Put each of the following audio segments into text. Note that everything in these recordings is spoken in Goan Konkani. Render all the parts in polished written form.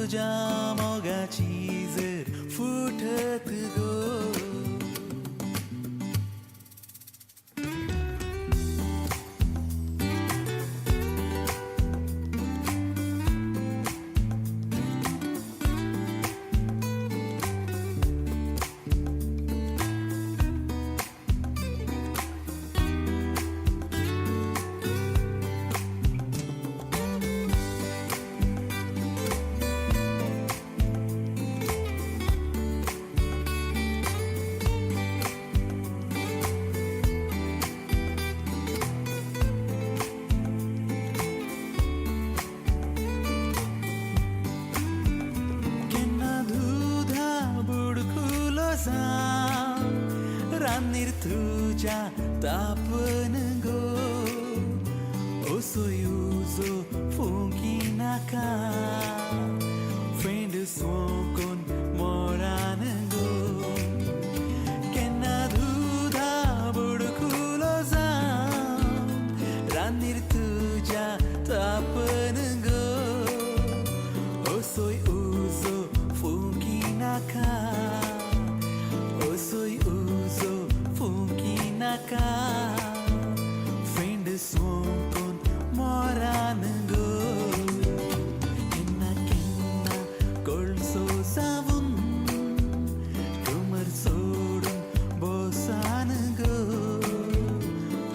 तुज्या मोगाची जर फुटत गो. केन्ना दुदा बुडकुलो जावं रान्नीर तुज्या तापन गो, असोय उजो फुंकिनाका फ्रेंड सोंकून मोरान गो. केन्ना दुदा बुडकुलो जावं रान्नीर तुज्या तापन गो, असोय उजो फुंकिनाका, असोय उजो फुंकिनाका फ्रेंड सोंकून मोरान गो. केन्ना केन्ना कोळसो जावन कमर सोडून बोसान गो,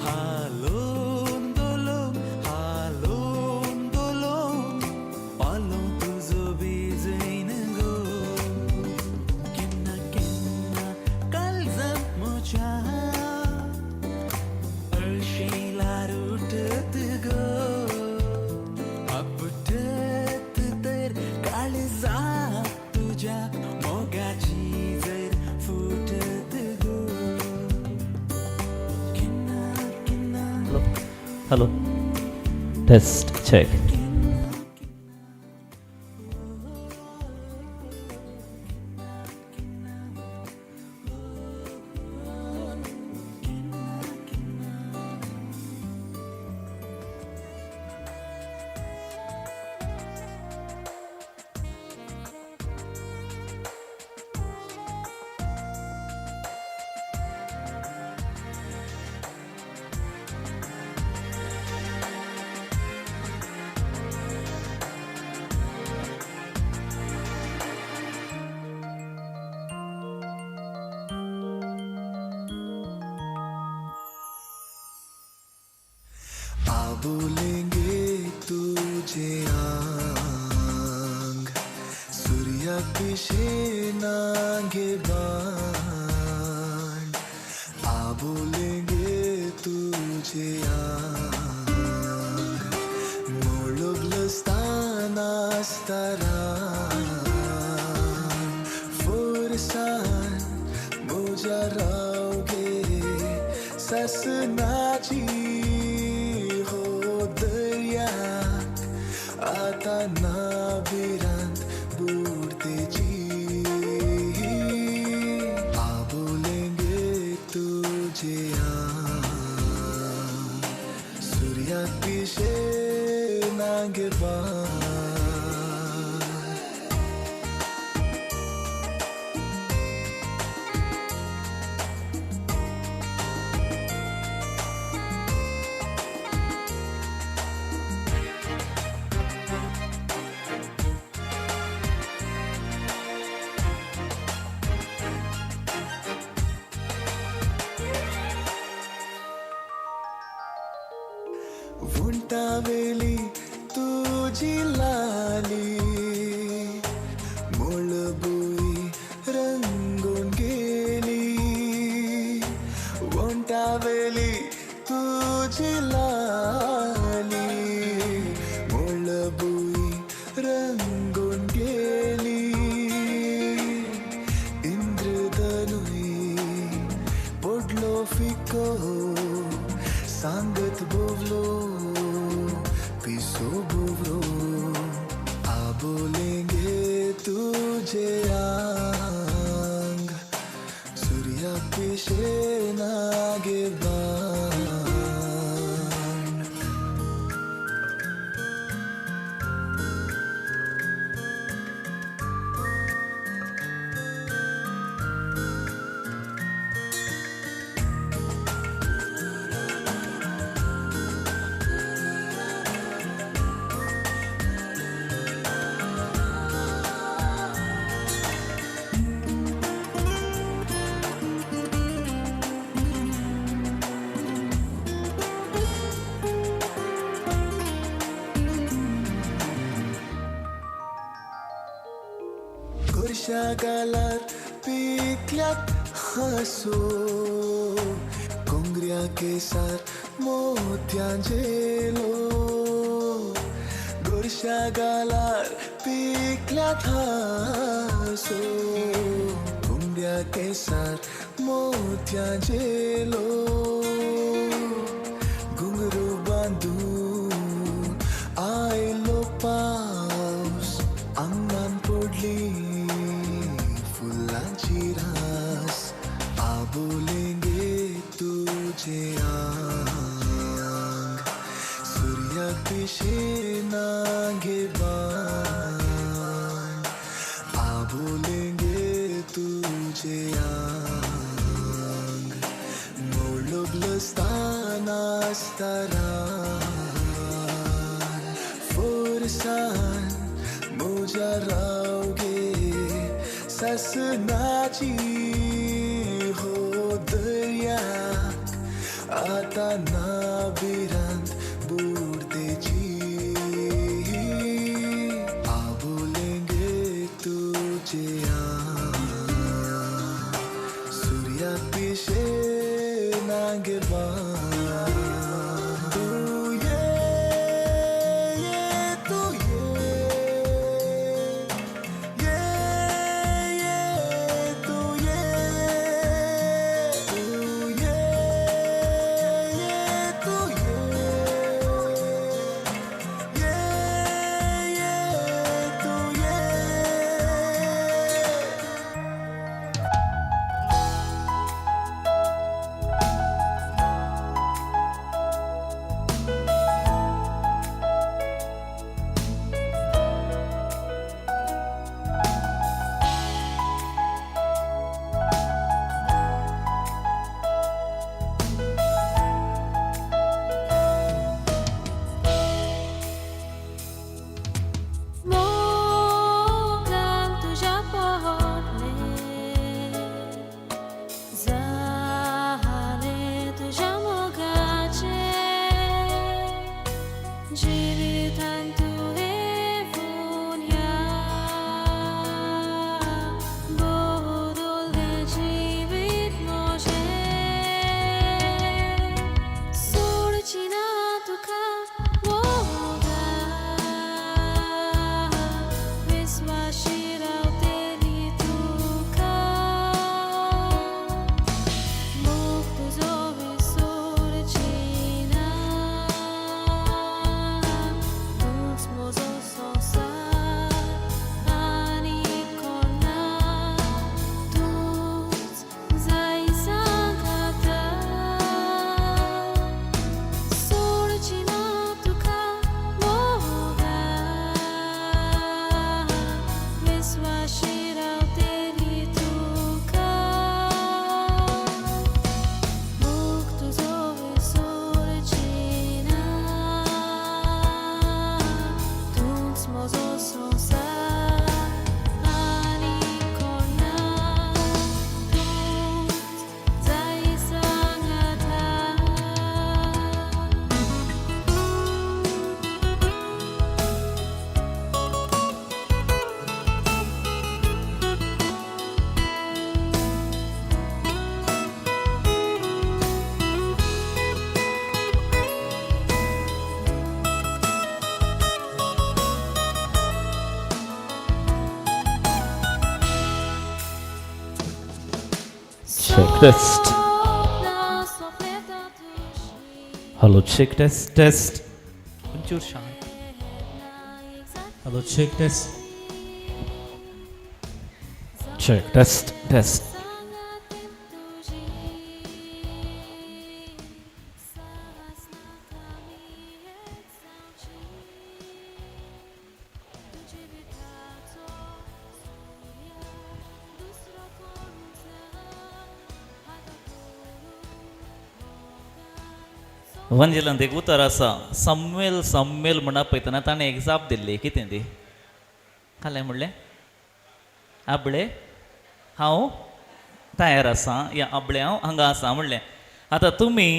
हालोवन धोलोवन हालोवन धोलोवन पालोवं तुजो बेजयन गो. केन्ना केन्ना काळजांत म्हज्या अळशी ल्हार उठत गो, आपटत तर काळजाक तुज्या मोगाची जर फुटत गो. केन्ना केन्ना. Hello, test check. आ बोलेंगे तुझे आंग सूर्या पिशे नागे बाण, आ बोलेंगे तुझे आंग मोळोगलस्तान आसतारान फोरसान म्हज्या रावगे ससनाची हो दर्याक आता ना भिरांत बुडतेची. आ बोलेंगे तुझे आंग सूर्याक पिशे नागे बाण. उंटावेली तुझी लाली मुळबुई रंगून गेली, उंटावेली तुझी लाली मुळबुई रंगून गेली. इंद्रधनुई पडलो फिको सांगत बोवलो पिसो बोवलो. आ बोलेंगे तुझे आंग सूर्या पिशे नागे बाण. गोरशा गालार पिकल्यात हांसो कोंगऱ्या केसार मोत्यां झेलो गोरशा गालार पिकल्यात हांसो कोंगऱ्या केसार मोत्यां झेलो घुंगरू बांदून आयलो पावस आंगान पडली फुलांची रास आबोलेंगे तुझे आंग सूर्याक पिशें ना गे बाण आबोलेंगे तुझे आंग मोळोबलस्तान आसता रान फोर्सान म्हज्या रावगे सासनाची हो दर्याक आतां ना भिरांत बुडतेची आबोलेंगे तुझे आंग सूर्याक पिशें ना गे बाण तूं ये ये तूं ये ये ये तूं ये तूं ये ये तूं ये ये ये तूं ये. मोगान तुज्या पोडलें जालें तुज्या मोगाचें जिवितान तूं येवन या बदल्लें जिवीत म्हजें सोडची ना तुका मोगा विस्वाशी रावतली तुका मोग तुजो विसरची ना तूंच म्हजो संवसार आनी कोण ना तूंच जाय सांगाता सोडची ना तुका मोगा विस्वाशी रावतली तुका मोग तुजो विसरची ना तूंच म्हजो संवसार आनी कोण ना तूंच जाय सांगाता. Check test. स्वप्नां सोंपता तुजी हॅलो चेक टेस्ट टेस्ट ಒಂಚೂರು ಶಾಂತ. Hello check test. Check test test. सांगातें तुजी सासनां कामी जावची जिविताचो सूर्या दुसरो कोणूच ना आतां करूं वंजेलांत एक उतर आसा, सम्मेल सम्मेल म्हणा पळयतना ताणें एक जाप दिल्ली. कितें ती खालें म्हणलें, आबळे हांव तयार आसा या आबळे हांव हांगा आसा म्हणलें. आतां तुमी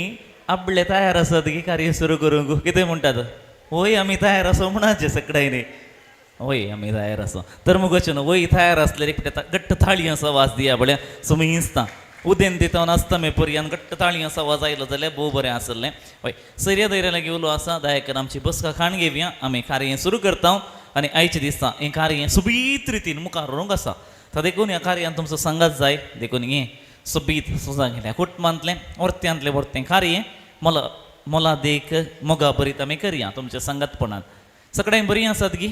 आबळे तयार आसात की कार्य सुरू करूंक? कितें म्हणटात? वय, आमी तयार आसा म्हणाचें सगळ्यांनी. वय आमी तयार आसा. तर मुगोचें न्हू वय तयार आसल्यार एक फावटी घट्ट ताळयांचो आवाज दिया पळया सुमिस्ता उदेंत दिता आसता पर्यंत घट्ट ताळयांचो आवाज आयलो जाल्यार भोव बरें आसलें. हय सैर्या धैर्या लागीं उलो आसा दयाकर आमची बसका खाण घेवया. आमी कार्य सुरू करता आनी आयचे दिसा हें कार्य सोबीत रितीन मुखार व्हरूंक आसा. तर देखून ह्या कार्यान तुमचो सांगात जाय. देखून हें सोबीत सुजां घेतल्या कुटुंबांतलें वर्त्यांतलें वर्तें कार्य मोला मोलादेक मोगा बरीत आमी करया तुमच्या सांगातपणान. सगळ्यांक बरीं आसात गी?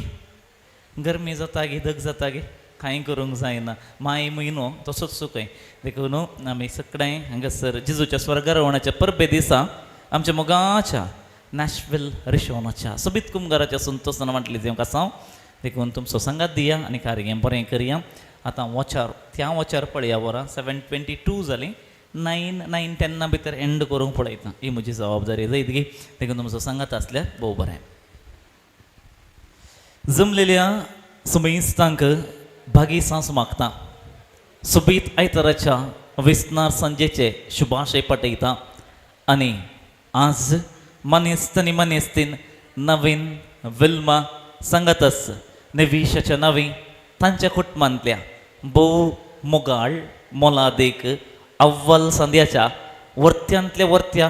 गरमी जाता गी, धग जाता गी, कांय करूंक जायना. माय म्हयनो तसोच सुकय. देखून आमी सगळें हांगासर जेजूच्या स्वर्गारोहणाच्या परबे दिसा आमच्या मोगाच्या नॅशवेल रिशोनाच्या सोबीत कुमगाराच्या संतोशान म्हटली जेवंक आसा. देखून तुमचो सांगात दिया आनी कार्य बरें करया. आतां वॉचार त्या वॉचार पळया वरां 7:22 जालीं. 9 9 10 भितर एंड करूंक पळयता. ही म्हजी जबाबदारी जायत गी. देखून तुमचो सांगात आसल्यार भोव बरें. जमलेल्या सुमेस्तांक भागी सांस मागता. सोबीत आयताराच्या वेसनार सांजेचे शुभाशय पाठयता आनी आज मनेस्त आनी मनेस्तीन नवीन विल्मा सांगातच नेविशाच्या नवी तांच्या कुटुंबांतल्या भोव मोगाळ मोलादेक अव्वल संद्याच्या वर्त्यांतल्या वर्त्या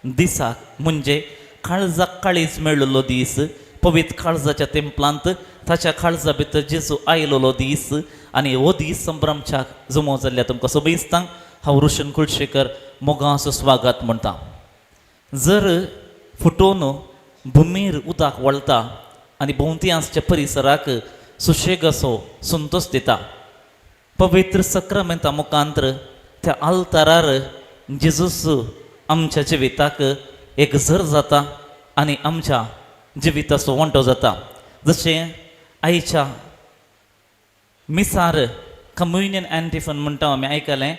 दिसाक म्हणजे काळजाक काळीज मेळिल्लो दीस, पवित्र काळजाच्या तेंपलांत ताच्या काळजा भितर जेजू आयलेलो दीस आनी हो दीस संभ्रमच्याक जमो जाल्ल्या तुमकां सोबीस्तांक हांव रोशन कुलशेखर मोगाचो स्वागत म्हणटा. जर फुटोवन भुमीर उदक वळटा आनी भोंवती आसच्या परिसराक सुशेग असो संतोश दिता. पवित्र सक्रामेंता मुखांतर त्या आल्तारार जेजूस आमच्या जिविताक एक झर जाता आनी आमच्या जिविताचो वांटो जाता. जशें आयच्या मिसार कम्युनियन अँटिफन म्हणटा आमी आयकलें,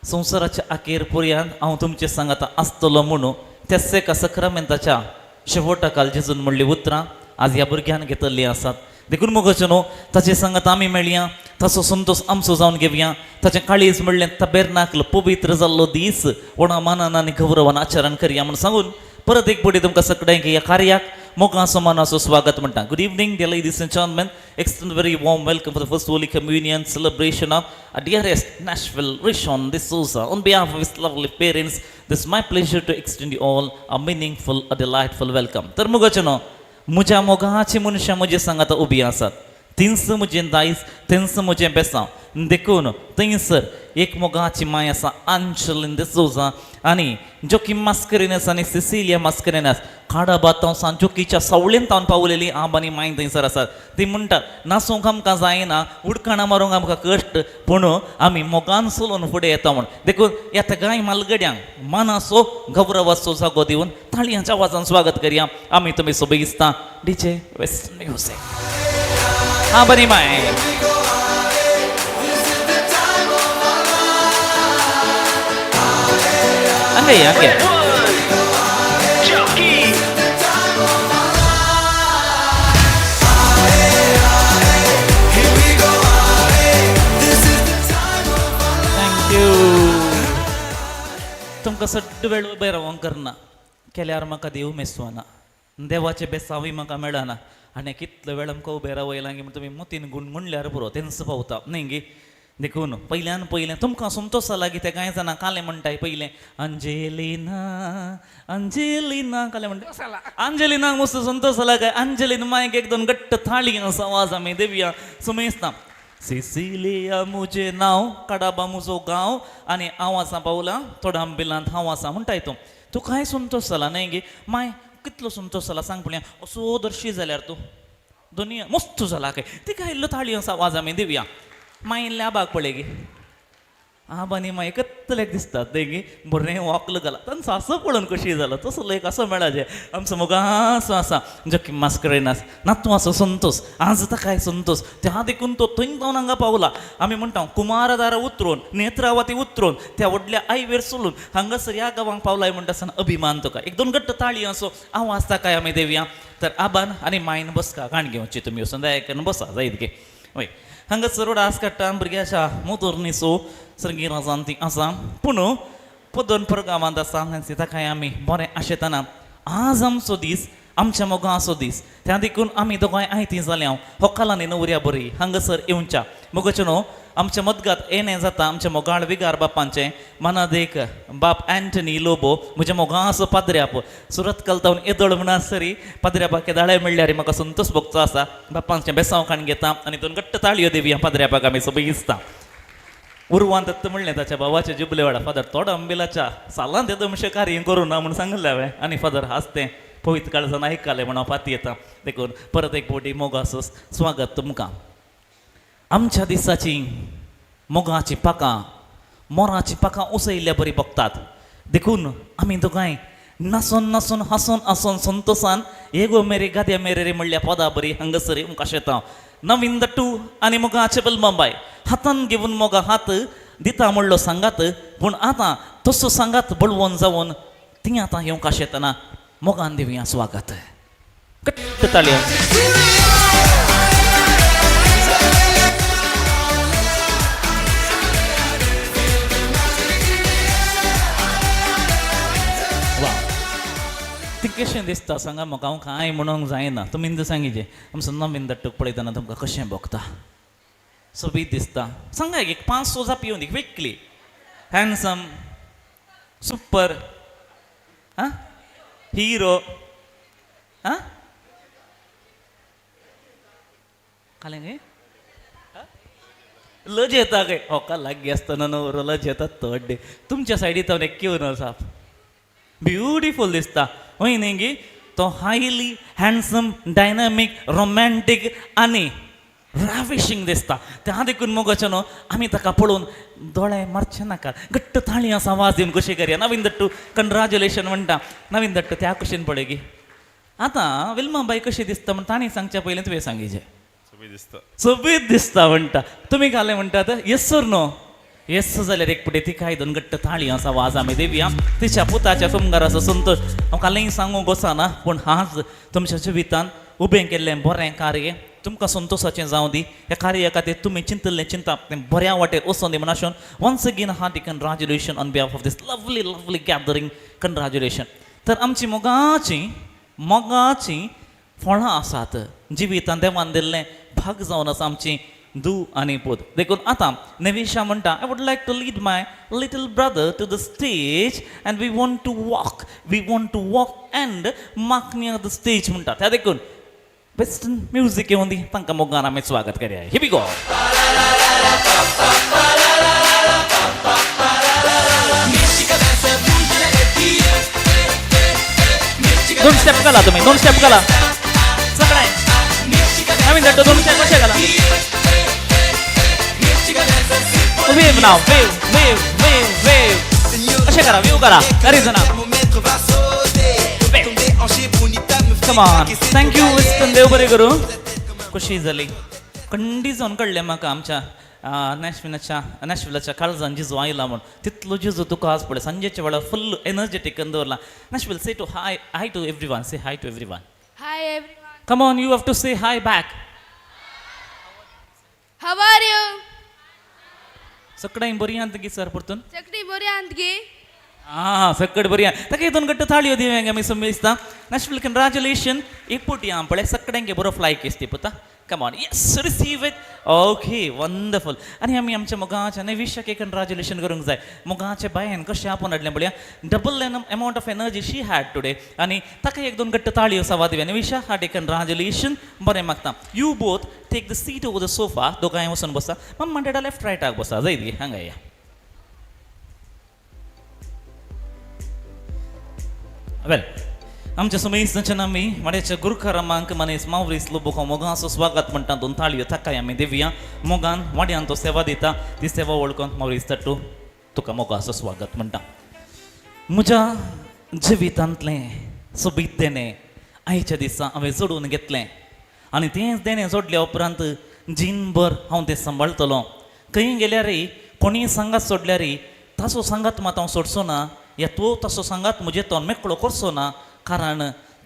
संवसाराच्या अखेर पर्यंत हांव तुमचे सांगाता आसतलो म्हणून त्याच एका सक्रामेंताच्या शेवटा काल जेजून म्हणली उतरां आज ह्या भुरग्यान घेतल्लीं आसात. देखून मोगाचें न्हू ताचे सांगात आमी मेळया, ताचो संतोश आमचो जावन घेवया. ताचें काळीज म्हणलें तबेरनाकल पवित्र जाल्लो दीस व्हडा मानान आनी गौरवान आचरण करया म्हूण सांगून परत एक फावटी तुमकां सगळ्यांक ह्या कार्याक मोगाचो मानाचो स्वागत म्हणटा. Good evening, dear ladies and gentlemen. Extend very warm welcome for the first Holy Communion celebration of our dearest Nashville Rishon D'Souza. On behalf of his lovely parents, this is my pleasure to extend you all a meaningful, a delightful welcome. तर मोगाचें न्हू म्हज्या मोगाची मनशां म्हजे सांगाता उबी आसात. तींच म्हजें दायज, तेंच म्हजें बेसांव. देखून थंयसर एक मोगाची माय आसा आंजलीन डिसोजा आनी जोकी मास्करिनस आनी सिसिलिया मास्करिनस काडाबाद सान जोकीच्या सावळेन तावन पावलेली आब आनी माय थंयसर आसात. ती म्हणटात नाचूंक आमकां जायना, उडकाणां मारूंक आमकां कश्ट, पूण आमी मोगान चलोवन फुडें येता म्हूण. देखून ह्या तगाय म्हालगड्यांक मानाचो गौरवाचो जागो दिवन ताळयांच्या आवाजान स्वागत करया. आमी तुमी सोबीस्तां डीजे वेस्टर्न म्युजीक. हा बरी माय. हांगा ये, हांगा ये. Thank you. तुमकां सड्ड वेळ उबें रावोंक करना केल्यार म्हाका देव मेसवना, देवाचें बेसावूय म्हाका मेळना आनी कितलो वेळ आमकां उबें रावयलां गी म्हण तुमी मोतीन गुणगुणल्यार पुरो तेंच पावता न्ही गी. देखून पयल्यान पयलें तुमकां संतोश जाला की ते कांय जाणां कालें म्हणटाय पयलें अंजेलिना अंजेलिना कालें म्हणटा. अंजेलिनाक मस्त संतोश जाला काय अंजेलिन मायक एक दोन घट्ट थाळी आवाज आमी देवया सुमेस्ता. सिसिलिया मुजें नांव, काडाबा मुजो गांव आनी हांव आसा पावलां थोडां बिलांत हांव आसा म्हणटाय तूं. तूं कांय संतोश जाला न्हय गे माय? कितलो संतोश जाला सांग पळया. असो दर्शी जाल्यार तूं दोनी मस्त जाला काय तिका इल्लो थाळी आवाज आमी दिवया. माय इल्लें आबाक पळय गे, आब आनी माय एकतलेक दिसतात न्हय गे. बरें वाकल घाला तांचो आसो पळोवन कशी जाला तसलो एक असो मेळाचे आमचो मोगासो आसा जोकी मास्करेनास नातू आसो संतोष. आज ताकाय संतोष त्या देखून तो थंय जावन हांगा पावला. आमी म्हणटा कुमारदारा उतरून नेत्रावती उतरून त्या व्हडल्या आयवेर चलून हांगासर ह्या गांवांक पावलाय म्हणटा आसतना अभिमान तुका. एक दोन घट्ट ताळी असो आवाज ताकाय आमी देवया. तर आबान आनी मायन बसका काण घेवची तुमी वचून दया करून बसा जायत गे. वय हांगासर रोड आस काडटा भुरग्याच्या मोतोरनीसो सर्गीराजान ती आसा पूण पदन परगांवांत आसा ताकाय आमी बरें आशेतना आज आमचो दीस आमच्या मोगाचो दीस. त्या देखून आमी दोगांय आयतीं जाल्या होकालांनी नवऱ्या बरी हांगासर येवच्या मोगाचें न्हू आमच्या मदगात येणें जाता आमच्या मोगाळ विगार बापांचें मनादेक बाप अँटनी लोबो म्हज्या मोगाचो पाद्र्याप सुरत कलतावन येदोळ म्हणसरी पाद्र्यापाक केदाळे म्हणल्यार म्हाका संतोष भोगचो आसा. बापांचें बेसांव काण घेता आनी दोन घट्ट ताळयो देवी पाद्र्यापाक आमी सोबी दिसता. उर्वान दत्त म्हणलें ताच्या भावाच्या जुबले वेळा फादर थोडो अंबिलाच्या सालांत येदो म्हणशें कार्य करूं ना म्हूण सांगलें हांवें आनी फादर हांसतें पवित्र काळजान आयकलें म्हूण हांव फाती येता. देखून परत एक फावटी मोगाचो स्वागत तुमकां. आमच्या दिसाची मोगाची पाकां मोराची पाकां उसयल्ल्या बरी बगतात. देखून आमी दोगांय नासून नासून हांसून हांसून संतोसान एगो मेरे गाद्या मेरे रे म्हणल्या पदा बरी हांगासर येवंक येता. नवीन दट्टू आनी मोगाचे बलमाबाय हातान घेवन मोगा हात दिता म्हणलो सांगात पूण आतां तसो सांगात बळवून जावन ती आतां येवंक येतना मोगान दिवया स्वागत. कट्ट ताळयो. वा ती कशें दिसता सांगा म्हाका हांव कांय म्हणूंक जायना. तुमी सांगिजे आमचो नवीन दट्टूक पळयतना तुमकां कशें भोगता? सोबीत दिसता. सांगा एक 5-6 जाप येवन दी क्विकली. हँडसम, सुपर, आं हिरो, आं कालें गे लज येता काय? होका लागीं आसतना न्हवरो लज येता थर्ड डे. तुमच्या सायडीत हांव एक येवन आसा. ब्युटिफूल दिसता हय न्ही गी? तो हायली हँडसम, डायनामीक, रोमॅन्टीक आनी राविशींग दिसता. त्या देखून मोगाचें न्हू आमी ताका पळोवन दोळे मारचे नाका. घट्ट ताळी आसा आवाज दिवन कशी करया. नवीन दट्टू कंग्रेच्युलेशन म्हणटा. नवीन दट्टू त्या कुशीन पळय गी. आतां विल्मा बाई कशी दिसता म्हण तांणी सांगच्या पयलीं तुवें सांगिचें. सोबीत दिसता. सोबीत दिसता म्हणटा. तुमी घालें म्हणटात येस सर न्हू? येस जाल्यार एक फुडें तिकाय दोन घट्ट ताळी आसा वाज आमी दिवया. तिच्या पुताच्या तुमकाराचो संतोष हांव कालय सांगूंक वचना पूण आज तुमच्या जिवितान उबें केल्लें बरें कार्य तुमकां संतोशाचें जावं दी. ह्या कार्या खातीर तुमी चिंतिल्लें चिंता तें बऱ्या वाटेर वचों दी म्हूण आशोन once again hearty congratulation on behalf of this lovely lovely gathering. Congratulation. तर आमची मोगाची मोगाची फळां आसात जिवितान देवान दिल्लें भाग जावन आसा आमची धूव आनी पूत. देखून आतां नेविशा म्हणटा I would like to lead my little brother to the stage and we want to walk, we want to walk and mark near the stage म्हणटा. त्या देखून वेस्टर्न म्युजीक येवन दी तांकां मोगान आमी स्वागत करया. Here we go. दोन स्टेप घाला तुमी, दोन स्टेप घाला सगळे. नवीन दट्टो दोन स्टेप कशे घाला? वेव नाव वेव वेव वेव वेव अशें करा, वेव करा. There is ना. Come on. Thank you Winston. देव बरें करूं. खुशी जाली खंडी जावन कळ्ळें म्हाका आमच्या नॅशविलाच्या काळजान जिजू आयला म्हूण. तितलो जिजू तुका आज पळय सांजेच्या वेळार फुल एनर्जेटीक दवरला. Nashville, say to hi, hi to everyone, say hi to everyone. Hi everyone. Come on, you have to say hi back. How are you? सगळ्यांक बरी आहात गी सर परतून? सगळी बरी आहात गी? आं सकट बरी आहा. ताका दोन घट्ट ताळयो दिवया आमी समजता. नॅशविल कंग्रेच्युलेशन. एक पोटी आहा पळय सगळ्यांक बरो फ्लाय केस ती पुता. Come on, yes, receive it. Okay, wonderful. आनी आमी आमच्या मोगाच्या नेविशाक कंग्रेच्युलेशन करूंक जाय. मोगाच्या बायन कशें आपोवन हाडलें पळया. Double amount of energy she had today. आनी ताका एक दोन घट्ट ताळयो सवा दिवया. नेविशा हार्टी कंग्रेच्युलेशन. बरें मागता. You both take the seat over the sofa. दोगांय वचून बसा. मम्मा डॅडा लेफ्ट रायटाक बसा. जाय दी हांगा या. वेल आमच्या सुमेस्तांच्या नामी वाड्याच्या गुरखारामांक मनीस मावरीस लोबो मोगाचो स्वागत म्हणटा. दोन ताळयो ताकाय आमी दिवया. मोगान वाड्यान तो सेवा दिता ती सेवा वळखून मावरीस तट्टू तुका मोगाचो स्वागत म्हणटा. म्हज्या जिवितांतलें सोबीत देणें आयच्या दिसा हांवें जोडून घेतलें आनी तेंच देणें जोडल्या उपरांत जीणभर हांव तें सांबाळटलो. खंय गेल्यारय कोणीय सांगात सोडल्यारय ताचो सांगात मात हांव सोडचो ना या तो तसो सांगात म्हजें तो मेकळो करचो ना, कारण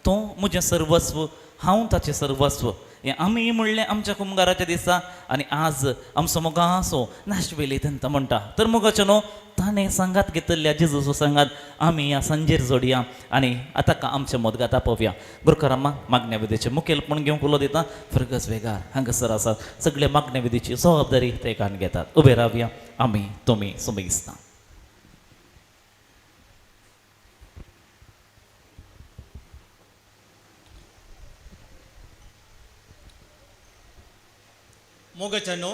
तो म्हजें सर्वस्व, हांव ताचें सर्वस्व. हें आमी म्हणलें आमच्या कुमगाराच्या दिसा आनी आज आमचो मोगासो नाशवेली तेंता म्हणटा. तर मोगाचें न्हू ताणें सांगात घेतल्या जेजूचो सांगात आमी ह्या सांजेर जोडया आनी आतां का आमच्या मोदगात आपोवया. गुरकारामा मागण्या विधीचें मुखेलपण घेवंक उलो दिता फर्गस वेगार हांगासर आसात सगळे मागण्या विधीची जबाबदारी ते कान घेतात. उबे रावया आमी तुमी सुमिस्ता. मोगाच्यानो,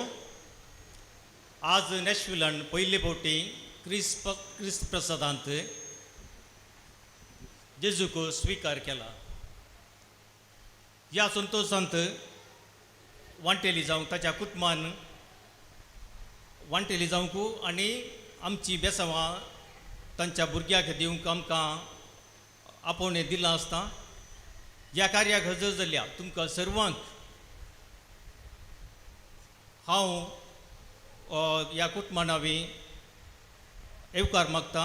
आज नॅशविलान पयले फावटी क्रिस्त प्रसादांत जेजूक स्विकार केला. ह्या संतोशांत वांटेली जावंक ताच्या कुटुंबान वांटेली जावंक आनी आमची बेसांवां तांच्या भुरग्याक दिवंक आमकां आपोवणें दिलां आसता. ह्या कार्याक हजर जाल्या तुमकां सर्वांक हांव ह्या कुटुंबा नांवी येवकार मागता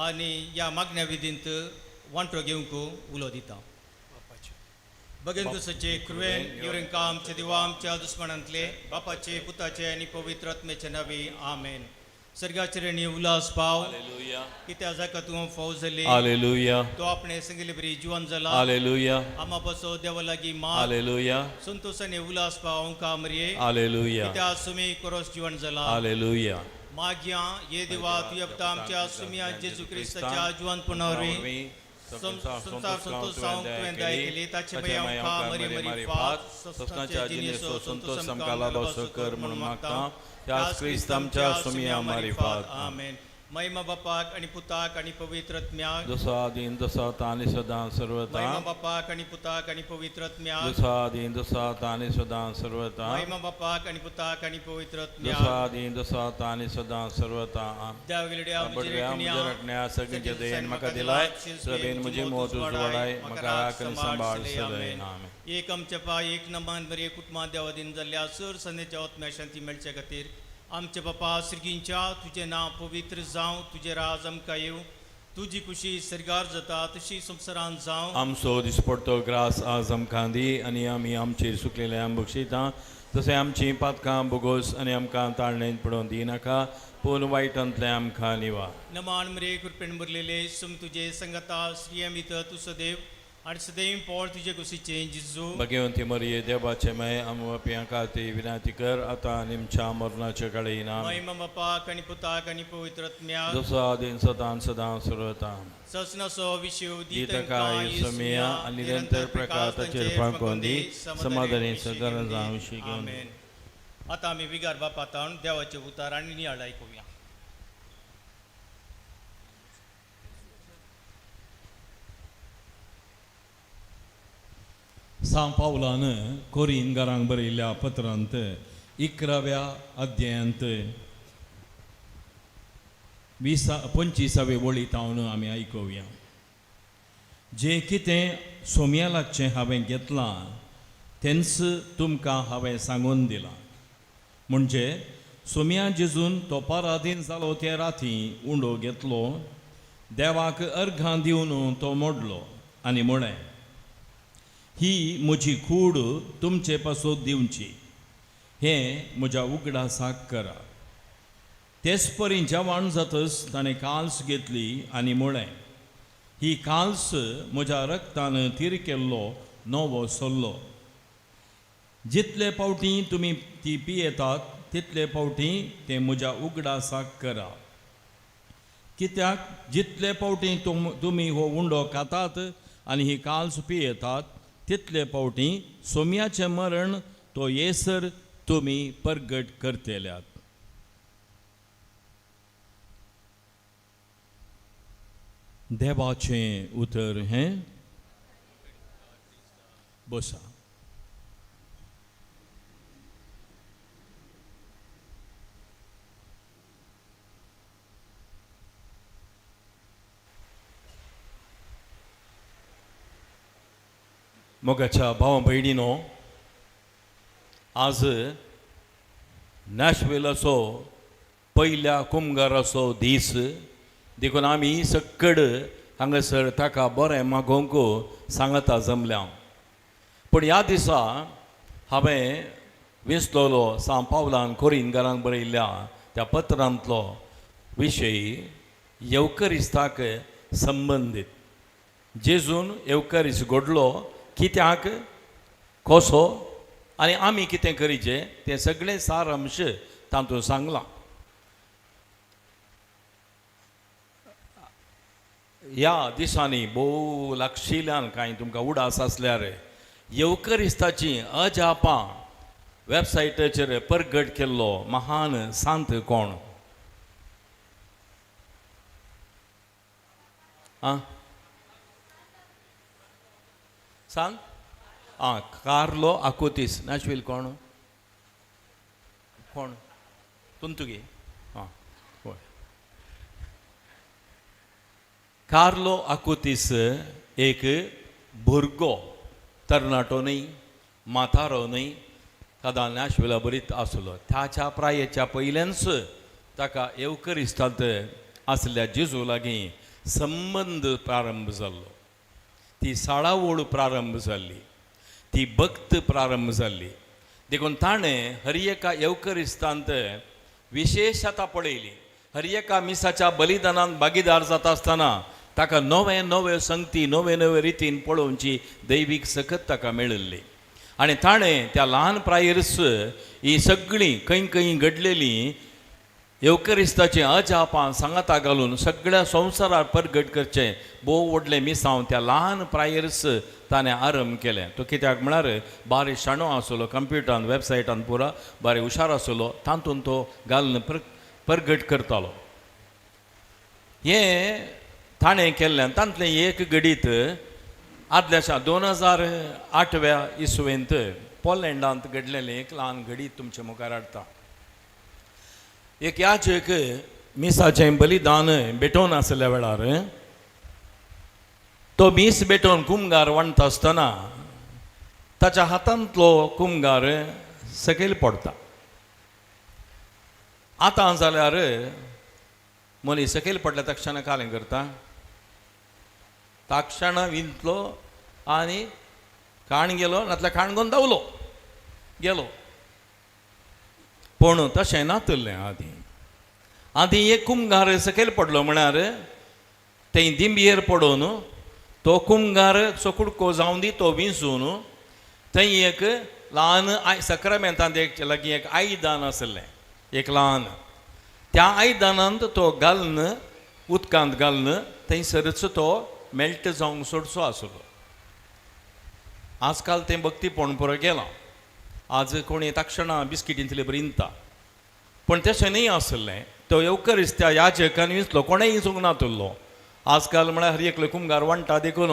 आनी ह्या मागण्या विधींत वांटो घेवंक उलो दिता. बगेन दुसचे कृवेन येवरेंका आमच्या देवा आमच्या दुस्मनांतले बापाचे पुताचे आनी पवित्र आत्म्याचे नावी आमेन. सर्गाचे रेणी उल्हास पाव कित्या जाका तूं फौज जाली हालेलुया. तो आपणे संगले बरी जिवन जाला. हालेलुया. आमा बसो देवा लागीं माग. हालेलुया. संतोषाने उल्हास पाव अंका मरये. हालेलुया. कित्या सुमी कोरोस जिवन जाला. हालेलुया. माग्या ये देवा तुया आमच्या सुमिया जेजू क्रिस्ताच्या जिवनपणावरवीं संसार संतोष जावंक तुवें दया केली ताचे मागीर आमकां मरी मरी फात सपनाच्या जिणेचो संतोष आमकां लाभासो कर म्हणून मागता त्याच क्रिस्त आमच्या सुमिया मारिफात. आमेन. महिमा बापाक आणि पुताक आणि पवित्र आत्म्याक. जसो आदीन तसो आतां आनी सदां सर्वता. महिमा बापाक आणि पुताक आणि पवित्र आत्म्याक. जसो आदीन तसो आतां आनी सदां सर्वता. महिमा बापाक आणि पुताक आणि पवित्र आत्म्याक. जसो आदीन तसो आतां आनी सदां सर्वता. देव म्हज्या सगळ्यांच्या दयेन म्हाका दिलाय सगळेन म्हजी मौत उजवाडाय म्हाका राख आनी सांबाळ सदैव. आमेन. एक आमच्या पाय एक नमान बरे कुटुंबा देवादीन जाल्ल्या सर संदेच्या आत्म्या शांती मेळचे खातीर आमच्या बापा सर्गींच्या तुजें नांव पवित्र जावं, तुजें राज आमकां येवं, तुजी खुशी सर्गार जाता तशी संवसारांत जावं. आमचो दिसपडतो ग्रास आज आमकां दी आनी आमी आमचेर सुकलेले बक्षिता तशें आमचीं पातकां बोगोस आनी आमकां ताळणेन पडोवन दिनाका पूण वायटांतलें आमकां निवा. नमान मरे कृपेन भरलेले सम तुजे संगता श्रीयमित तूं सदैव आनी सदैव पोळ तुजे कुशीचें जिजू. भगवंती मरिये देवाचे माय आम पियां खातीर विनंती कर आतां आनी आमच्या मरणाचे कडेन. महिमा बापाक आनी पुताक आनी पवित्र आत्म्याक. जसो आदीन सदां सदां सर्वता. ससनाचो विशेव दितकाय समिया आनी निरंतर प्रकाश ताचेर फांकोवन दी समाधानी सदां जावं शिकोवन. आमेन. आतां आमी विगार बापा तावन देवाचे उतार आनी नियाळ आयकुया. सां पावलान कोरिनगारांक बरयल्ल्या पत्रांत 11व्या अध्यायांत 25वे वळी तावन आमी आयकुया. जें कितें सोम्या लागचें हांवें घेतलां तेंच तुमकां हांवें सांगून दिलां. म्हणजे सोम्या जेजून तो पराधीन जालो ते राती उंडो घेतलो, देवाक अर्घां दिवन तो मोडलो आनी म्हळें, ही म्हजी कूड तुमचे पासून दिवची, हें म्हज्या उगडासाक करा. तेच परी जेवण जातच ताणें काल्स घेतली आनी म्हळें, ही काल्स म्हज्या रक्तान थीर केल्लो नवो सल्लो. जितले फावटी तुमी ती पियेतात तितले फावटी तें म्हज्या उगडासाक करा. कित्याक जितले फावटी तुमी हो उंडो खातात आनी ही काल्स पियेतात तितले फावटी सोम्याचें मरण तो येसर तुमी परगट करतल्यात. देवाचें उतर हें. बसा. मोगाच्या भाव भयणीनो, आज नॅशवेलाचो पयल्या कुमगाराचो दीस देखून आमी सक्कड हांगासर ताका बरें मागोवंक सांगता जमल्या. पूण ह्या दिसा हांवें वेंचलोलो सांव पावलान कोरिंगारांक बरयल्ल्या त्या पत्रांतलो विशय येवकरिस्ताक संबंदीत. जेजून येवकरिस्त घडलो कित्याक, कसो आनी आमी कितें करीचें तें सगळें सारांश तातूंत सांगलां. ह्या दिसांनी भोव लागशिल्ल्यान कांय तुमकां उडास आसल्यार येवकरिस्ताची अजापां वेबसायटीचेर परगट केल्लो महान सांत कोण? आं सांग. आं, कार्लो आकुतीस नाशवील. कोण कोण तुमतुगे? आं हय, कार्लो आकुतीस एक भुरगो, तरणाटो न्हय, म्हातारो न्हय, सदां नाशविला बरीत आसलो. ताच्या प्रायेच्या पयल्यानच ताका येवकरिस्तांत आसल्या जेजू लागीं संबंद प्रारंभ जाल्लो. ती साळावळ प्रारंभ जाल्ली, ती भक्त प्रारंभ जाल्ली. देखून ताणें हर एका येवकरिस्तांत विशेशता पळयली. हर एका मिसाच्या बलिदानान भागीदार जाता आसतना ताका नवे नवे संगती नवे नवे रितीन पळोवची दैवीक सकत ताका मेळिल्ली. आनी ताणें त्या ल्हान प्रायेरच ही सगळीं खंय खंय घडलेलीं येवकरिस्ताचीं अजापां सांगाता घालून सगळ्या संवसारार परगट करचें भोव व्हडलें मिसांव त्या ल्हान प्रायेरच ताणें आरंभ केलें. तो कित्याक म्हळ्यार बारीक शाणो आसलो, कंप्युटरान वेबसायटान पुरा बारीक हुशार आसलो, तातूंत तो घालून परगट करतालो. हें ताणें केल्ल्यान तातूंतलें एक घडीत आदल्याशा 2008व्या इसवेंत पोलँडांत घडलेलें एक ल्हान घडीत तुमचे मुखार हाडटा. एक याचक मिसाचें बलिदान भेटोवन आसल्या वेळार तो मीस भेटोवन कुमगार वांटता आसतना ताच्या हातांतलो कुमगार सकयल पडटा. आतां जाल्यार मनीस सकयल पडल्या तक्षणा कालें करता, ताक्षणा विंतलो आनी काण गेलो, नातल्यार काण घेवन धांवलो गेलो. पूण तशें नातलें. आदीं आदीं एक कुमगार सकयल पडलो म्हळ्यार थंय दिंबयेर पडोवन तो कुमगार कुडको जावन दी तो विंचून थंय एक ल्हान सक्रामेंतांत एक लागीं एक आयदन आसलें, एक ल्हान, त्या आयदनांत तो घालून उदकांत घालून थंयसरच तो मेल्ट जावंक सोडचो आसलो. आजकाल तें भक्तीपण पुरो गेलां. आज कोणी तक्षणां बिस्किटींतले बरी इंता, पूण तशें न्हय आसलें. तो येवकरिस्त त्या याचकान विंचलो, कोणेय विंचूंक नातुल्लो. आजकाल म्हळ्यार हर एकलो कुमगार वांटा, देखून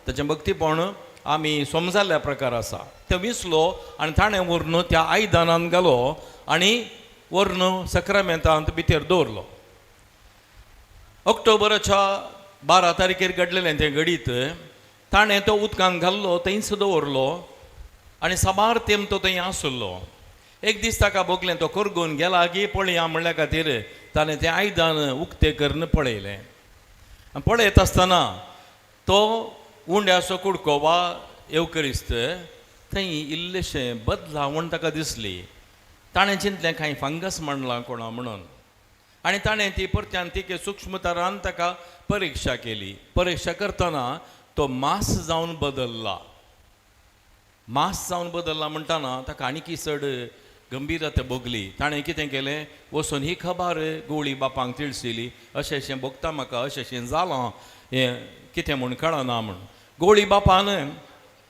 ताचें भक्तीपण आमी समजाल्ल्या प्रकार आसा. तो विंचलो आनी ताणें व्हरून त्या आयदनान घालो आनी व्हरून सक्रामेंतांत भितर दवरलो. ऑक्टोबराच्या 12 तारखेर घडलेलें तें घडीत. ताणें तो उदकांत घाल्लो, थंयच दवरलो आनी साबार तेंप तो थंय आसलो. एक दीस ताका भोगलें तो करगून गेला की पळया म्हणल्या खातीर ताणें तें आयदन उक्तें करून पळयलें. आनी पळयत आसतना तो उंड्याचो कुडको वा येवकरिस्त थंय इल्लेशें बदलावण ताका दिसली. ताणें चिंतलें कांय फंगस म्हणलां कोणा म्हणून, आनी ताणें ती परत्यान ती सुक्ष्मतरान ताका परिक्षा केली. परिक्षा करतना तो मास जावन बदल्ला. मास जावन बदल्ला म्हणटना ताका आनीकी चड गंभीरता भोगली. ताणें कितें केलें, वचून ही खबर गोळी बापांक तिळसिली, अशें अशें भोगता म्हाका, अशें अशें जालां, हें कितें म्हूण कळना म्हूण. गोळी बापान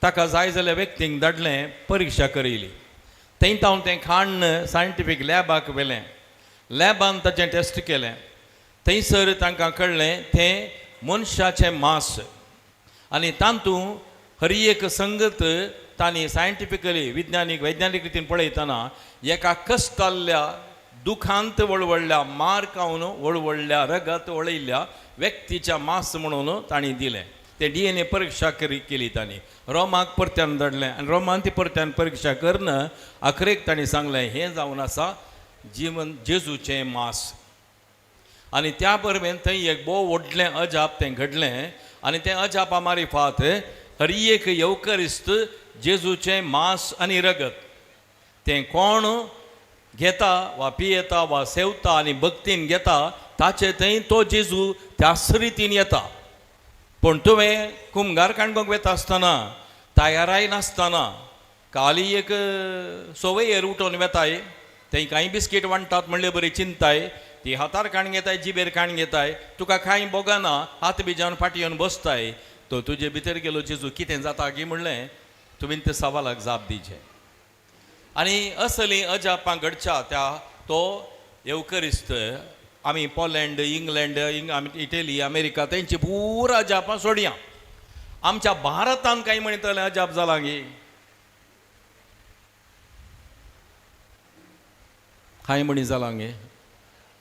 ताका जाय जाल्यार व्यक्तींक धाडलें, परिक्षा करयली. थंय तावन तें खाण सायंटिफीक लॅबाक व्हेलें. लॅबान ताचें टेस्ट केलें. थंयसर तांकां कळ्ळें तें मनशाचें मांस आनी तातूंत हर एक संगत तांणी सायंटिफिकली विज्ञानीक वैज्ञानीक रितीन पळयतना एका कश्टाल्ल्या दुखांत वळवळ्ळ्या मार खावन वळवळ्ळ्या रगत वळयल्ल्या व्यक्तीच्या मांस म्हणून तांणी दिलें. तें DNA परिक्षा केली तांणी. रोमाक परत्यान धाडलें आनी रोमान ती परत्यान परिक्षा करून अखरेक तांणी सांगलें हें जावन आसा जिवन जेजूचें मांस. आनी त्या बरोबर थंय एक भोव व्हडलें अजाप तें घडलें आनी तें अजापा मारिफात हर एक येवकरिस्त जेजूचें मांस आनी रगत. तें कोण घेता वा पियेता वा सेवता आनी भक्तीन घेता ताचे थंय तो जेजू त्याच रितीन येता. पूण तुवें कुमगार काणकोंक वता आसतना तयाराय नासतना काली एक सवयर उठोवन वेताय, थंय कांय बिस्कीट वांट्टात म्हणले बरी चिंताय, ती हातार काण घेताय जिबेर काण घेताय, तुका कांय बोगना, हात बी जावन फाटी येवन बसताय. तो तुजे भितर गेलो जेजू कितें जाता गी म्हणलें तुवें त्या सवालाक जाप दिवचें. आनी असलीं अजापां घडच्या त्या तो येवकरिस्त आमी पोलँड, इंग्लंड, इटली, अमेरिका तेंची पुरा अजापां सोडया. आमच्या भारतान कांय म्हणटलें अजाप जालां गी? कांय म्हणी जालां गे?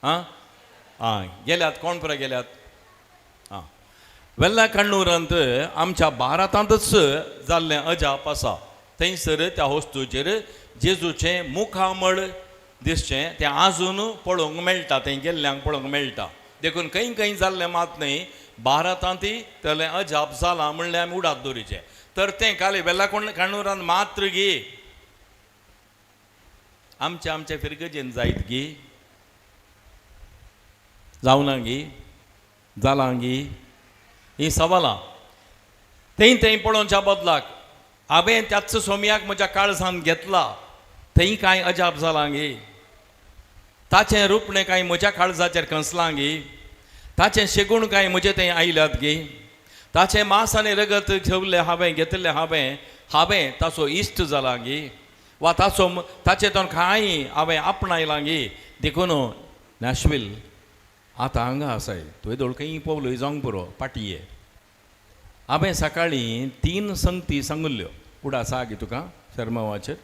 आं आं गेल्यात कोण पुरा गेल्यात? आं वेल्ला कण्णूरांत आमच्या भारतांतच जाल्लें अजाप आसा. थंयसर त्या वस्तूचेर जेजूचें मुखामळ दिसचें तें आजून पळोवंक मेळटा, थंय गेल्ल्यांक पळोवंक मेळटा. देखून खंय खंय जाल्लें मात न्हय, भारतांतय तलें अजाप जालां म्हणलें आमी उडात दवरिचें. तर तें काली वेल्ला काणुरान मात्र गी आमच्या आमच्या फिरगजेन जायत गी, जावना गी, जालां गी? हीं सवालां थंय थंय पळोवच्या बदलाक हांवें त्याच सोमयाक म्हज्या काळजान घेतला, थंय कांय अजाप जालां गी? ताचें रुपणें कांय म्हज्या काळजाचेर कंसलां गी? ताचें शेगूण कांय म्हजे थंय आयल्यात गी? ताचें मांस आनी रगत घेवलें हांवें, घेतिल्लें हांवें, हांवें ताचो इश्ट जाला गी? वा ताचो ताचें तो कांय हांवें आपणायलां गी? देखून नॅशवील आतां हांगा आसाय, तुवें दोळ खंय पावलोय जावंक पुरो पाटये. हांवें सकाळीं 3 संगती सांगिल्ल्यो. उडा आसा गी तुका शर्मावाचेर?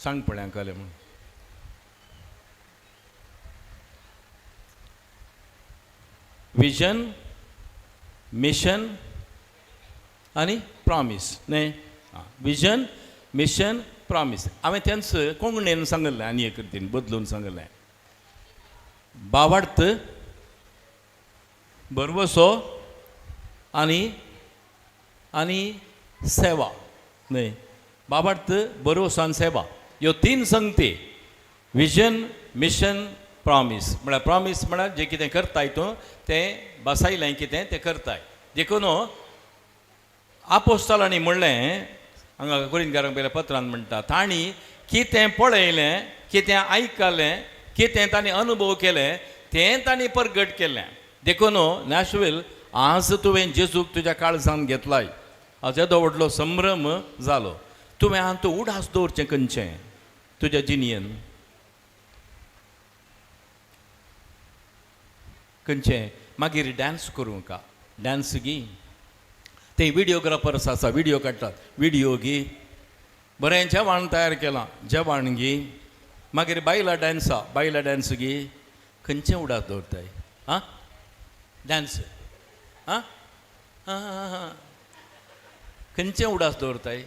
सांग पळय कळ्ळें म्हूण. विजन, मिशन आनी प्रॉमीस न्हय? Vision, mission, promise. हांवें तेंच कोंकणीन सांगिल्लें आनी एक रितीन बदलून सांगिल्लें. बावार्थ, भरवसो आनी आनी सेवा न्हय? बाबार्थ, भरवसो आनी सेवा ह्यो 3 संगती. विजन, मिशन, प्रॉमीस म्हळ्यार प्रॉमीस म्हळ्यार जें कितें करताय तूं तें बसायलें कितें तें करताय. देखून आपोस्तालांनी म्हणलें हांगा कोरिंतकारांक पयल्या पत्रान म्हणटा, तांणी कितें पळयलें, कितें आयकलें, कितें तांणी अनुभव केलें तें तांणी परगट केलें. देखून नॅशवेल आज तुवें जेजूक तुज्या काळजान घेतलाय, आज येदो व्हडलो संभ्रम जालो. तुवें आतां उडास दवरचें खंयचें तुज्या जिणयेन? खंयचें? मागीर डांस करूंक डांस गी, ते विडियोग्राफर्स आसा, विडियो काडटात, विडियो गी, बरें जेवण तयार केलां जेवण गी, मागीर बायलां डांसा, बायलां डांस गी, खंयचें उडास दवरताय? आं डांस आं आं खंयचें उडास दवरताय?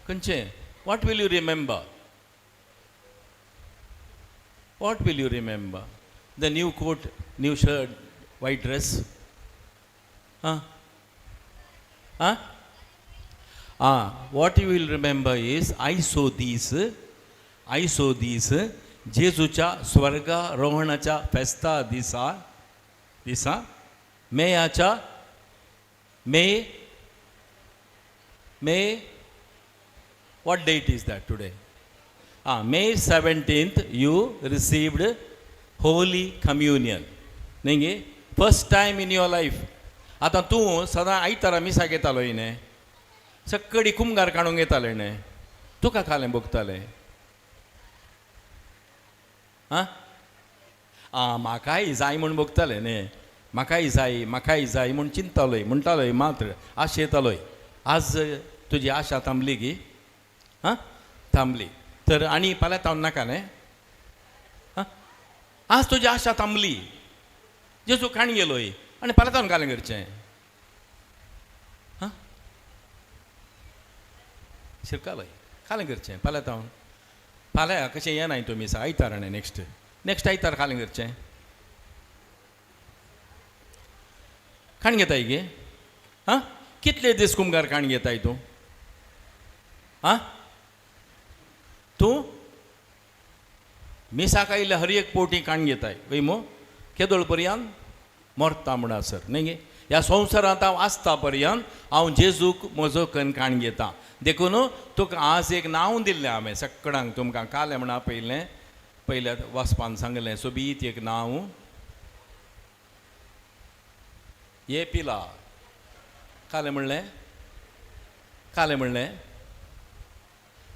खंयचें? What will you remember? What will you remember? The new coat, new shirt, white dress? Ah? Ah? Ah, what you will remember is, I saw these, जेजूच्या स्वर्गारोहणाच्या फेस्ता दिसा दिसा मेयाच्या May May what date is that today? Ah, May 17th you received Holy Communion. न्ही गे? First time in your life. आतां तूं सदां आयतारा मिसाक येतालो न्ही, सक्कडी कुमगार काडूंक येतालें न्ही, तुका खालें भोगतालें? आं आं म्हाकाय जाय म्हूण भोगतालें न्ही, म्हाकाय जाय म्हाकाय जाय म्हूण चिंततालोय, म्हणटालोय, मात्र आशेतालोय. आज तुजी आशा थांबली गी? आं थांबली तर आनी फाल्यां थावन नाका न्ही? आं आज तुजी आशा थांबली, जेजू काण गेलोय आनी फाल्यां थावन घालें करचें? आं शिरकालोय खालें करचें फाल्यां थावन? फाल्यां कशें येनाय तुमी आयतार न्ही, नेक्स्ट नेक्स्ट आयतार खालें करचें? खाण घेताय गे? आं कितले दीस कुमगार काण घेताय तूं? आं, तूं मिसाक आयिल्ले हर एक पोटी काण घेताय वय मो केदोळ पर्यंत मरता म्हणसर न्ही गे? ह्या संवसारांत हांव आसता पर्यंत हांव जेजूक म्हजो कन काण घेता. देखून तुका आज एक नांव दिल्लें हांवें सगळ्यांक, तुमकां कालें म्हण आपयलें, पयल्या वाचपान सांगलें सोबीत एक नांव, ये पिला. कालें म्हणलें, कालें म्हणलें,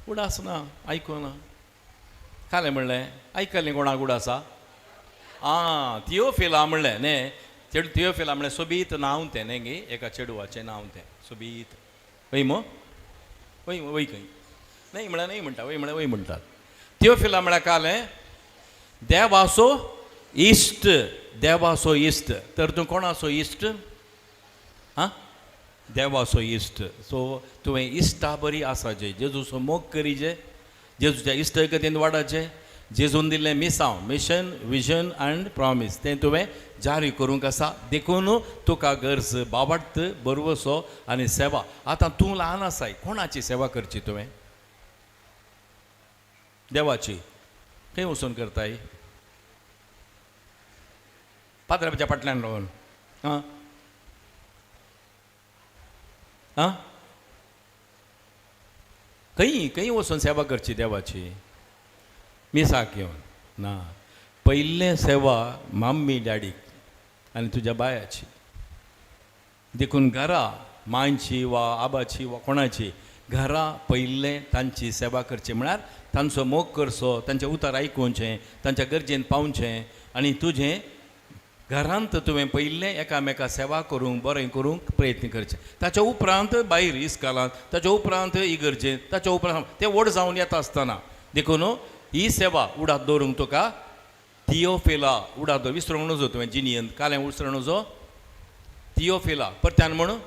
उडास ना, आयकूना. कालें म्हणलें, आयकलें कोणाक उडासा? आं, थियोफिला म्हणलें न्ही, चेडू थियोफिला म्हणलें सोबीत नांव तें न्ही गे, एका चेडवाचें नांव तें सोबीत. वय मो, वय वय खंय न्हय म्हळ्यार न्हय म्हणटा, वय म्हळ्यार वय म्हणटात. थियोफिला म्हळ्यार कालें देवाचो इश्ट, देवाचो इश्ट. तर तूं कोणाचो इश्ट? आं, देवाचो इश्ट. सो तुवें इश्टा बरी आसाचे, जेजूचो मोग करीजे, जेजूच्या इश्टगतीन वाडाचें, जेजून दिल्लें मिसांव, मिशन, विजन आनी प्रॉमीस तें तुवें जारी करूंक आसा. देखून तुका गरज बाबार्थ बरवसो आनी सेवा. आतां तूं ल्हान आसाय, कोणाची सेवा करची तुवें? देवाची. खंय वचून करताय? पात्राच्या फाटल्यान रावन. आं आं, खंय खंय वचून सेवा करची देवाची? मिसाक येवन ना, पयलें सेवा मम्मी डॅडीक आनी तुज्या बायाची. देखून घरा मांयची वा आबाची वा कोणाची घरा पयलें तांची सेवा करची, म्हळ्यार तांचो मोग करचो, तांचें उतर आयकुचें, तांच्या गरजेन पावचें आनी तुजें घरांत तुवें पयलें एकामेका सेवा करूंक, बरें करूंक प्रयत्न करचें. ताच्या उपरांत भायर इस्कालांत, ताच्या उपरांत इगर्जेंत, ताच्या उपरांत तें व्हड जावन येता आसतना. देखून ही सेवा उडात दवरूंक तुका थियोफिला उडात दवर, विसरूंक नजो तुवें जिणयेंत. कालें विसरूंक नजो थियोफिला, परत्यान म्हण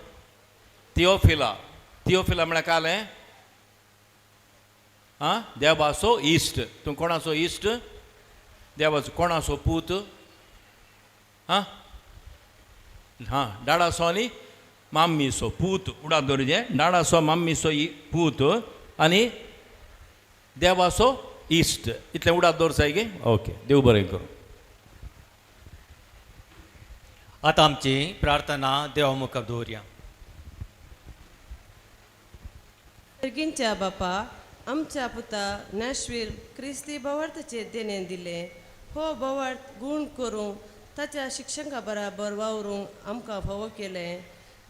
थियोफिला. थियोफिला म्हळ्यार कालें आं, देवाचो इश्ट. तूं कोणाचो इश्ट? देवाचो. कोणाचो पूत? आं हां, डाडासो आनी माम्मीचो पूत. उडात दवरचें, डाडासो माम्मीचो पूत आनी देवाचो इश्ट. इतलें उडात दवरचाय गे? ओके, देव बरें करूं. आतां आमची प्रार्थना देवा मुखार दवरया. सर्गींच्या बापा, आमच्या पुता नॅशवील क्रिस्ती भवार्थाचेर देणें दिलें. हो भवार्थ गूण करूंक ताच्या शिक्षका बराबर वावरूंक आमकां फावो केलें.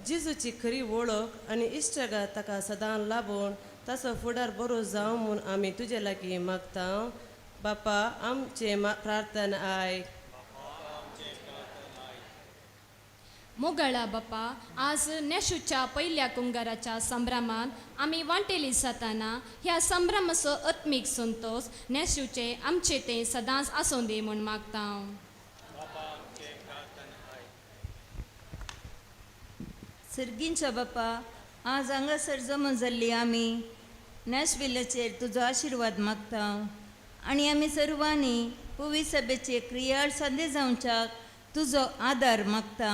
जेजूची खरी वळख आनी इश्टागत ताका सदां लाबून ताचो फुडार बरो जावं म्हूण आमी तुजे लागीं मागता. बापा आमचें प्रार्थना आयक. मोगाळा बापा, आज नेशूच्या पयल्या कुंगाराच्या संभ्रमांत आमी वांटेली जाताना ह्या संभ्रमाचो आत्मीक संतोश नेशूचे आमचे तें सदांच आसूं दी म्हूण मागता. सर्गींच्या बापा, आज हांगासर जमा जाल्ली आमी नॅशविलाचेर तुजो आशिर्वाद मागता आनी आमी सर्वांनी पवी सभेचे क्रियाळ साध्य जावच्याक तुजो आदार मागता.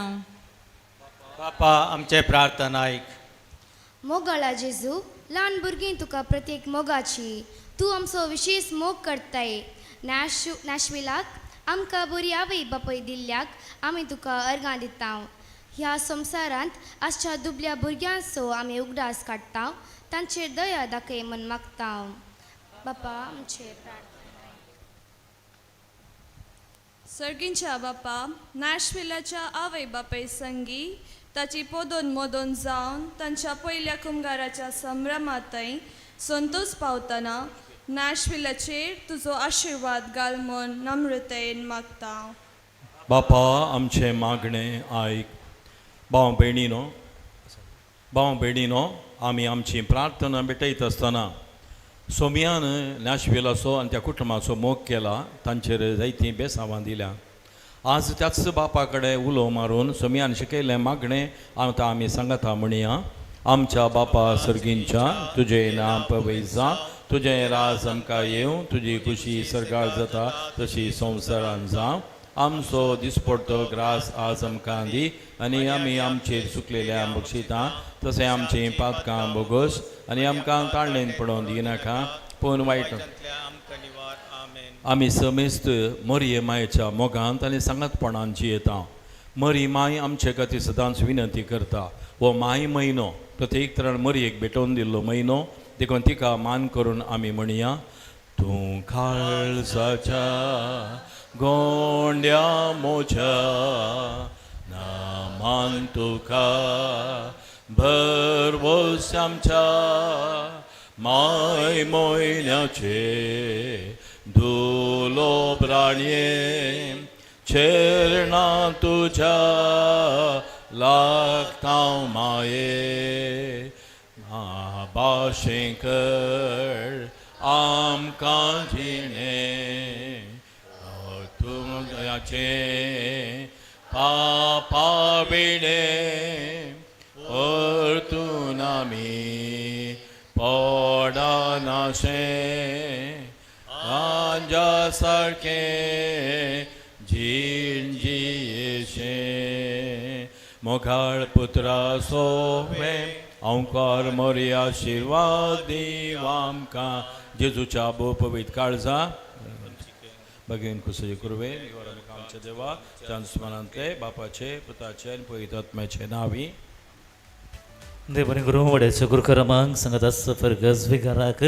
बापा आमचे प्रार्थना आयक. मोगाळा जेजू, ल्हान भुरगीं तुका प्रत्येक मोगाची, तूं आमचो विशेश मोग करताय. नॅशविलाक आमकां बरी आवय बापूय दिल्ल्याक आमी तुका अर्गां दिता. ह्या संवसारांत आसच्या दुबल्या भुरग्यांचो आमी उगडास काडटा, तांचेर दया दाखय म्हूण मागता. बापा आमचे प्रार्थना. सर्गींच्या बापा, नॅशविलाच्या आवय बापाय संगी ताची पोदोन मोदोन जावन तांच्या पयल्या कुमगाराच्या संभ्रमांतय संतोश पावतना नॅशविलाचेर तुजो आशिर्वाद घाल म्हूण नम्रतेन मागता. बापा आमचें मागणें आयक. भाव भयणीनो, भाव भयणीनो, आमी आमची प्रार्थना भेटयत आसतना सोमयान नॅशविलाचो आनी त्या कुटुंबाचो मोग केला, तांचेर जायतीं बेसांवां दिल्या. आज त्याच बापा कडेन उलो मारून सोमयान शिकयलें मागणें आतां आमी सांगता म्हणया. आमच्या बापा सर्गींच्या, तुजें नांव पवय जावं, तुजें राज आमकां येवं, तुजी खुशी सर्गार जाता तशी संवसारान जावं. आमचो दिसपडतो ग्रास आज आमकां दी आनी आमी आमचेर चुकलेल्या बक्षिता तशें आमचें पातकां बोगस आनी आमकां ताळणेन पडोवन दिनाका पूण वायट. आमी समेस्त मरये मायेच्या मोगांत आनी सांगातपणान जियेता. मरी माय आमचे खातीर सदांच विनंती करता. हो माय म्हयनो प्रत्येक तरान मरयेक भेटोवन दिल्लो म्हयनो देखून तिका मान करून आमी म्हणया तूं काळजाच्या गोंड्या मोज्या नामान तुका भरवस आमच्या माय म्हयन्याचे धुलो प्राणये चेरणां तुज्या लागता माये भाशेंकर आमकां जिणें तुमचें पापा विणें परतून आमी पडनाशें गांजा सारकें जीण जियेशें. मोगाळ पुत्रा सोवे अंकार मोरी आशिर्वाद दीव आमकां जेजूच्या भोव पवित्र काळजा भगीन कुसय कुरवे आमच्या देवा चान्समानांतले बापाचे पुताचे आनी पवित्र आत्म्याचे नांवी. देव बरें करूं वड्याचो गुरुकरमांक संगत आसा फर्गस विगाराक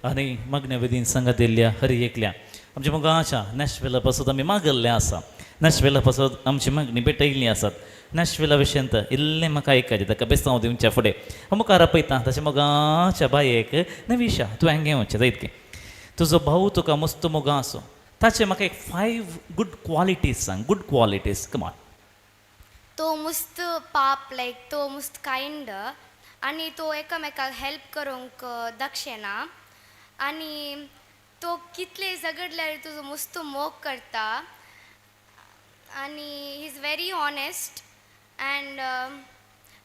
आनी मागण्या विधीन संगत दिल्ल्या हरी एकल्या आमच्या मोगाच्या नॅशवेला पासत आमी मागल्लें आसा. नॅशवेला पासत आमची मागणी भेटयल्ली आसात. नॅशवेला विशयंत इल्लें म्हाका आयकाचें ताका बेसांव दिवच्या फुडें हांव मुखार पळयता तशें मोगाच्या बायेक नविशा तूं हांगा येवचें जायत की तुजो भाऊ तुका मस्त मोगा आसो ताचें म्हाका एक 5 गुड क्वॉलिटीज सांग. गुड क्वॉलिटीज कमान. तो मुस्त पाप लायक तो मुस्त कायंड आनी तो एकामेकाक हेल्प करूंक दक्षेना आनी तो कितले झगडल्यार तुजो मुस्त मोग करता आनी he is very honest and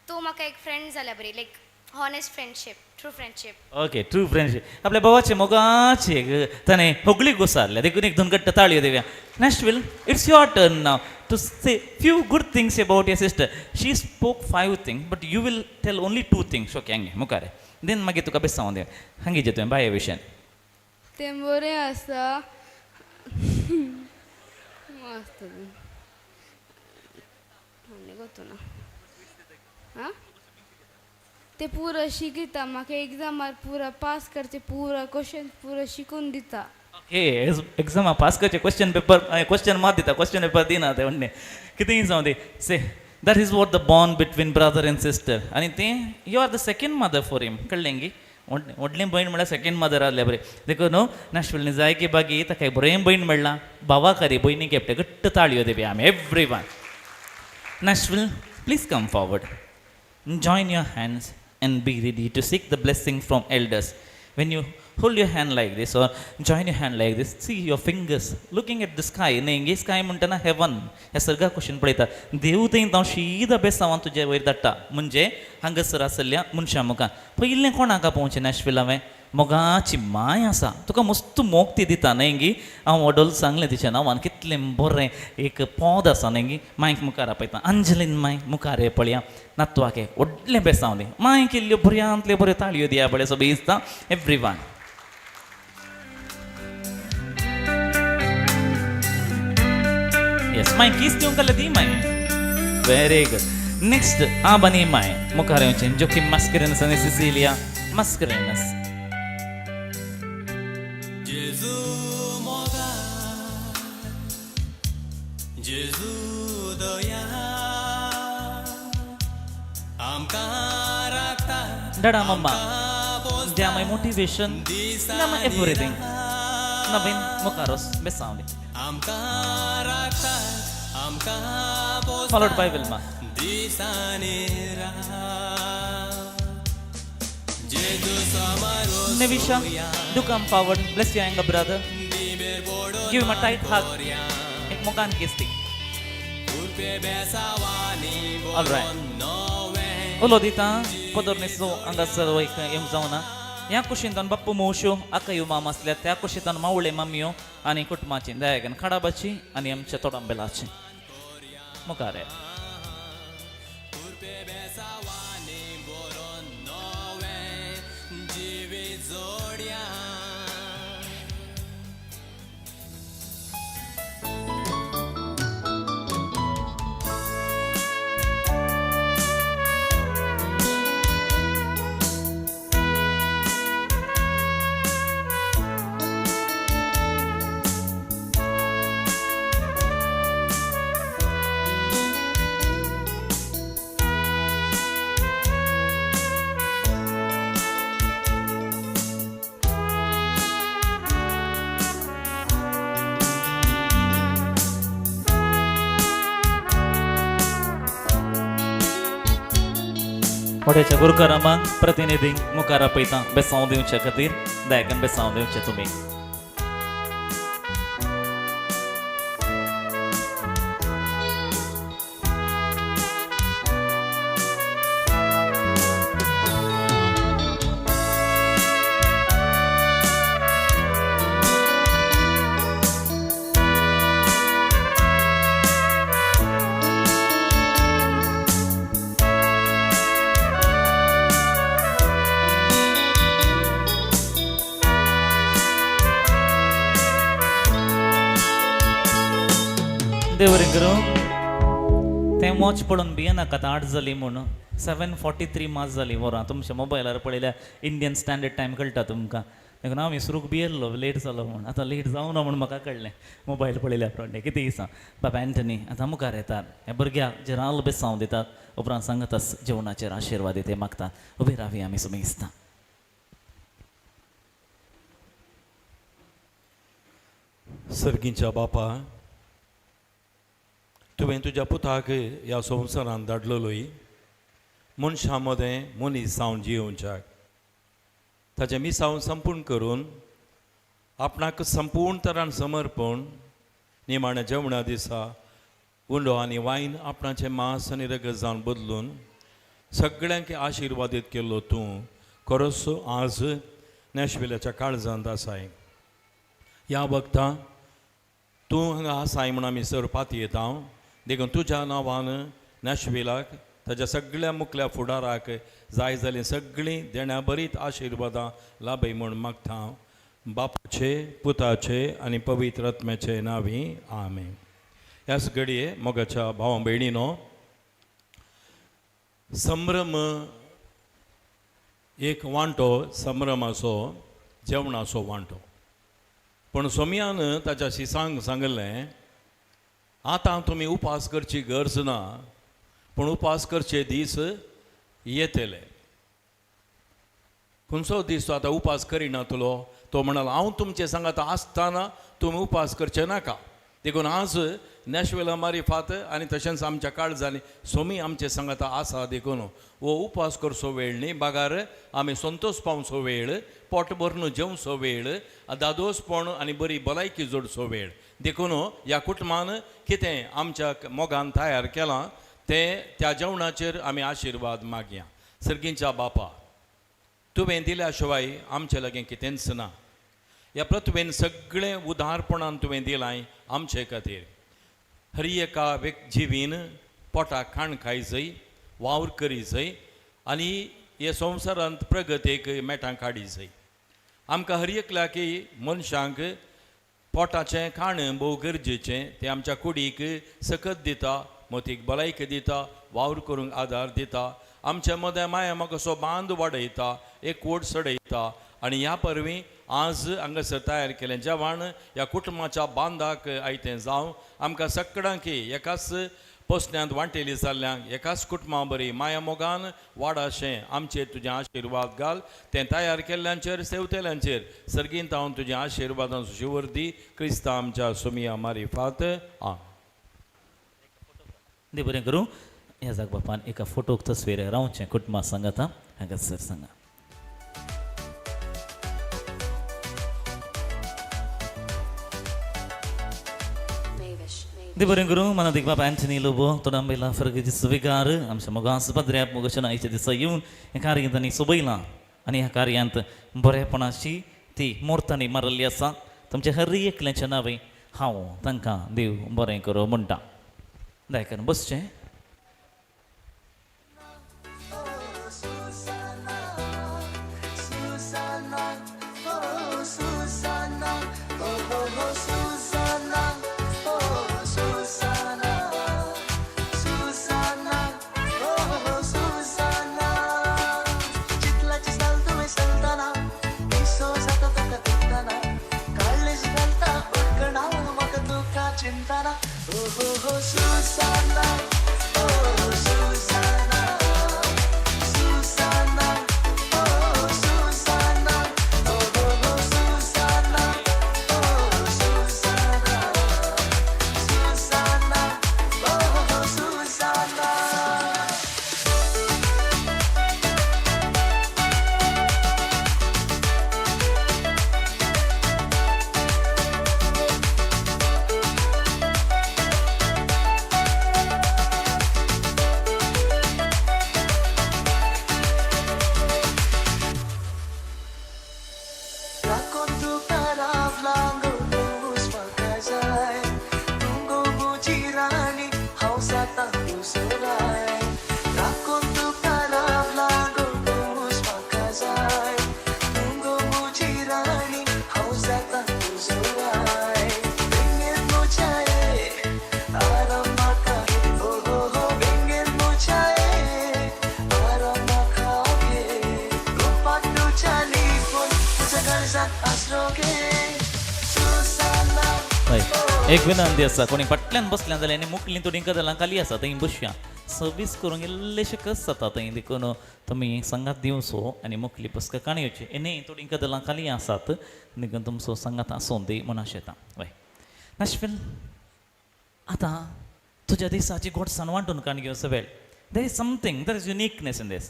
तो म्हाका एक फ्रेंड जाल्या बरी like honest friendship, true friendship. Okay, true friendship. आपल्या भावाचे मोगाचे ताणें होगळी घुसारल्या देखून एक दोन घट्ट ताळयो दिवया. Nashville, it's your turn now to say few good things about your sister. She spoke 5 things but you will tell only 2 things. Okay, हांगे मुखार देन मागीर तुका बेस्ट सांगून दिवया. हांगे जे तुवें बाये विशयान तें बरें आसा. मस्त ना ते पुरो शिकयता म्हाका एग्जामार पुरा पास करचे पुरा क्वेश्चन पुरा शिकून दिता. ओके, एग्जामा पास करचे क्वेश्चन पेपर क्वेश्चन मात दिता, क्वेश्चन पेपर दिना ते म्हणणे कितेंय जावं दी. Say that is what the bond between brother and sister. आनी तें you are the second mother for him. कळ्ळें गी? व्हडलें भयण म्हळ्यार सेकेंड मदर आसलें बरें देखून न्हू नॅशवेल जाय की बागी ताका बरें भयण मेळ्ळां भावाकारी भयणीक एकटें घट्ट ताळयो दिवया आमी every one. Nashville, please come forward. Join your hands and be ready to seek the blessing from elders. When you hold your hand like this or join your hand like this, see your fingers looking at the sky. न्ही स्काय म्हणटना हेवन ह्या सर्गा क्वेश्चन पळयता देव थंय हांव शीदा बेसांवान तुजे वयर धाडटा म्हणजे हांगासर आसल्या मनशां मुखार पयलें कोणाक आपोवचें नॅशवेल हांवें मोगाची माय आसा तुका मस्त मोग ती दिता न्हय गी. हांव वडोल सांगलें तिच्या नांवान कितलें बरें एक पद आसा न्हय गी. मायक मुखार आपयता अंजलीन माय मुखार हे पळया नातवाक व्हडलें बेसांव दी माय केल्ल्यो बऱ्यांतल्यो बऱ्यो ताळयो दिया पळय सो बेजता every one. Yes my kiss दिवंक जाल्यार दी my. Very good. Next आबानी my मुखार येवचें जोकीम मास्करेनस आनी सिसिलिया मास्करेनस. जेजू मोगा जेजू दया आमकां राखता Dada mama, they are my motivation, they are my everything. Naveen मुखारोस बेसावली. आमकां राखता आमकां Followed by Vilma. दिसांनी रात जेजू समारो Nevisha, do come forward. Bless your younger brother. Give him a tight hug. एक मुखान kiss the. All right. उलो दिता पदर न्हेसो हांगासर येवंक जावना. ह्या कुशींतान बाप्पू मोवश्यो आकायो माम आसल्या त्या कुशींतान मावळे मामयो आनी कुटुंबाची दयागन खाडाबाची आनी आमच्या तोडांबेलाची मुखार येयात. जिवीत जोड्या. मोठ्याच्या गुरुकारामाक प्रतिनिधी मुखार आपयता बेसांव दिवचे खातीर. दयाकन बेसांव दिवचें तुमी. देव बरें करूं. तें वॉच पळोवन भियेनाकात 8 जाली म्हूण. 7:43 मात जाली वरां. तुमच्या मोबायलार पळयल्यार इंडियन स्टँडर्ड टायम कळटा तुमकां. देखून हांव विसरूंक भियेल्लो लेट जालो म्हूण. आतां लेट जावना म्हूण म्हाका कळ्ळें मोबायल पळयल्या प्रमाणे. कितें दिसा बाबा एंटनी आतां मुखार येतात, ह्या भुरग्याक जेराल बेसांव दितात, उपरांत सांगतास जेवणाचेर आशिर्वाद ते मागतात. उबी रावी आमी सुमेस्ता. सर्गीच्या बापा, तुवें तुज्या पुताक ह्या संवसारांत धाडलेलोय मनशां मदें मनीस जावन जियोवच्याक, ताचें मिसांव संपूर्ण करून आपणाक संपूर्ण तरान समर्पण निमाण्या जेवणा दिसा उंडो आनी वायन आपणाचें मांस आनी रगत जावन बदलून सगळ्यांक आशिर्वादीत केल्लो तूं खरोच आज नॅशविलाच्या काळजांत आसाय. ह्या वखदां तूं हांगा आसाय म्हूण आमी सर पातयेता. देखून तुज्या नांवान नॅशविलाक ताज्या सगळ्या मुखल्या फुडाराक जाय जालीं सगळीं देण्या बरीत आशिर्वादां लाभय म्हूण मागता. बापाचे, पुताचे आनी पवित्र आत्म्याचे नांवी आमेन. ह्याच घडये मोगाच्या भावा भयणीनो, संभ्रम एक वांटो, संभ्रमाचो जेवणाचो वांटो. पूण सोमयान ताच्या शिसांक सांगलें, आतां तुमी उपास करची गरज ना, पूण उपास करचे दीस येतले. खंयचो दीस तो आतां उपास करिनातलो? तो म्हणालो, हांव तुमचें सांगात आसतना तुमी उपास करचे नाका. देखून आज नॅशवेला मारिफात आनी तशेंच आमच्या काळजांनी सोमी आमचे सांगात आसा. देखून हो उपास करचो वेळ न्ही, बागार आमी संतोश पावचो वेळ, पोट भरून जेवचो वेळ, दादोसपण आनी बरी भलायकी जोडचो वेळ. देखून ह्या कुटुंबान कितें आमच्या मोगान तयार केलां तें त्या जेवणाचेर आमी आशिर्वाद मागया. सर्गींच्या बापा, तुवें दिल्या शिवाय आमचे लागीं कितेंच ना. ह्या पृथ्वेन सगळें उदारपणान तुवें दिलां आमचे खातीर. हर एका जिवीन पोटाक खाण खायजय, वावर करीजय आनी हे संवसारांत प्रगतीक मेटां काडीजय. आमकां हर एकल्याक मनशांक पोटाचें खाण भोव गरजेचें. तें आमच्या कुडीक सकत दिता, मतीक भलायकी दिता, वावर करूंक आदार दिता, आमच्या मदें माया मोगाचो बांद वाडयता, एकवट चडयता. आनी ह्या परवीं आज हांगासर तयार केलें जेवण ह्या कुटुंबाच्या बांदाक आयतें जावं. आमकां सगळ्यांक एकाच पोसण्यांत वांटेली जाल्ल्यांक एकाच कुटुंबा बरी माया मोगान वाडाशें आमचेर तुजें आशिर्वाद घाल. तें तयार केल्ल्यांचेर सेवतेल्यांचेर सर्गींत हांव तुजें आशिर्वादान शिवर दी. क्रिस्ता आमच्या सुमिया मारिफात. आं देव बरें करूं. ह्या जाग बापान एका फोटोक तस्वीर रावचें कुटुंबा सांगाता. हांगा सर सांगा. देव बरें करूं. मनादीक बाबा अँथनी लोबो तोडांबेला फर्गजी सुविगार आमच्या मोगास पद्र्याप मोगशन आयच्या दिसा येवन हें कार्य तांणी सोबयलां आनी ह्या कार्यांत बरेपणाची ती मुर्तांनी मारिल्ली आसा. तुमच्या हर एकल्याचें नांव हांव तांकां देव बरें करूं म्हणटा. दया बसचें. एक विनंती आसा, कोणी फाटल्यान बसल्यान जाल्यार आनी मुखली थोडी कदलां खाली आसा थंय बसया. सर्वीस करूंक इल्लेशें कस जाता थंय, देखून तुमी सांगात दिवचो आनी मुखली बसका काणी येवची. न्ही थोडी कदलां खाली आसात देखून तुमचो सांगात आसूं दी म्हूण आशेता. हय नाशवेल, आतां तुज्या दिसाची गोडसाण वांटून काण घेवचो वेळ. There is something, there is uniqueness in this.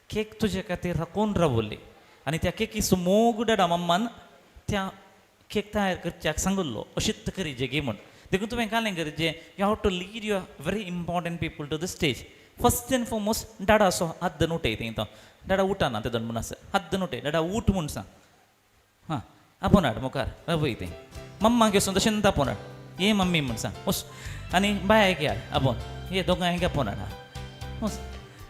Cake तुजे खातीर राखून रावली आनी त्या केकीचो मोग डाडा मम्मान त्या केक तयार करच्याक सांगिल्लो अशीच करी जे गे म्हूण. देखून तुवें कालें गरजें, you have to lead your very important people to the stage. First and foremost डाडा असो हात धरून उठय थंय, तो डाडा उठाना ते दोन म्हूण आसा, हात धरून उठय डाडा उठ म्हूण सांग. हां आपोवन हाड मुखार वय थंय मम्माक वचून तशेंच आपोवन हाड, ये मम्मी म्हूण सांग वच. आनी बायक हाड आपोवन, ये दोगांयक आपोवन हाड. हां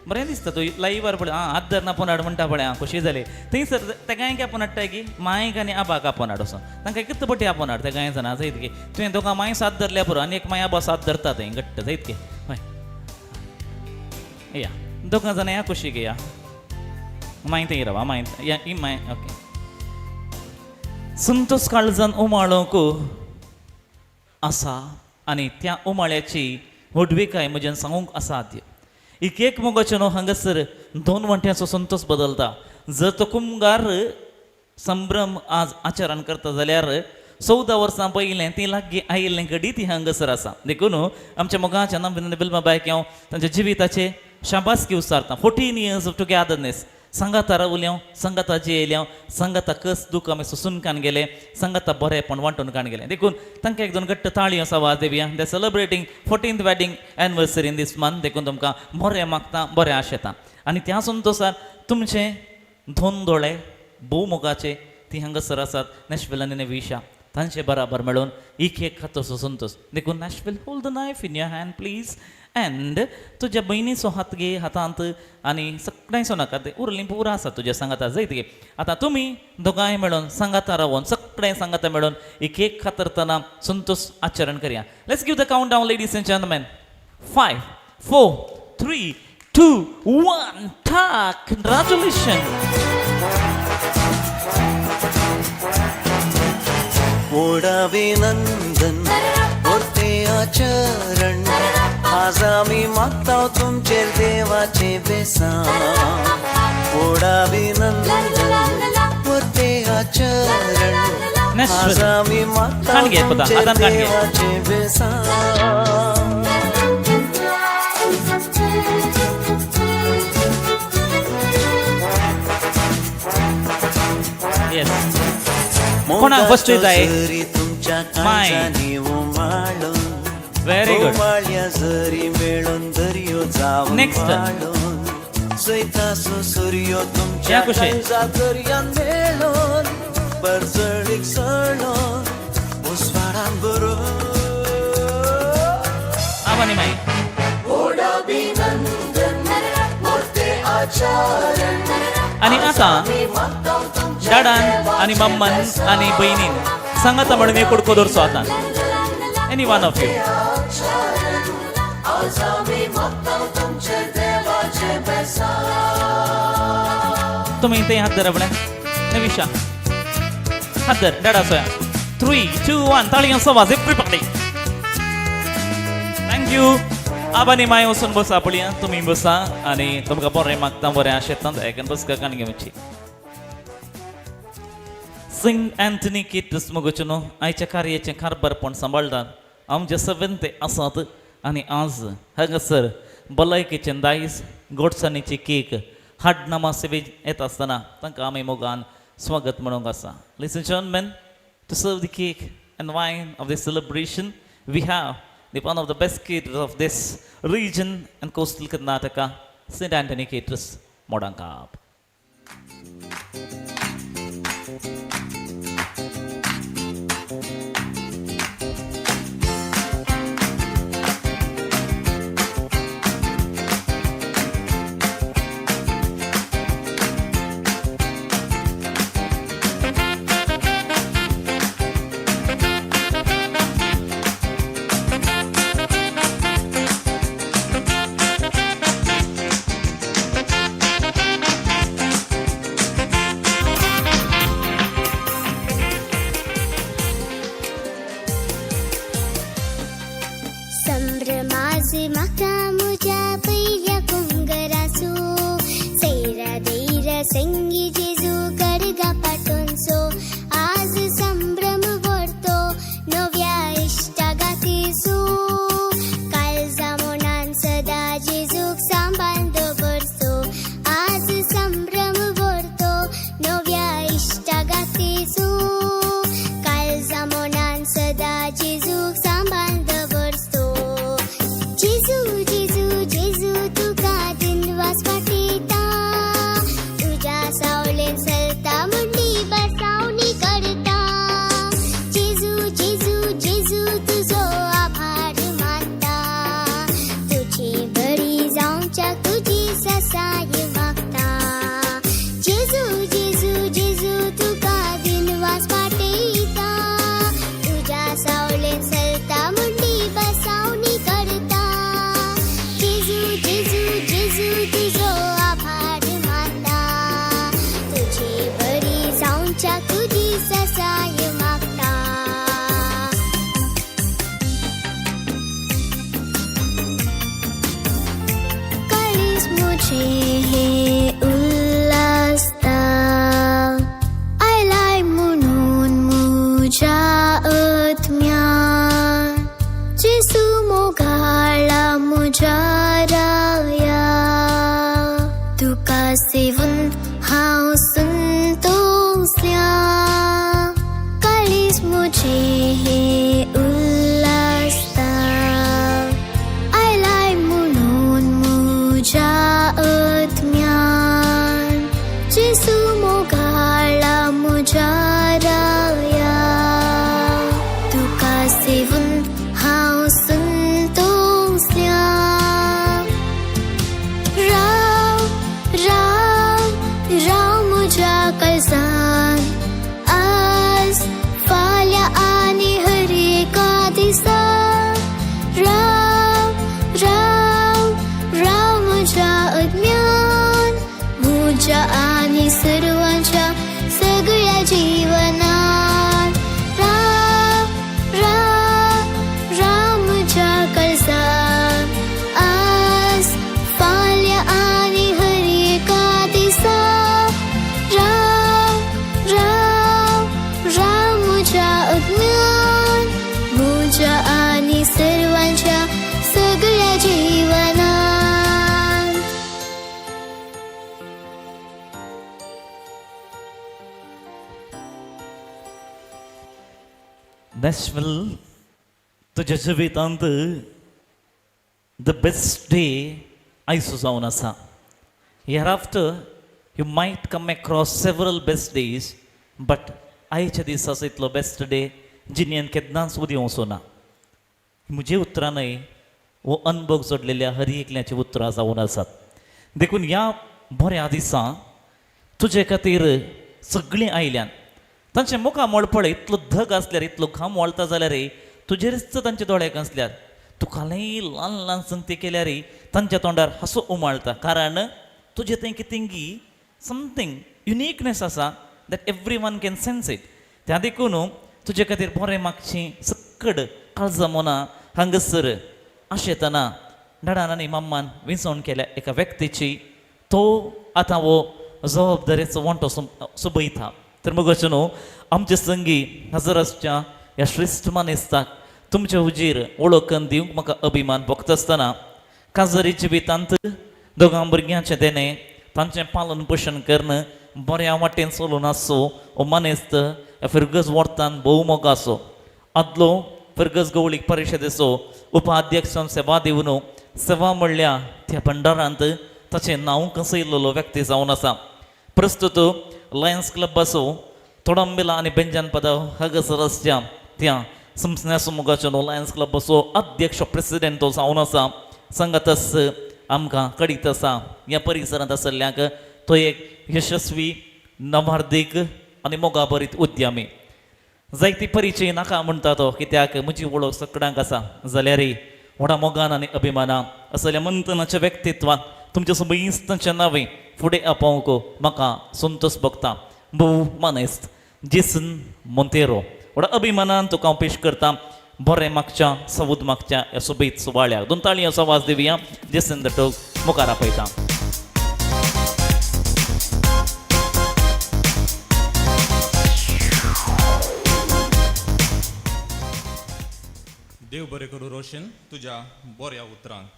बरें दिसता तूं लायव्हार पळय. आं हात धरना आपोवन हाड म्हणटा पळय. आं खोशी जाली थंयसर तेगांयक आपोवन हाडटा की मायक आनी आबाक आपोवन हाड वचोन तांकां एकच पटी आपोवन हाड तेगांय जाणां जायत की तुवें दोगां मांय साथ धरल्या पुरो आनी एक माय आबा साथ धरता थंय घट्ट जायत की. हय या दोगां जाणां या खोशी घेया माय थंय रावा माय या ही माय. ओके संतोष काळजान उमाळोंक आसा आनी त्या उमाळ्याची व्हडविकाय म्हज्यान सांगूंक असाध्य. एक एक मोगाचें न्हू हांगासर दोन वांट्यांचो संतोष बदलता. जर तो कुमगार संभ्रम आज आचरण करता जाल्यार 14 वर्सां पयलें ती लागीं आयिल्लें घडी ती हांगासर आसा. देखून आमच्या मोगाच्या नांव बिल्मा बायक हांव तांच्या जिविताचे शाबासकी उच्चारता. 14 years of togetherness. सांगाता रावल्या, सांगाता जियेल्या, सांगाता कस दुख आमी सोसून कान गेले, सांगाता बरेंपण वांटून कान गेले. देखून तांकां एक दोन घट्ट ताळयो आवाज दिवया. They celebrating 14th wedding anniversary in this month. देखून तुमकां बरें मागता, बरें आशेता. आनी त्या संतोसार तुमचे दोन दोळे भोव मोगाचे ती हांगासर आसात नॅशवेल आनी नेविशा तांचे बराबर मेळून एक एक खातोसो संतोष. देखून Nashville, hold the knife in your hand please and तुज्या भयणीचो हात घे हातांत आनी सगळ्यांचो नाका ते उरलीं पुरा आसा तुज्या सांगाता जायत गे. आतां तुमी दोगांय मेळून सांगाता रावन सगळें सांगाता मेळून एक एक खातरतना संतोष आचरण करया. Let's give the count down ladies and gentlemen. 5 4 3 2 1 ठाक. कंग्रॅच्युलेशन. मोडाभिनंदन होते आचरण आज आमी मागता तुमचेर देवाचे बेसां. मोडाभिनंदन होते आचरण आज आमी मागता तुमचेर देवाचे बेसां. कोणाक फर्स्ट जाय? My. Very good. Next. जैताचो सुर्यो तुमच्या या कुशीन. काळजा दर्यान मेळोन परजळीक सळोन उजवाडान बरो. आबा आनी माई. आनी आतां डाडान आनी मम्मान आनी बहिणीन सांगाता म्हणून एक कुडको दवरचो आतां. Any one of you. तुम्ही ते हात धरा पळय. नविशा हात धर डाडा सोया. 3 2 1 ताळयांचो आवाज एवरीबॉडी. Thank you. आबा आनी माय वचून बसा पळया. तुमी बसा आनी तुमकां बरें मागता बरें आशेतां एकान बसका कान घेवची. सेंट अँथनी केटर्स मुगोचो न्हू आयच्या कार्याचें कारभारपण सांबाळटात आमचे सवेंते आसात आनी आज हांगासर भलायकेचें दायज गोडसाणीची केक हाडनामा सेवे येता आसतना तांकां आमी मोगान स्वागत म्हणूंक आसा. Ladies and gentlemen, to serve the cake and wine of this celebration, we have the one of the best caterers of this region and coastal Karnataka, St. Anthony Caterers, Modankap. संभ्रमाज म्हाका म्हज्या पयल्या कुंगराचो सैरा दैरा संगी जेजू गडगा पाटोनचो आज संभ्रम व्हरतो नव्या इश्टागातीचो काळजा मनान सदा जेजूक सांबाळ दवरचो आज संभ्रम व्हरतो नव्या इश्टागातीचो काळजा मनान सदा जेजूक सांबाळ दवरचो. जेजू जेजू जेजू तुका दिनवास पाठयता तुज्या सावळेन चलता म्हणली बसावणी करता. जेजू जेजू जेजू तुजो आभार मानता तुजी बरी जावच्या तुजी ससाय मागता. जेजू जेजू जेजू तुका दिनवास पाठयता तुज्या सावळेन चलता म्हणली बसावणी करता. जेजू जेजू जेजू तुजो आभार मानता तुजी बरी जावच्या तुजी ससाय मागता. काळीज मुझे हे उल्हासता आयलाय म्हणून म्हज्या आत्म्यान जेजू मोगाळा म्हज्या राया तुका सेवून हांव संतोसल्या. काळीज मुझे हे उल्हासता आयलाय म्हणून म्हज्या आत्म्यान जेजू मोगाळा म्हज्या राया तुका सेवून हांव संतोसल्या. राव राव राव म्हज्या काळजान आज फाल्यां आनी हर एका दिसा राव राव राव म्हज्या अज्ञान म्हज्या आनी सर्वांच्या सगळ्या जिवनान राव राव राव म्हज्या काळजान आज फाल्यां आनी हर एका दिसा राव राव राव म्हज्या अज्ञान म्हज्या आनी सर्वांच्या सगळ्या जिवनान. नॅशनल तुज्या जिवितांत the best day आयचो जावन आसा. Hereafter you might come across several best days, but आयच्या दिसाचो इतलो बेस्ट डे जिणेन केन्नाच उदेवचो ना. म्हजी उतरां न्हय, हो अनभोग जोडलेल्या हर एकल्याची उतरां जावन आसात. देखून ह्या बऱ्या दिसा तुजे खातीर सगळीं आयल्यान तांचें मुखामळ पळय, इतलो धग आसल्यार, इतलो घाम वळता जाल्यार तुजेरच तांचे दोळे घासल्यार, तुका लय ल्हान ल्हान संगती केल्यार तांच्या तोंडार हांसो उमाळता, कारण तुजें थंय कितेंगी समथींग युनिकनेस आसा that everyone can sense it. त्या देखून तुजे खातीर बरें मागचें सक्कड काळजा मना हांगासर आशेतना डॅडान आनी मम्मान विंचवण केल्या एका व्यक्तीची तो आतां हो जबाबदारेचो वांटो सोबयता. तर मग अशें न्हू आमचे संगी हजर आसच्या ह्या श्रेश्ठ मानेस्ताक तुमचे हुजीर वळखून दिवंक म्हाका अभिमान भोगता आसतना काजरी जिवितांत दोगां भुरग्यांचें देणें तांचें पालन पोशण करून बऱ्या वाटेन चलून आसचो हो मानेस्त फिरगज वर्तान भोव मोग आसो. आदलो फिरगज गवळीक परिशदेचो उपाध्यक्ष सेवा दिवन सेवा म्हणल्या त्या भंडारांत ताचें नांव कसयलेलो व्यक्ती जावन आसा. प्रस्तुत लायन्स क्लबाचो तोडंबेला आनी बेंजन पदाव हांगासर आसच्या त्या संस्थासो मुखाचो लायन्स क्लबाचो अध्यक्ष प्रेसिडेंट तो जावन आसा. सांगातच आमकां कळीत आसा ह्या परिसरांत आशिल्ल्यांक तो एक यशस्वी नवार्दीक आनी मोगाभरीत उद्यमी. जायती परिचय नाका म्हणटा तो, कित्याक म्हजी वळख सगळ्यांक आसा, जाल्यार व्हडा मोगान आनी अभिमानान असल्या मंथनाच्या व्यक्तित्वान तुमच्या समयिस्तांचें नांवें फुडें आपोवंक म्हाका संतोष भोगता. भोव मानेस्त जेसन मोंतेरो व्हडा अभिमानान तुका हांव पेश करता. बरें मागच्या सवूद मागच्या ह्या सोबीत सुवाळ्याक दोन ताळयांचो आवाज दिवया. जेसन दटोक मुखार आपयता. देव बरें करूं रोशन तुज्या बऱ्या उतरांक.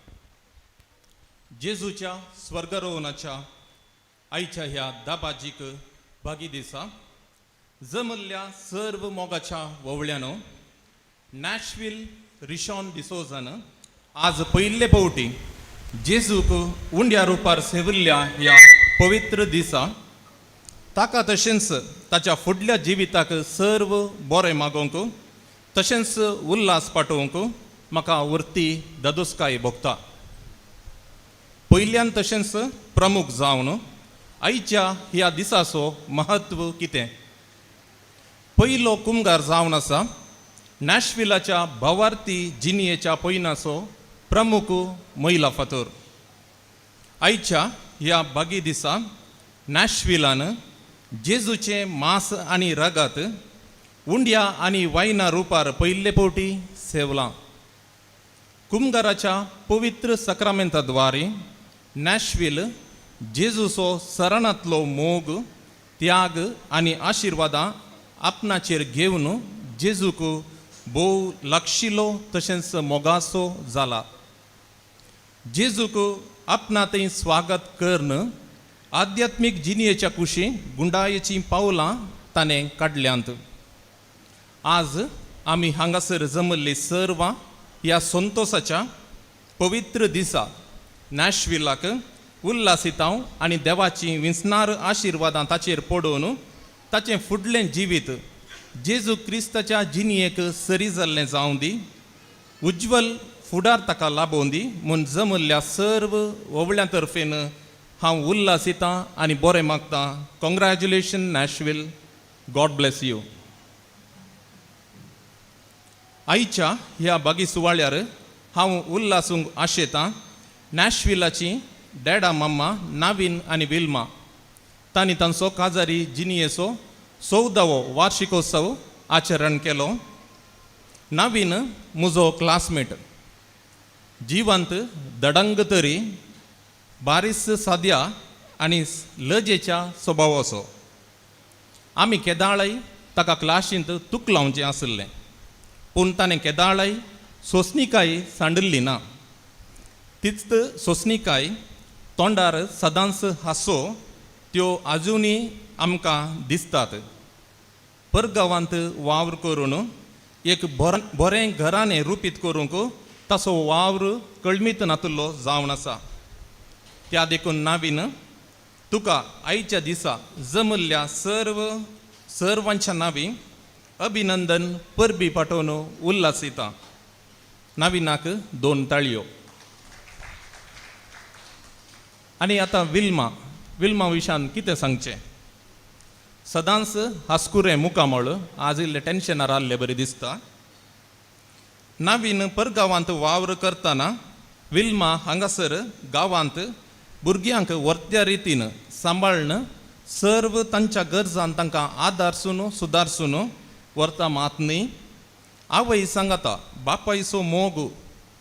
जेजूच्या स्वर्गरोहणाच्या आयच्या ह्या दाबाजीक भागी दिसा जमल्ल्या सर्व मोगाच्या वोवळ्यानो नॅशविल रिशॉन डिसोजान आज पयले फावटी जेजूक उंड्या रुपार सेविल्ल्या ह्या पवित्र दिसा ताका तशेंच ताच्या फुडल्या जिविताक सर्व बरें मागोवंक तशेंच उल्हास पाठोवंक म्हाका उरती ददुस्काय भोगता. पयल्यान तशेंच प्रमुख जावन आयच्या ह्या दिसाचो महत्व कितें? पयलो कुमगार जावन आसा नॅशविलाच्या भावार्थी जिणयेच्या पयनाचो प्रमुख महिला फातोर. आयच्या ह्या बागी दिसा नॅशविलान जेजूचें मांस आनी रगत उंड्या आनी वायना रुपार पयले फावटी सेवलां. कुमगाराच्या पवित्र सक्रामेंता द्वारे नॅशविल जेजूचो सरणांतलो मोग त्याग आनी आशिर्वादां आपणाचेर घेवन जेजूक भोव लागशिलो तशेंच मोगाचो जाला. जेजूक आपणा थंय स्वागत करून आध्यात्मीक जिणयेच्या कुशी गुंडायेचीं पावलां ताणें काडल्यांत. आज आमी हांगासर जमल्ली सर्वां ह्या संतोसाच्या पवित्र दिसा नॅशविलाक उल्हासितांव आनी देवाची विंचणार आशिर्वादां ताचेर पडोवन ताचें फुडलें जिवीत जेजू क्रिस्ताच्या जिणयेक सरी जाल्लें जावं दी, उज्ज्वल फुडार ताका लाबोवन दी म्हूण जमल्ल्या सर्व ओवळ्यां तर्फेन हांव उल्हासितां आनी बरें मागतां. Congratulation Nashville, God bless you. आयच्या ह्या बागी सुवाळ्यार हांव उल्हासूंक आशेतां नॅशविलाची डॅडा मम्मा नावीन आनी विल्मा तांणी तांचो काजारी जिणयेचो 14वो वार्षिकोत्सव आचरण केलो. नावीन म्हजो क्लासमेट, जिवंत दडंग तरी बारीस साद्या आनी लजेच्या स्वभावाचो. आमी केदाळय ताका क्लासींत तुक लावचें आशिल्लें, पूण ताणें केदाळय सोंसणीकाय सांडिल्ली ना. तीच सोंसणीकाय तोंडार सदांच हांसो त्यो आजुनूय आमकां दिसतात. परगांवांत वावर करून एक बरें घराणें रुपीत करूंक ताचो वावर कळमीत नातिल्लो जावन आसा. त्या देखून नावीन तुका आयच्या दिसा जमल्ल्या सर्व सर्वांच्या नावी अभिनंदन परबी पाठोवन उल्हास येता. नाविनाक दोन ताळयो. आनी आतां विल्मा, विल्मा विशान कितें सांगचें? सदांच हासकुरें मुखामळ, आज इल्लें टेन्शनार आहले बरें दिसता. नवीन परगांवांत वावर करतना विल्मा हांगासर गांवांत भुरग्यांक वर्त्या रितीन सांबाळ्न सर्व तांच्या गरजान तांकां आदारसून सुदारसून व्हरता. मात न्ही, आवय सांगाता बापायचो मोग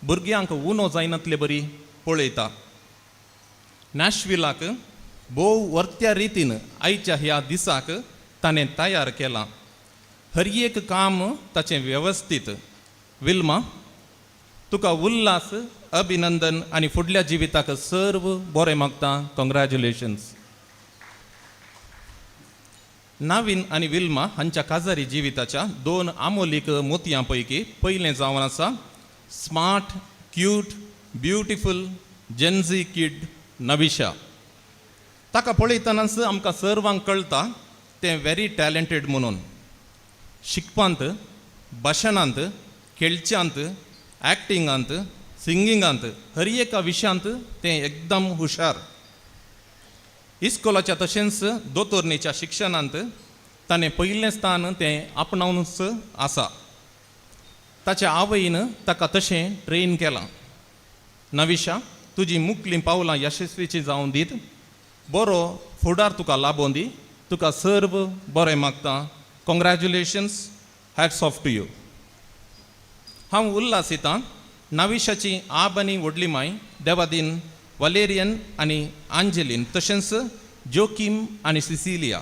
भुरग्यांक उणो जायनातले बरी पळयता. नॅशविलाक भोव वर्त्या रितीन आयच्या ह्या दिसाक ताणें तयार केलां. हर एक काम ताचें वेवस्थीत. विल्मा, तुका उल्हास, अभिनंदन आनी फुडल्या जिविताक सर्व बरें मागता. कॉंग्रॅच्युलेशन्स. नावीन आनी विल्मा हांच्या काजारी जिविताच्या दोन आमोलीक मोतयां पैकी पयलें जावन आसा smart, cute, beautiful Gen Z kid Navisha. ताका पळयतनाच आमकां सर्वांक कळटा तें व्हेरी टॅलेंटेड म्हणून. शिकपांत, भाशणांत, खेळच्यांत, एक्टिंगांत, सिंगिंगांत, हर एका विशयांत तें एकदम हुशार. इस्कोलाच्या तशेंच दोतोरणीच्या शिक्षणांत ताणें पयलें स्थान तें आपणावनूच आसा. ताच्या आवयन ताका तशें ट्रेन केलां. नविशा, तुजी मुखलीं पावलां यशस्वीची जावन दीत, बरो फुडार तुका लाबोवन दी. तुका सर्व बरें मागता. Congratulations, hats off to you. हांव उल्हासितां नविशाची आब आनी व्हडली माय देवादीन वलेरियन आनी आंजेलीन, तशेंच जोकीम आनी सिसिलिया,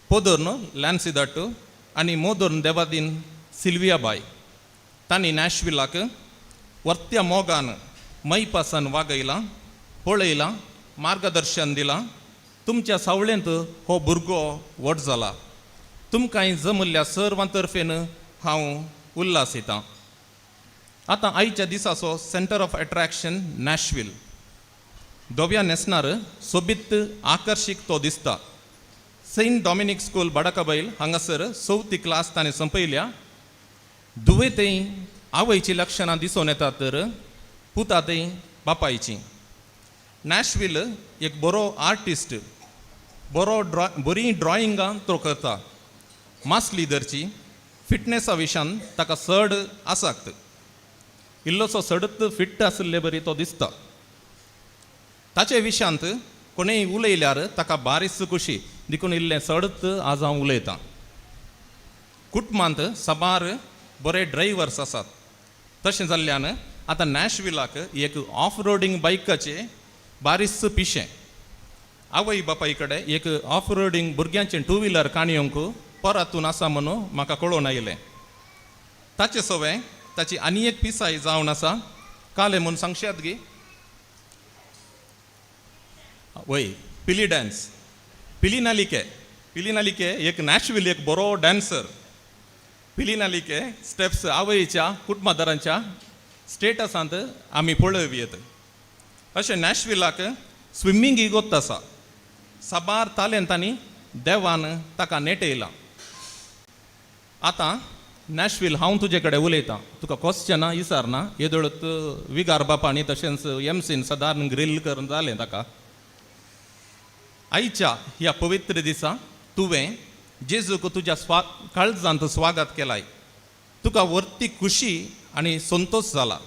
पोदोर्न लॅन्सिदाटो आनी मोदोर्न देवादीन सिल्विया बाय. तांणी नॅशविलाक वर्त्या मोगान मैपासान वागयलां, पळयलां, मार्गदर्शन दिलां. तुमच्या सावळेंत हो भुरगो व्हड जाला. तुमकां जमल्ल्या सर्वां तर्फेन हांव उल्हासितां. आतां आयच्या दिसाचो सेंटर ऑफ एट्रॅक्शन नॅशविल. धव्या न्हेसणार सोबीत आकर्शीक तो दिसता. सेंट डॉमिनीक स्कूल, बडाकाबैल हांगासर चवथी क्लास ताणें संपयल्या. धुवे थंय आवयचीं लक्षणां दिसून येतात तर पुता थंय बापायचीं. नॅशविल एक बरो आर्टिस्ट, बरो ड्रॉ बरीं ड्रॉइंगां तो करता. मासली धरची, फिटनेसा विशयान ताका चड आसक्त. इल्लोसो सडत फिट आशिल्ले बरी तो दिसता. ताचे विशयांत कोणेय उलयल्यार ताका बारीस खुशी, देखून इल्लें चडत आज हांव उलयतां. कुटुंबांत साबार बरे ड्रायवर्स आसात. तशें जाल्ल्यान आतां नॅशविलाक एक ऑफ रोडींग बायकाचें बारीस पिशें. आवय बापाय कडेन एक ऑफ रोडींग भुरग्यांचें टू व्हिलर काणयोंक परतून आसा म्हणून म्हाका कळोवन आयलें. ताचे सवें ताची आनी एक पिसाय जावन आसा. कालें म्हूण सांगशात गी? वय, पिली डान्स. पिली नालिके, पिली नालिके एक नॅशविल एक बरो डान्सर. पिली नालिके स्टेप्स आवयच्या कुटुंबादारांच्या स्टेटसांत आमी पळोवयेत. अशें नॅशविलाक स्विमींगय गोत्त आसा. साबार तालेंतांनी देवान ताका नेटयलां. आतां नॅशविल, हांव तुजे कडेन उलयतां, तुका क्वेश्चनां विचारना. येदोळत विगार बापांनी तशेंच एमसीन सदारण ग्रील करून जालें ताका. आयच्या ह्या पवित्र दिसा तुवें जेजूक तुज्या काळजांत स्वागत केलाय. तुका वर्ती खुशी आनी संतोश जाला.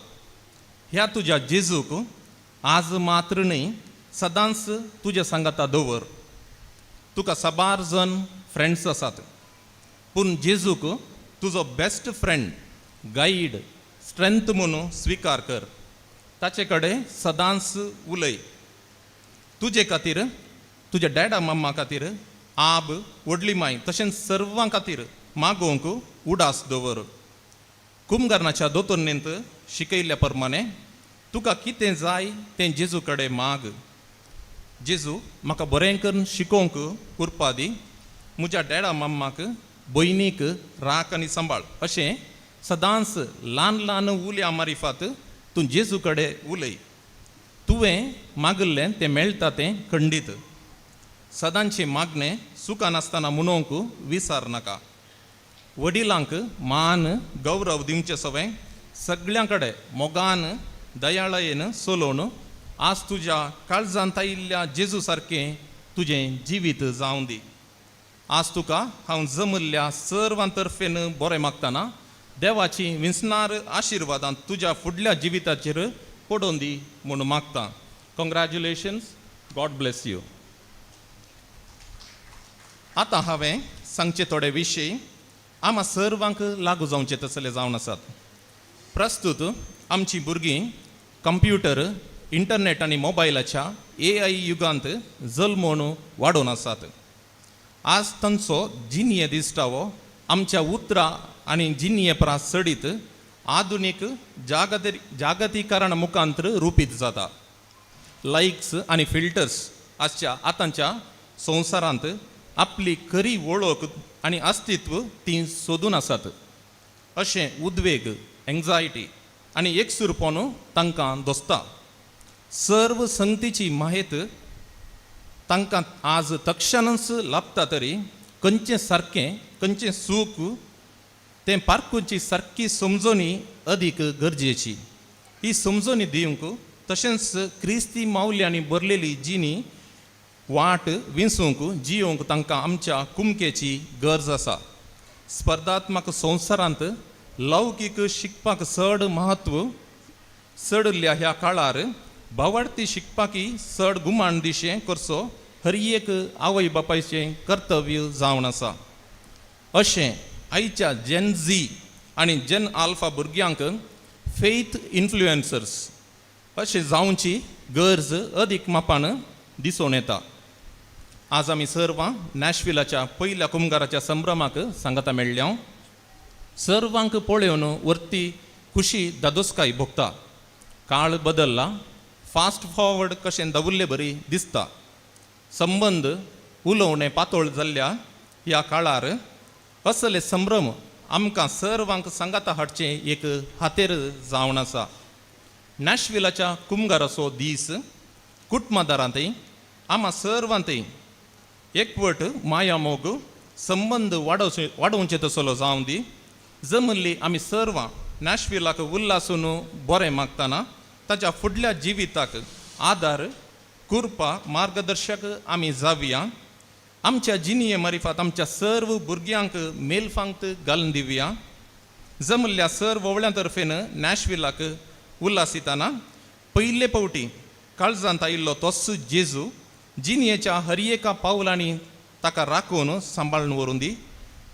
ह्या तुज्या जेजूक आज मात्र न्हय, सदांच तुज्या सांगाता दवर. तुका साबार जण फ्रेंड्स आसात, पूण जेजूक तुजो बेस्ट फ्रेंड, गायड, स्ट्रेंथ म्हणून स्विकार कर. ताचे कडेन सदांच उलय. तुजे खातीर, तुज्या डॅडा मम्मा खातीर, आब व्हडली माय तशेंच सर्वां खातीर मागोवंक उडास दवर. कुमगारनाच्या दोतोरणींत शिकयल्ल्या प्रमाणे तुका कितें जाय तें जेजू कडेन माग. जेजू, म्हाका बरें करून शिकोवंक कुरपा दी. म्हज्या डॅडा मम्माक, भयणीक राख आनी सांबाळ, अशें सदांच ल्हान ल्हान उलया मारिफात तूं जेजू कडेन उलय. तुवें मागिल्लें तें मेळटा तें खंडीत. सदांची मागणें चुकनासतना म्हणूंक विसर नाका. वडिलांक मान गौरव दिवचें सवंय सगळ्यां कडेन मोगान दयाळायेन चलोवन आज तुज्या काळजांत आयिल्ल्या जेजू सारकें तुजें जिवीत जावं दी. आज तुका हांव जमल्ल्या सर्वां तर्फेन बरें मागतना देवाची विंचणार आशिर्वादान तुज्या फुडल्या जिविताचेर पडोवन दी म्हूण मागता. Congratulations, God bless you. आतां हांवें सांगचे थोडे विशय आमा सर्वांक लागू जावचे तसले जावन आसात. प्रस्तूत आमची भुरगीं कंप्युटर, इंटरनेट आनी मोबायलाच्या AI युगांत जल्मोवन वाडोवन आसात. आज तांचो जिणये दिश्टावो आमच्या उतरां आनी जिणये परास चडीत आधुनीक जागतीकरण मुखांतर रुपीत जाता. लायक्स आनी फिल्टर्स आजच्या आतांच्या संवसारांत आपली खरी वळख आनी अस्तित्व तीं सोदून आसात. अशें उद्वेग, एंग्जायटी आनी एकसुरपण तांकां दोसता. सर्व संगतीची माहेत तांकां आज तक्षणच लाभता तरी खंयचें सारकें खंयचें सूख तें पारखुची सारकी समजणी अदीक गरजेची. ही समजणी दिवंक तशेंच क्रिस्ती मावल्यांनी भरलेली जिणी वाट विंचूंक जियोवंक तांकां आमच्या कुमकेची गरज आसा. स्पर्धात्मक संवसारांत लौकीक शिकपाक चड म्हत्व चडल्या ह्या काळार भावार्थी शिकपाकी चड गुमान दिशें करचो हर एक आवय बापायचें कर्तव्य जावन आसा. अशें आयच्या जेन झी आनी जेन आल्फा भुरग्यांक फेथ इन्फ्लुएन्सर्स अशें जावची गरज अदीक मापान दिसून येता. आज आमी सर्वां नॅशविलाच्या पयल्या कुमगाराच्या संभ्रमाक सांगाता मेळ्ळ्या. सर्वांक पळोवन वर्ती खुशी दादोसकाय भोगता. काळ बदल्ला, फास्ट फॉरवर्ड कशें दवुल्ले बरी दिसता. संबंद उलोवणें पातळ जाल्ल्या ह्या काळार असले संभ्रम आमकां सर्वांक सांगाता हाडचें एक हातेर जावन आसा. नॅशविलाच्या कुमगाराचो दीस कुटुंबादारांतय आमा सर्वांतय एकवट माया मोग संबंद वाडोवचे तसलो जावं दी. जमल्ली आमी सर्वां नॅशविलाक उल्लासून बरें मागतना ताच्या फुडल्या जिविताक आदार, कृपा, मार्गदर्शक आमी जावया. आमच्या जिणये मारिफात आमच्या सर्व भुरग्यांक मेलफांत घालून दिवया. जमल्ल्या सर्व वळ्यां तर्फेन नॅशविलाक उल्लासितना पयले फावटी काळजांत आयिल्लो तोच जेजू जिणयेच्या हर एका पावलांनी ताका राखून सांबाळून व्हरून दी.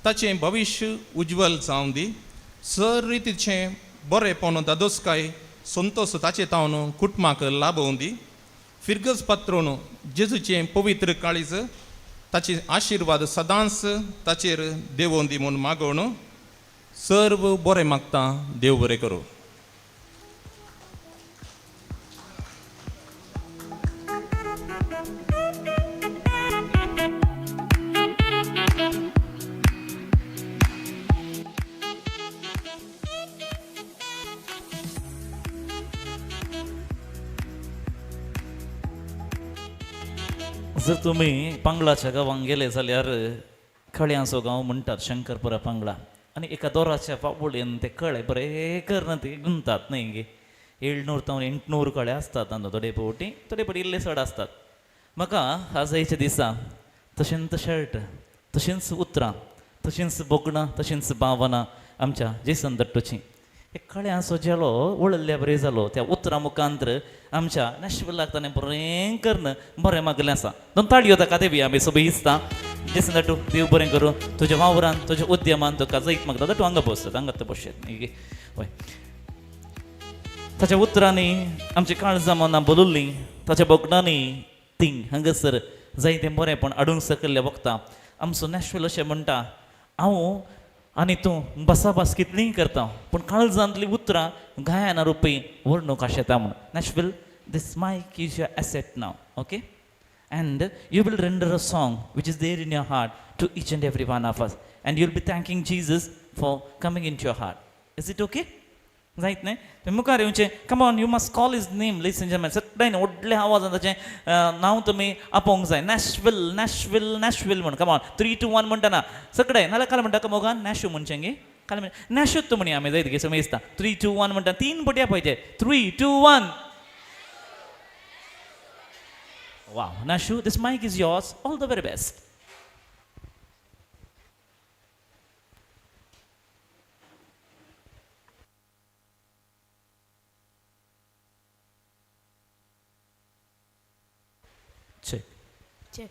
ताचें भविश्य उज्वल जावं दी. सर रितीचें बरेंपण, दादोसकाय, संतोश ताचे तावन कुटुंबाक लाभोवं दी. फिरगज पात्रोन जेजूचें पवित्र काळीज ताचे आशिर्वाद सदांच ताचेर देवोवन दी म्हूण मागोवन सर्व बरें मागता. देव बरें करूं. जर तुमी पांगळाच्या गांवांत गेले जाल्यार खळ्यांचो गांव म्हणटात शंकरपुरा पांगळा, आनी एका दोराच्या पावळेन ते कळे बरे करून ते गुंतात न्हय गे. 700 तावन 800 कळे आसतात तांदूळ, थोडे फावटी थोडे फावटी इल्ले चड आसतात. म्हाका आजयच्या दिसा तशेंच शर्ट, तशेंच उतरां, तशेंच बोगणां, तशेंच भावनां आमच्या जेसन दट्टूची एक कळ्यांचो जेलो वळिल्ल्या बरें जालो. त्या उतरां मुखांतर आमच्या नॅशविलाक ताणें बरें करून बरें मागलें आसा. दोन ताळयो ताका देवी आमी सोबी दिसता. जेसन दट्टू देव बरें करूं तुज्या वावरान तुज्या उद्यमान तुका जैत मागता. दट्टू हांगा बसता, हांगा तो बसत हय. ताच्या उतरांनी आमची काळजां मनां बोलुल्लीं, ताच्या बोगणांनी तीं हांगासर जायतें बरेंपण हाडूंक सकल्लें वखता. आमचो नॅशविल अशें म्हणटा, हांव आनी तूं बसाबस कितलींय करता पूण काळजांतलीं उतरां गायना रुपी व्हडणूक आशेता म्हूण. Nashville, this mic is your asset now, okay? And you will render a song which is there in your heart to each and every one of us, and you will be thanking Jesus for coming in to your heart. Is it okay? जायत न्ही तुमी मुखार येवचें. Come on, you must call his name, ladies and gentlemen. सगळ्यांनी व्हडल्या आवाजान ताचें नांव तुमी आपोवंक जाय. नॅशविल, नॅशविल, नॅशविल म्हण. कम ऑन, 3 2 1 म्हणटना सगळे. नाल्यार काल म्हणटा मोगान नॅशू म्हणचें गे, काल नॅशूत म्हणी आमी जायत गे समजता. 3 2 1 म्हणटा, 3 पट्या पळयचे. 3 2 1. Wow, Nashu, this mic is yours. All the very best. Check. Check.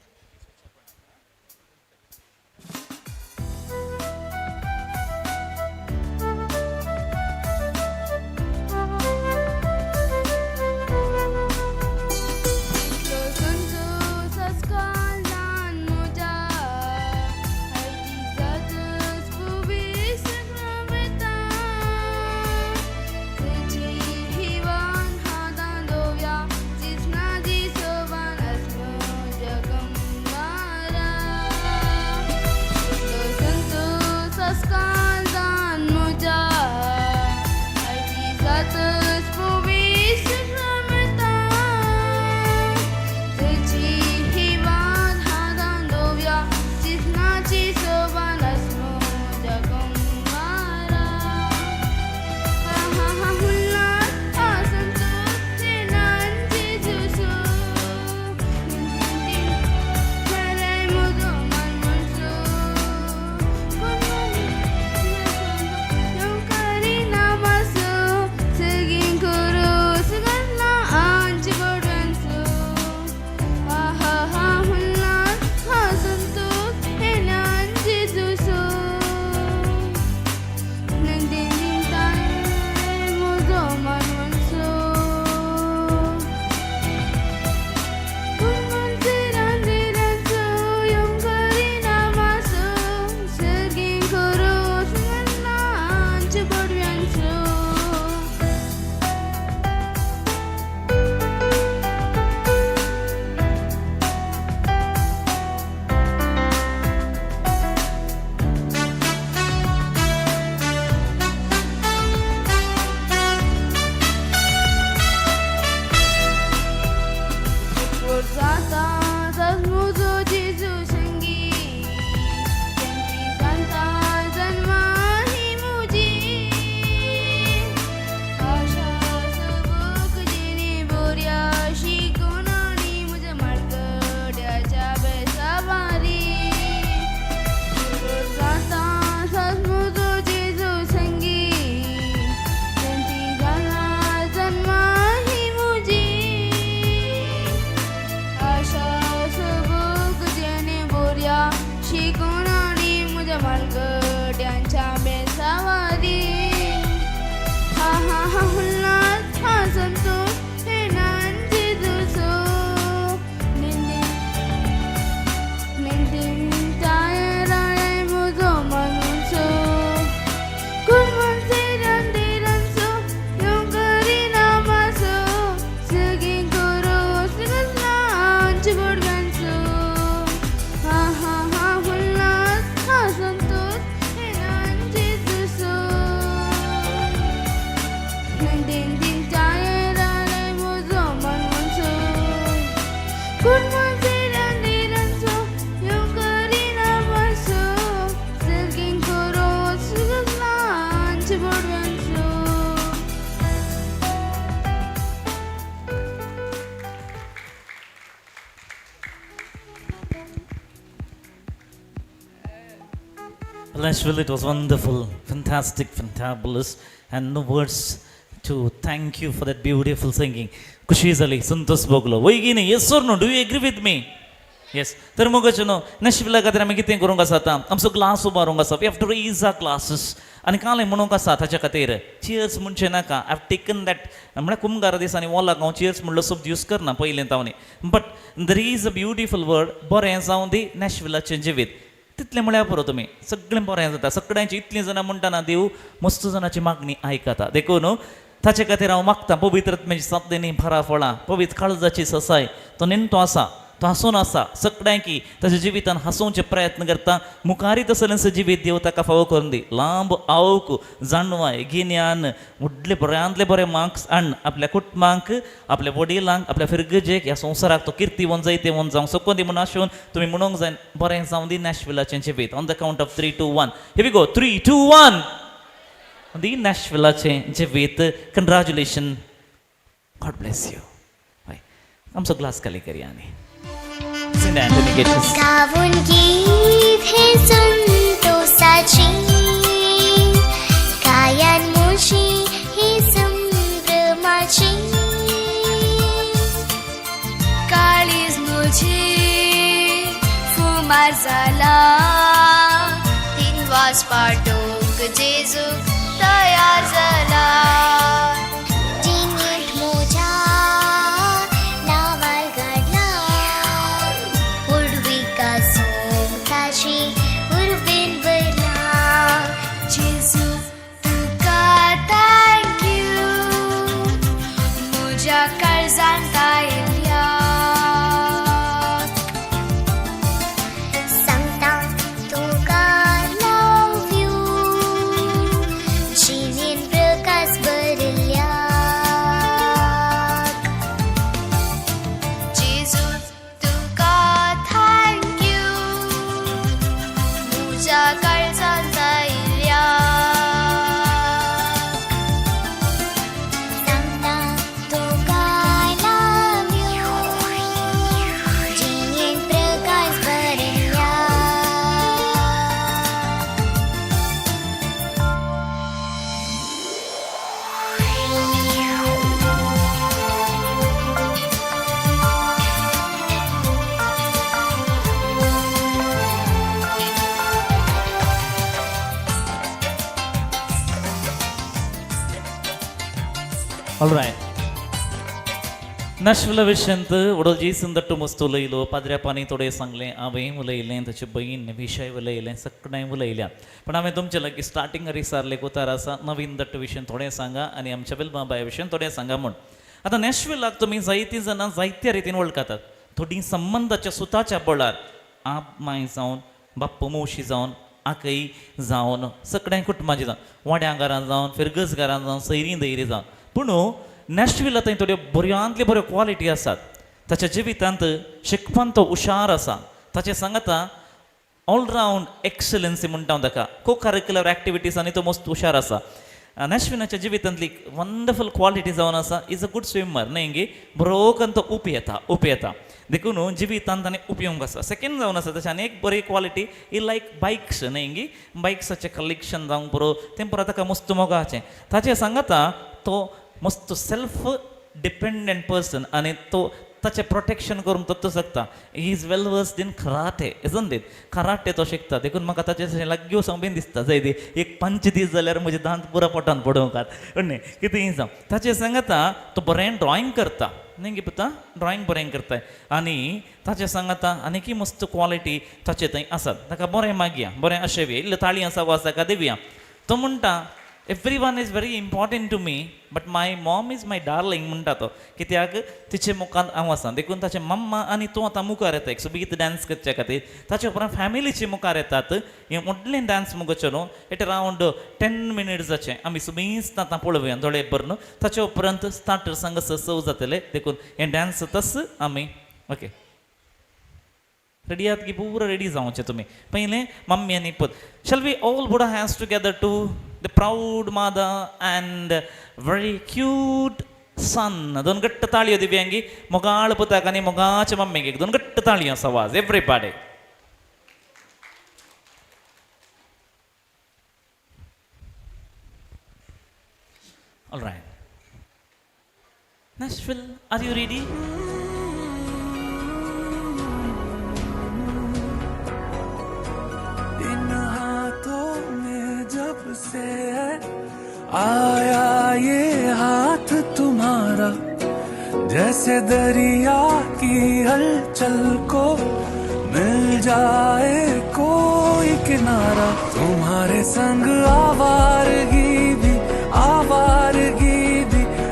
Nashville, it was wonderful, fantastic, fantabulous, and no words to thank you for that beautiful singing. Kushi zali, Santosh Boglo. Vaigini, yes or no? Do you agree with me? Yes. तर मग नो नॅशविला खातीर आमी कितें करूंक आसा आतां आमचो ग्लास उबारूंक आसा. We have to raise our glasses. आनी कालें म्हणूंक आसा ताच्या खातीर चियर्स म्हणचें नाका. I have taken that म्हळ्यार कुमगारा दिसांनी वोलाक हांव चियर्स म्हणलो शब्द यूज करना पयलें तावनी. But there is a beautiful word. बरें जावं दी नॅशविलाचें जिवीत. तितलें म्हळ्यार पुरो तुमी सगळें बरें जाता. सगळ्यांची इतलीं जाणां म्हणटा देव मस्त जाणाची मागणी आयकता. देखून ताचे खातीर हांव मागता पवित्र आत्म्याची सात देणी भरा फळां पवित्र काळजाची ससाय तो नेणटो आसा. तो हांसून आसा सगळ्यांकी ताच्या जिवितान हांसोवचे प्रयत्न करता. मुखारी तसलेंच जिवीत देव ताका फावो करून दी. लांब आवक जाणवाय गिन्यान व्हडले बऱ्यांतले बरे मार्क्स हाड आपल्या कुटुंबांक आपल्या वडिलांक आपल्या फिरगजेक ह्या संवसाराक तो किर्तीवन जैतेवन जावंक सकून दी म्हूण आशोवन तुमी म्हणूंक जाय बरें जावं दी नॅशविलाचें जिवीत. On the count of 3 2 1 here we go. 3 2 1 दी नॅशविलाचें जिवीत. कंग्रॅच्युलेशन. God bless you. हय आमचो ग्लास खाली करया आनी सेंट अँथनी गेटीस. गाऊन गीत हे संतोषाची गायन मुशी ही संभ्रमाची काळीज मुझी फुमार जाला तीन वाज पाटोवंक जेजू तयार जाला. जिणेंत म्हज्या नांवार घडला व्हडविका सोंपताची उर्बेन भरला. जेजू तुका thank you म्हज्या काळजांत आयल्या. सांगता तुका लव you जिणेंत प्रकाश भरल्या. जेजू तुका thank you म्हज्या काळजांत आयल्या. सांगता तुका लव you जिणेंत प्रकाश भरल्या. All right. नॅशविला विशंत वडोल जेजून दट्टू मस्त उलयलो. पाद्र्यापानी थोडें सांगलें हांवें उलयलें ताचे बहीण विशय उलयलें सगळें उलयल्या. पण हांवें तुमचे लागीं स्टार्टिंग रिसारले उतार आसा नवीन दट्टू विशयन थोडें सांगा आनी आमच्या विल्माबाय विशयन थोडें सांगा म्हूण. आतां नॅशविलाक तुमी जायतीं जाणां जायत्या रितीन वळखतात. थोडीं संबंदाच्या सुताच्या बळार आप माय जावन बाप्पू मावशी जावन आकय जावन सगळ्या कुटुंबाची जावन वाड्या घरां जावन फिरगज घरां जावन सैरी दैरी जावन. पूण नॅशविला थंय थोड्यो बऱ्यांतल्यो बऱ्यो क्वॉलिटी आसात. ताच्या जिवितांत शिकपान तो हुशार आसा. ताचें सांगाता ऑलरावंड एक्सलन्सी म्हणटा हांव ताका. को करिक्युलर एक्टिविटीजांनी तो मस्त हुशार आसा. नॅशविनाच्या जिवितांतली वंडरफूल क्वॉलिटी जावन आसा is a good swimmer न्हय गे बरो करून तो उप येता देखून जिवितांत ताणें उपयोग आसा. सेकेंड जावन आसा तशें आनी एक बरी क्वॉलिटी ही लायक बायक्स न्हय गे बायक्साचें कलेक्शन जावंक पुरो तें पुरो ताका मस्त मोगाचें. ताचें सांगाता तो मस्त सेल्फ डिपेंडंट पर्सन आनी तो ताचें प्रोटेक्शन करूंक तो शकता. He is well versed in karate isn't it. Karate तो शिकता देखून म्हाका ताचें लागीं वचोंक बीन दिसता जाय ती एक 5 दीस जाल्यार म्हजे दांत पुरा पोटान पडोवंक न्हय कितेंय जावं. ताचें सांगाता तो बरें ड्रॉइंग करता न्हय गे पुता ड्रॉइंग बरें करता आनी ताचें सांगाता आनीकय मस्त क्वॉलिटी ताचे थंय आसात. ताका बरें मागया बरें अशें बी इल्लें ताळी आसा वाज ताका दिवया. तो म्हणटा everyone is very important to me but my mom is my darling म्हणटा तो. कित्याक तिचे मुखार हांव आसा देखून ताचे मम्मा आनी तूं आतां मुखार येता एक सोबीत डांस करच्या खातीर. ताचे उपरांत फॅमिलीचे मुखार येतात. हें व्हडलें डांस मुगो न्हू एट अरावंड 10 मिनिट्साचें आमी सुबीस्त आतां पळोवया दोळे भर न्हू. ताचे उपरांत स्टार्टर्स हांगासर सर्व जातले देखून हें डांस तस आमी ओके रेडी आहात की पुरो रेडी जावचें तुमी. पयलें मम्मी आनी पूत. Shall we all put our hands together to the proud mother and very cute son. दोन घट्ट ताळयो दिव्यांगी मोगाळ पुताक आनी मोगाचे मम्मीक दोन घट्ट ताळयो सवाज everybody. All right. Nashville, are you ready? In हाथों में जब से है आया ये हाथ तुम्हारा, जैसे दरिया की हलचल को मिल जाए कोई किनारा। तुम्हारे संग आवारगी भी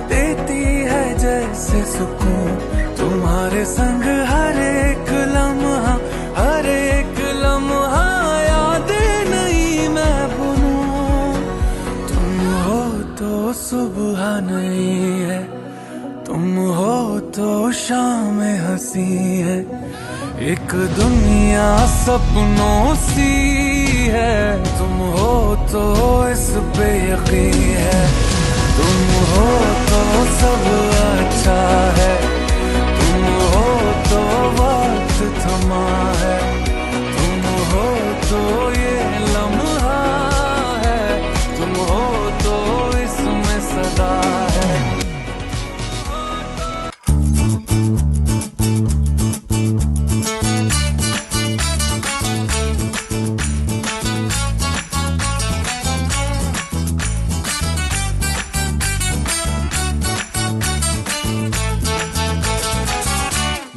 देती है जैसे सुकून, तुम्हारे संग हर एक सुबह नहीं है, तुम हो तो शाम हंसी है। एक दुनिया सपनों सी है, तुम हो तो इस पे यकीन है। तुम हो तो सब अच्छा है, तुम हो तो वक्त थमा है, तुम हो तो ये लम्हा है, तुम हो तो इसमें सदा है।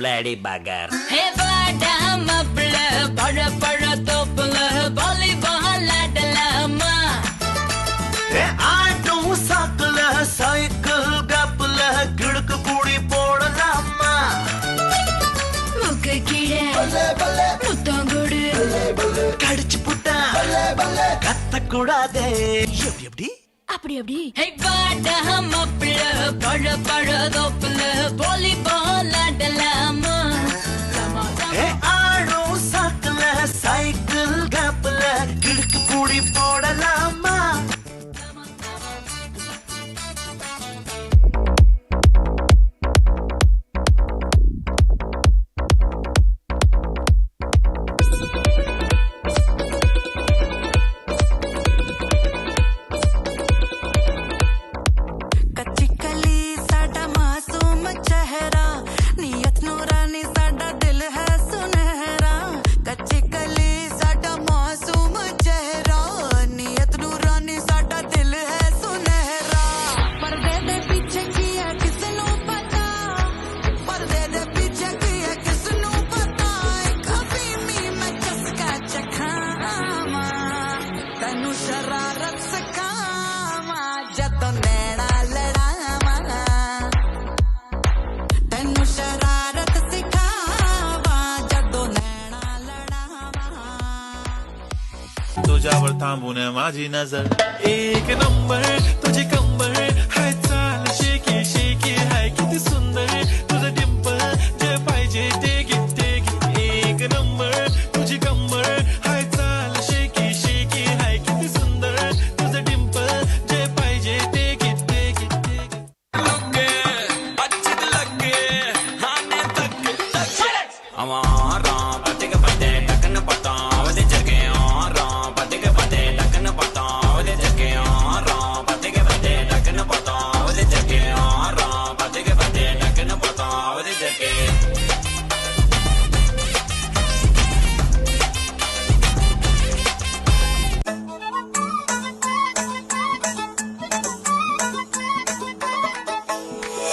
Bloody bugger. Hey வாடா மாப்பிள, பழ பழ தோப்புல வாலிபால் ஆடலாமா? ஆட்டும் சாக்குல சைக்கிள் கப்புல கிடுக்கு கூடி போடலாமா? மூக்கு கீழே முத்தங்குடு கடிச்சு புட்டா கத்தக்கூடாதே. எப்படி எப்படி அப்படி அப்படி. ஹே வாடா மாப்பிள, பழ பழ தோப்புல வாலிபால் ஆடலாமா? ஆடும் சாக்குல சைக்கிள் கப்புல கிடுக்கு கூடி போடலாமா? कच्ची कली साडा मासूम चेहरा, नीयत नूरानी साडा दिल है सुनहरा। कच्ची कली साडा मासूम चेहरा, नीयत नूरानी साडा दिल है सुनहरा। पर्दे दे पीछे की है किसनू पता, पर्दे दे पीछे की है किसनू पता। एक अफीमी मैं चस्का चखावा, तैनू शरारत सिखावा, जदों नैना लड़ावा, तैनू शरारत सिखावा, जदों नैना लड़ावा। तुझ्यावर थांबून माझी नजर, एक नंबर तुझी कंबर, हाय चाल शेकी शेकी, हाय किती सुंदर तुझं डिंपल, जे पाहिजे ते घे ते घे। एक नंबर तुझी कंबर, हाय चाल शेकी शेकी, हाय किती सुंदर तुझं डिंपल, जे पाहिजे ते घे ते घे ते घे।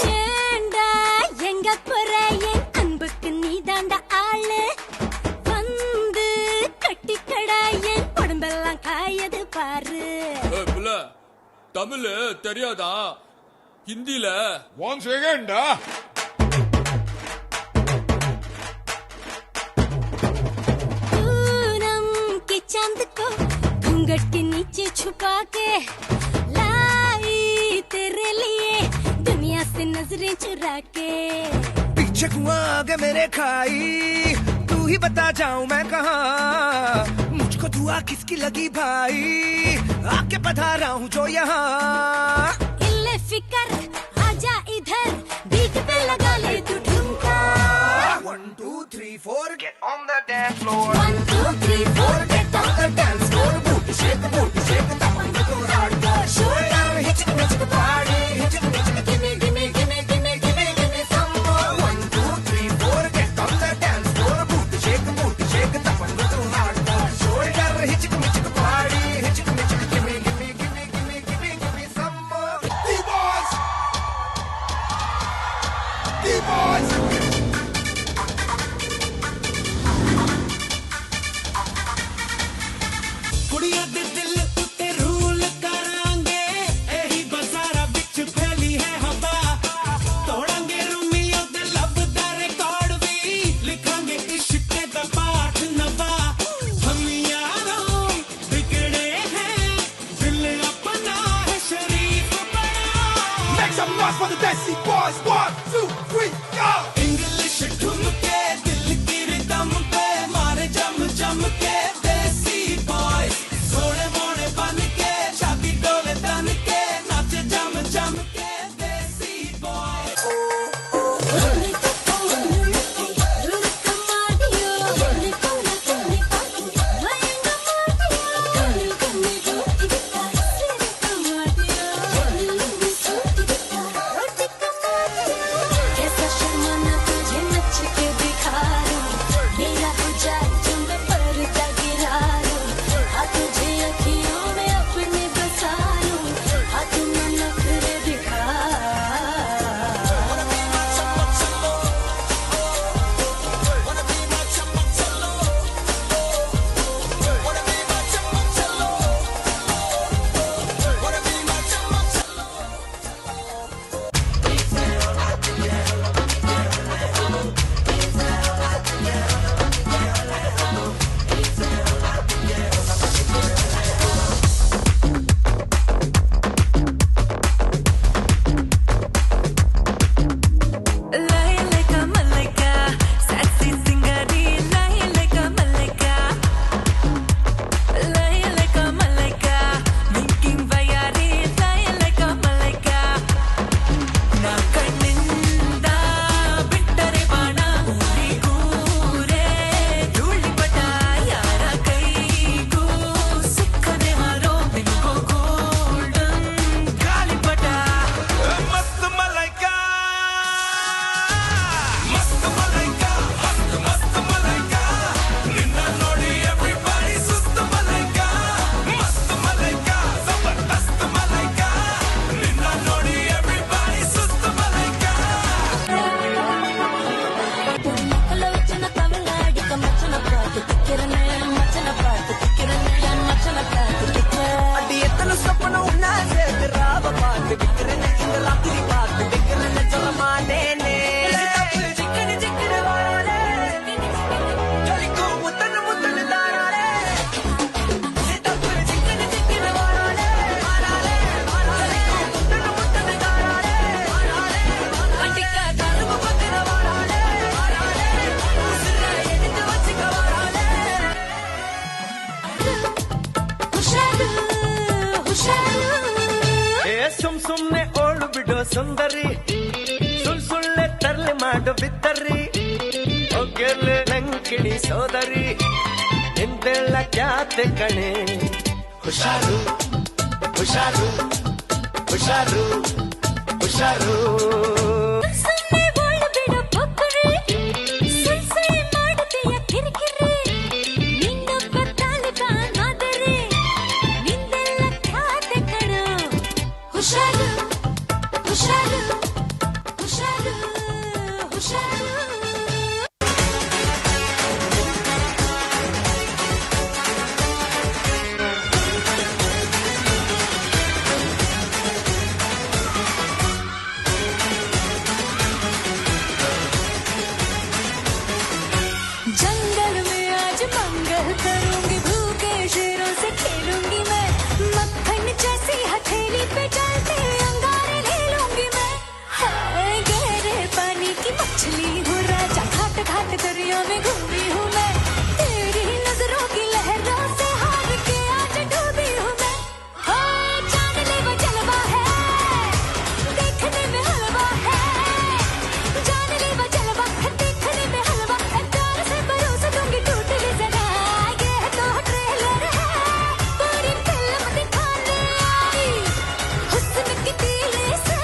ஏண்டா எங்க போற, என் அன்புக்கு நீ தாண்டா ஆளு, வந்து கட்டிக்கடா, என் உடம்பெல்லாம் காயது பாரு. புள்ள, தமிழ் தெரியாதா? ஹிந்தில ஒன் செகண்ட். पूनम के चांद को घूंघट के नीचे छुपा के लाई तेरे लिए, दुनिया से नजरें चुरा के। पीछे कुआं आगे मेरे खाई, तू ही बता जाऊं मैं कहाँ, मुझको दुआ किसकी लगी भाई, आके पधारा हूँ जो यहाँ। इल्ले फिकर आजा इधर, बीट पे लगा ले तू ठुमका। 1 2 3 4 get on the dance floor. 1 2 3 4 get on the dance floor. Booty shake तपन तू hardcore shoulder, हिचक मिचक party, हिचक मिचक gimme gimme gimme gimme gimme gimme some more. 1 2 3 4 get on the dance floor. Booty shake तपन तू hardcore shoulder, हिचक मिचक party, हिचक मिचक gimme gimme gimme gimme gimme gimme some more. D-boys! D-boys! noise for the Desi boys. 1, 2, 3, go! English ठुमके दिल की रिदम पे मारे जम जम के देसी बॉयज सोने मोने बन के छाती डोले तन के नाचे जम जम के देसी बॉयज। ಸುಮ್ನೆ ಓಳು ಬಿಡೋ ಸುಂದರಿ, ಸುಳ್ ಸುಳ್ಳೆ ತರ್ಲೆ ಮಾಡೋ ಬಿತ್ತರಿ, ಒಗ್ಗೆಲೆ ನಂಕಿಣಿ ಸೋದರಿ, ನಿಂದೆಲ್ಲ ಖ್ಯಾತೆ ಕಣೆ. ಹುಷಾರು ಹುಷಾರು ಹುಷಾರು ಹುಷಾರು. जंगल में आज मंगल करूंगी, भूखे शेरों से खेलूंगी मैं, मक्खन जैसी हथेली पे चलते अंगारे ले लूंगी मैं। हाय गहरे पानी की मछली हूँ राजा, घाट घाट दरिया में घूमी हूँ मैं, तेरी नजरों की लहरों से हार के आज डूबी हूँ मैं। हाय जान ले वो जलवा है, देखने में हलवा है, जान ले वो जलवा है, देखने में हलवा है, प्यार से परोस दूंगी टूट भी जरा, ये तो ट्रेलर है पूरी फिल्म दिखाने आई, हुस्न की तीले से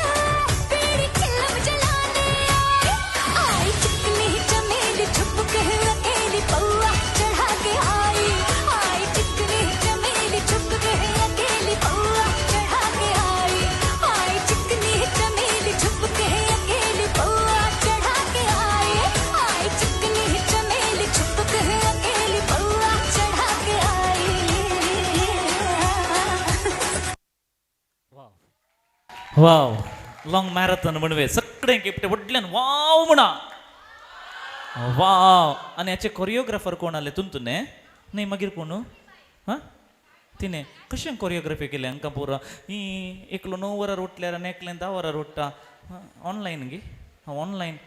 तेरी फिल्म जलाने आई। आई चिकनी चमेली छुप के अकेली पौआ चढ़ा के आई, आई चिकनी चमेली छुप के अकेली पौआ चढ़ा के आई, आई चिकनी चमेली छुप के अकेली पौआ चढ़ा के आई, आई चिकनी चमेली छुप के अकेली पौआ चढ़ा के आई। वाव लॉंग मॅरेथॉन म्हणवे सगळे किपटे व्हडल्यान वाव म्हणा वाव. आनी हाचे कोरियोग्राफर कोण आले तुमतून न्ही मागीर कोण हां तिने कशें कोरियोग्राफी केली हांकां पुरो ही एकलो 9 वरार उठल्यार आनी एकलें 10 वरार उठ्ठा. ऑनलायन गे, ऑनलायन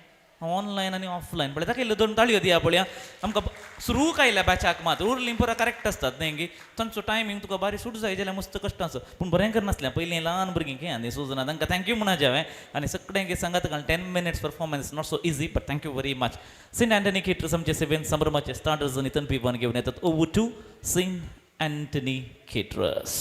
ऑनलायन आनी ऑफलायन पळय ताका इल्ल्यो दोन ताळयो दिया पळया. आमकां सुरूक आयल्या बॅचाक मात उरलीं पुरा करेक्ट आसतात न्ही गे. तांचो टायमींग तुका बारीक सूट जाय जाल्यार मस्त कश्ट आसा, पूण बरें करनासलें पयलीं ल्हान भुरगीं की आनी सुजना तांकां thank you म्हणा हांवें. आनी सगळ्यांक सांगात कारण 10 minutes performance not so easy, but thank you very much. Saint Anthony caterers आमचे सेवेन संभ्रमाचे स्टार्टर्स आनी तनपी वन घेवन येतात. Over to Saint Anthony caterers.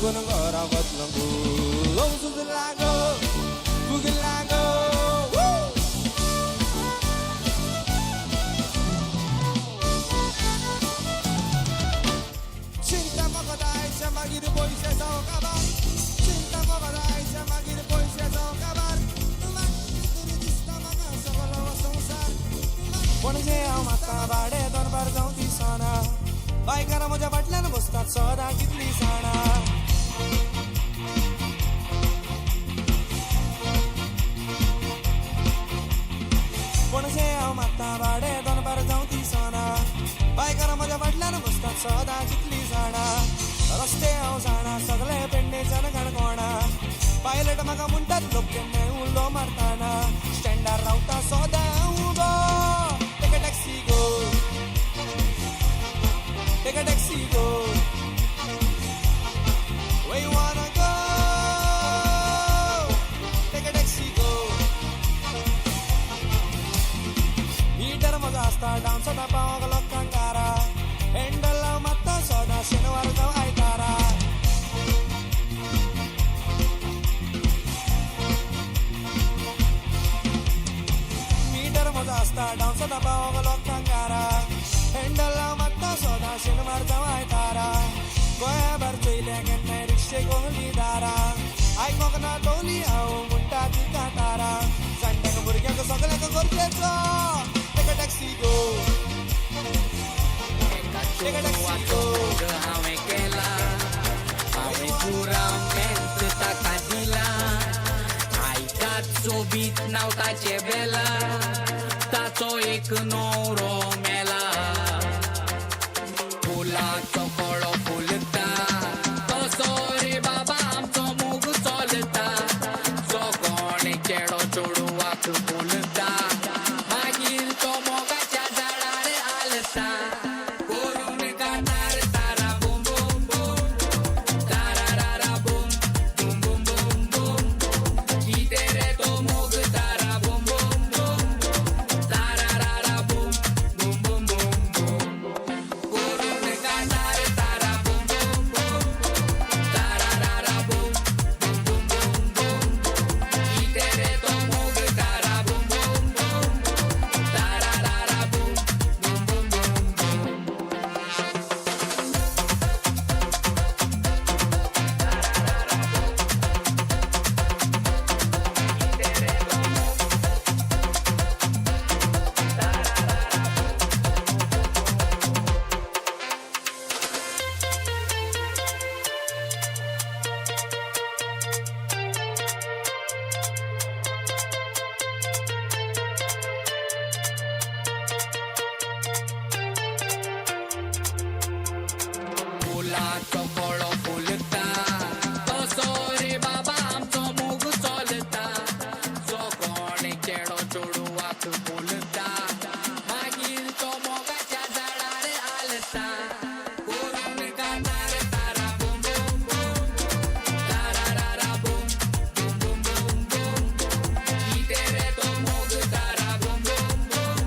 Boom, boom, boom. मोगाचो कळो फुलता तसो रे बाबा आमचो मोग चलता जो कोण चेडो चेडवाक बोलता मागीर तो मोगाच्या झाडार आलता करून कातार तारा बूम बूम बूम तारा रा रा boom boom boom boom boom कितें रे तो मोग तारा बूम बूम बूम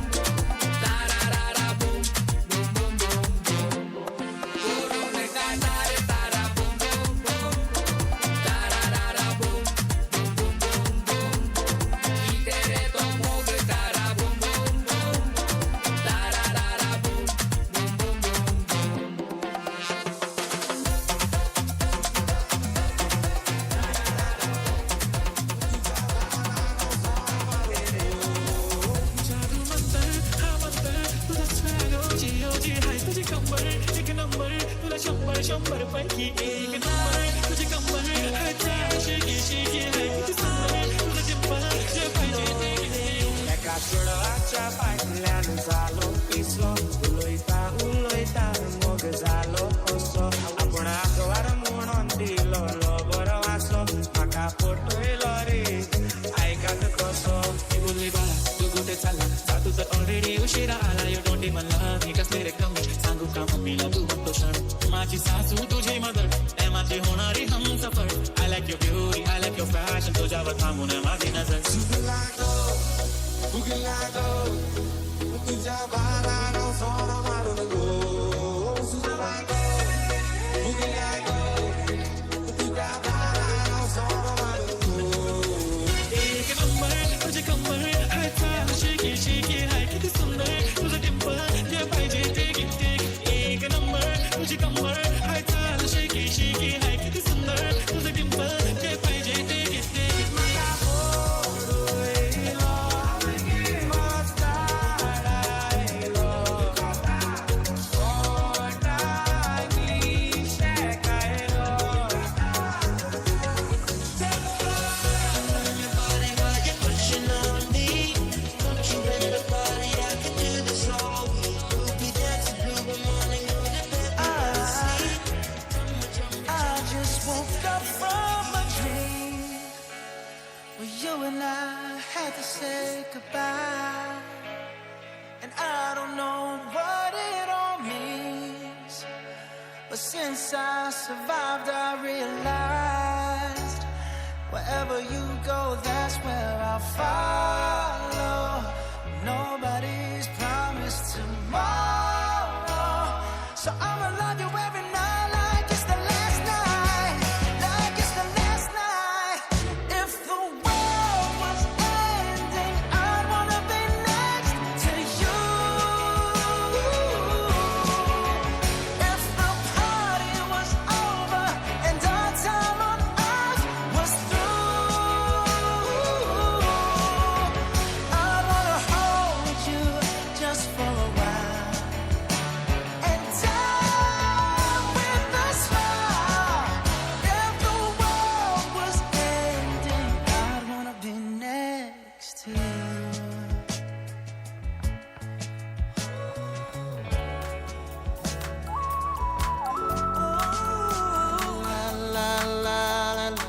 तारा रा रा boom boom boom boom boom करून कातार तारा बूम बूम बूम तारा रा रा boom boom boom boom boom कितें रे तो मोग तारा बूम बूम बूम तारा रा रा boom boom boom boom boom. जादू मंतर हा मंतर तुझा स्वॅग ओजी ओजी हाय तुझी कंबर एक नंबर तुला 100 100 पैकी एक नंबर तुझी कंबर हाय चाल शेकी शेकी हाय किती सुंदर तुझं डिंपल जे पाहिजे ते घे. एका चेडवाच्या फाटल्यान जालो पिसो उलयता उलयता मोग जालो असो आपूण आंकवार म्हणून दिलो बरो आसो म्हाका फटयलो रे आयकात कसो. ती बोलली बाळा तू कुठे चालला जा तुझं ऑलरेडी उशिरा आला you don't even love मी कसले रे कमी सांगू का मम्मीला तू म्हणतो क्षण माझी सासू तुझी मदर ए माझी होणारी Humsafar I like your beauty I like your fashion तुझ्यावर थांबून माझी नजर. लागो तुझ्या बारानो सोरो मारून गो लागो लागो तुझ्या बारानो सोरो मारून गो. एक नंबर तुझी कंबर हाय चाल शेकी शेकी हाय किती सुंदर तुझं डिंपल जे पाहिजे ते घे ते घे. एक नंबर तुझी कंबर हाय चाल शेकी शेकी हाय किती सुंदर तुझं डिंपल जे पाहिजे ते घे ते घे. I just woke up from a dream where you and I had to say goodbye. And I don't know what it all means, but since I survived, I realized wherever you go, that's where I'll follow. Nobody's promised tomorrow, so I'ma love you every night like it's the last night, like it's the last night. If the world was ending, I'd wanna be next to you. If the party was over and our time on earth was through, I'd wanna hold you just for a while and die with a smile. If the world was ending, I'd wanna be next to you. La la la la.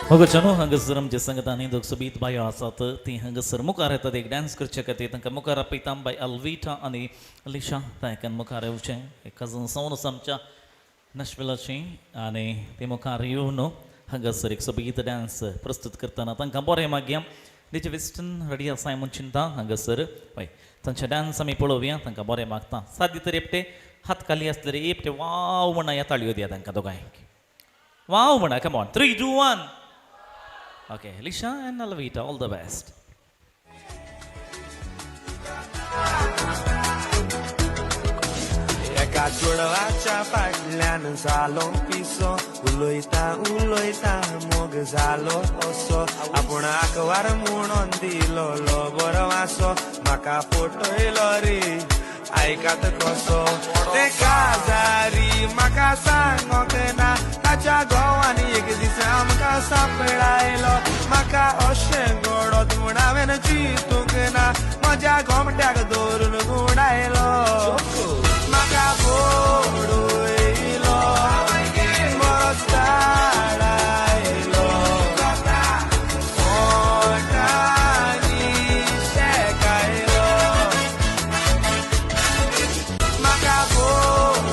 मोगाच्यानो हांगासर आमच्या संगतान दोग सोबीत बायो आसात ती हांगासर मुखार येतात एक डान्स करचे खातीर तांकां मुखार आपयता बाय अल्विटा आनी अलिशा तांकां मुखार येवचें एक कजन जावन आसा आमच्या नॅशविलाची आनी ती मुखार येवन हांगासर एक सोबीत डान्स प्रस्तुत करतना तांकां बरें मागया डीजे वेस्टर्न रेडी आसा म्हूण चिंता हांगासर हय तांचे डान्स आमी पळोवया तांकां बरें मागता सादी तर एकटे हात खाली आसले रे एकटे वाव म्हणा ह्या ताळयो दिया तांकां दोगांयक वाव म्हणा come on 3 2 1. Okay, Lisha and Alvita, all the best. एका चेडवाच्या फाटल्यान जालो पिसो उलयता उलयता मोग जालो असो आपूण आंकवार म्हणून दिलो बरो आसो म्हाका फटयलो रे आयकात कसो ते काजारी म्हाका सांगोंक सापडायलो म्हाका अशें घडत म्हूण हांवें चिंतूंक ना म्हज्या गोमट्याक दवरून गुंडायलो म्हाका बोडयलो बरोच ताडायलो ओंठांनी शेकायलो म्हाका बोडयलो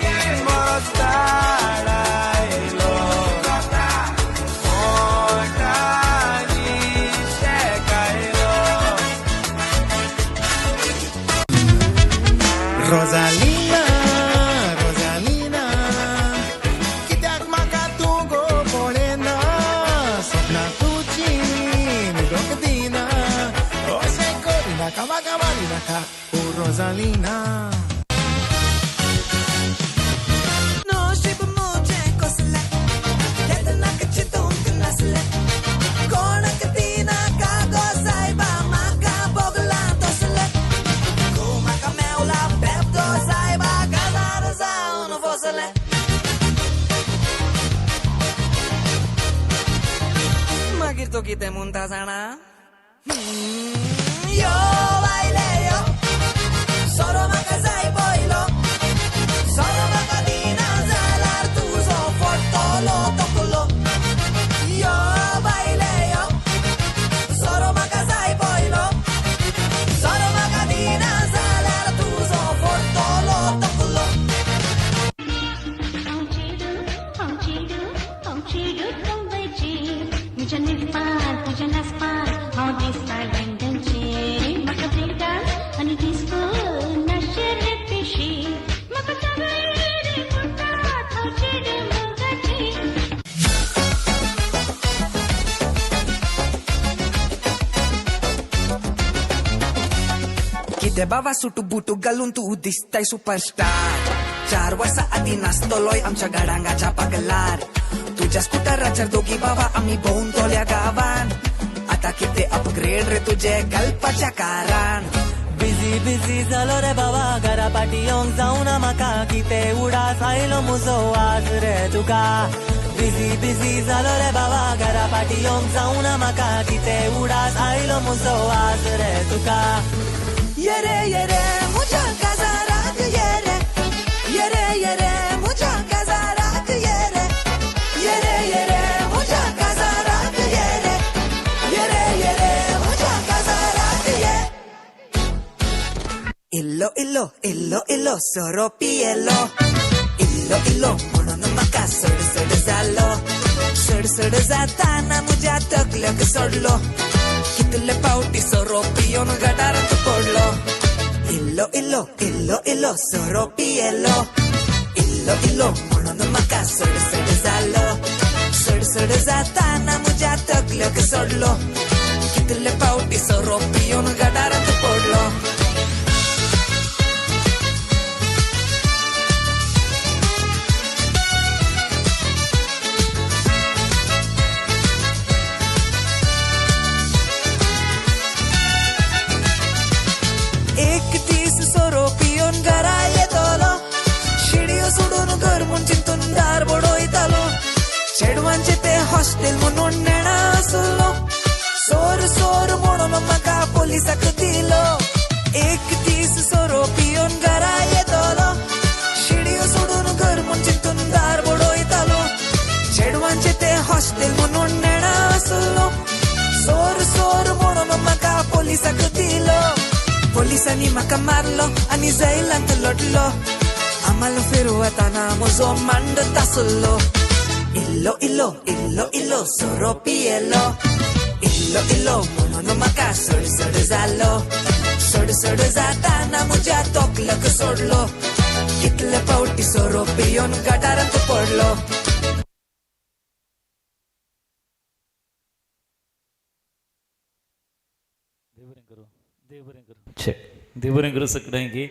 बरोच ताडायलो ओंठांनी शेकायलो. रोजालिना रोजालिना कित्याक म्हाका तूं गो पळयना सपनां तुजीं न्हिदोंक दिना अशें करिनाका म्हाका मारिनाका ओ रोजालिना. नशीब म्हजें कसलें केन्नाक चिंतूंक नासलें कोणाक दिनाका गो सायबा म्हाका भोगलां तसलें घोव म्हाका मेवला बेबदो सायबा काजार जावन बसलें. मागीर तो कितें म्हणटा जाणा, यो बायले यो सोरो म्हाका जाय पयलो सोरो म्हाका दिना जाल्यार तुजो फोडटलो तकलो. यो बायले यो सोरो म्हाका जाय पयलो सोरो म्हाका दिना जाल्यार तुजो फोडटलो तकलो. कितें बाबा सुटू बुटू घालून तूं दिसताय सुपरस्टार. 4 वर्सां आदीं नासतलोय आमच्या गडांगाच्या पागलार. तुज्या स्कुटराचेर दोगी बाबा आमी भोंवतल्या गांवान. आतां कितें अपग्रेड रे तुजे घालपाच्या कारान. बिजी बिजी जालो रे बाबा घरा पाटी येवंक जावना म्हाका कितें उडास आयलो म्हजो आज रे तुका. बिजी बिजी जालो रे बाबा घरा पाटी येवंक जावना म्हाका कितें उडास आयलो म्हजो आज रे तुका. येरे येरे म्हज्या काजाराक येरे येरे येरे म्हज्या काजाराक येरे येरे येरे म्हज्या काजाराक येरे येरे येरे म्हज्या काजाराक ये. इल्लो इल्लो इल्लो इल्लो सोरो पियेलो इल्लो इल्लो म्हणून म्हाका सड सड जालो सड सड जाताना म्हज्या तकल्याक सोडलो कितले पावटी सोरो पियोन गटारांत पडलो. इल्लो इल्लो इल्लो इल्लो सोरो पियेलो इल्लो इल्लो म्हणून म्हाका सड सड जालो सड सड जाताना म्हज्या तकल्याक सोडलो कितले पावटी सोरो पियोन गटारांत पडलो. एक दीस सोरो पियोन घरा येतलो शिडयो सोडून घर म्हूण चिंतून दार बडयतालो चेडवांचें तें हॉस्टेल म्हणून नेणा आसलो सोर सोर म्हणून म्हाका पोलिसाक दिलो. एक दीस सोरो पियोन घरा येतलो शिडयो सोडून घर म्हूण चिंतून दार बडयतालो चेडवांचें तें हॉस्टेल म्हणून नेणा आसलो सोर सोर म्हणून म्हाका पोलिसाक दिलो. पोलिसांनी म्हाका मारलो आनी जैलांत लोटलो आमालो फिरवताना म्हजो मांड तासलो. इल्लो इल्लो इल्लो इल्लो सोरो पियेलो इल्लो इल्लो म्हणून म्हाका सड सड जालो सड सड जाताना म्हज्या तोकल्याक सोडलो कितले पावटी सोरो पियोन गटारांत पडलो. देव बरें करूं सगळ्यांकी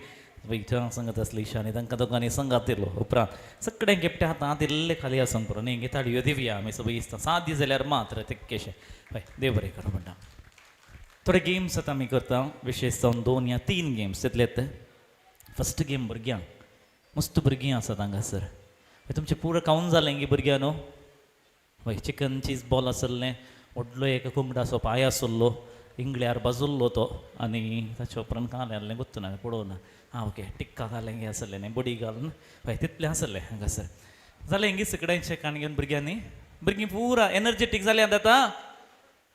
वैठा संगत आसली ईशानी तांकां दोगांनी संगात दिलो उपरांत सगळ्यांक एकट्या हातांत इल्ले खाली आसूंक पुरो न्ही ताळयो दिवया आमी सगळीं दिसता 7 दीस जाल्यार मात्र तितकेशें. हय देव बरें करूं म्हणटा. थोडे गेम्स आतां आमी करता विशेश जावन 2 या 3 गेम्स तितलेत. फस्ट गेम भुरग्यांक मस्त भुरगीं आसात हांगासर. तुमचें पुरो कावून जालें गी भुरग्यां न्हू? वय चिकन चीज बॉल आसलें, व्हडलो एक कोंबडाचो पांय आसलो, इंगळ्यार भाजल्लो तो. आनी ताचे उपरांत कालें आहलें गोत्तू ना पळोवना. आं ओके, टिक्का घालें हें आसलें न्ही बडी घालून हय तितलें आसलें हांगासर. जालें हिंगी सगळ्यांचें काण घेवन भुरग्यांनी, भुरगीं पुरा एनर्जेटीक जालीं आतां.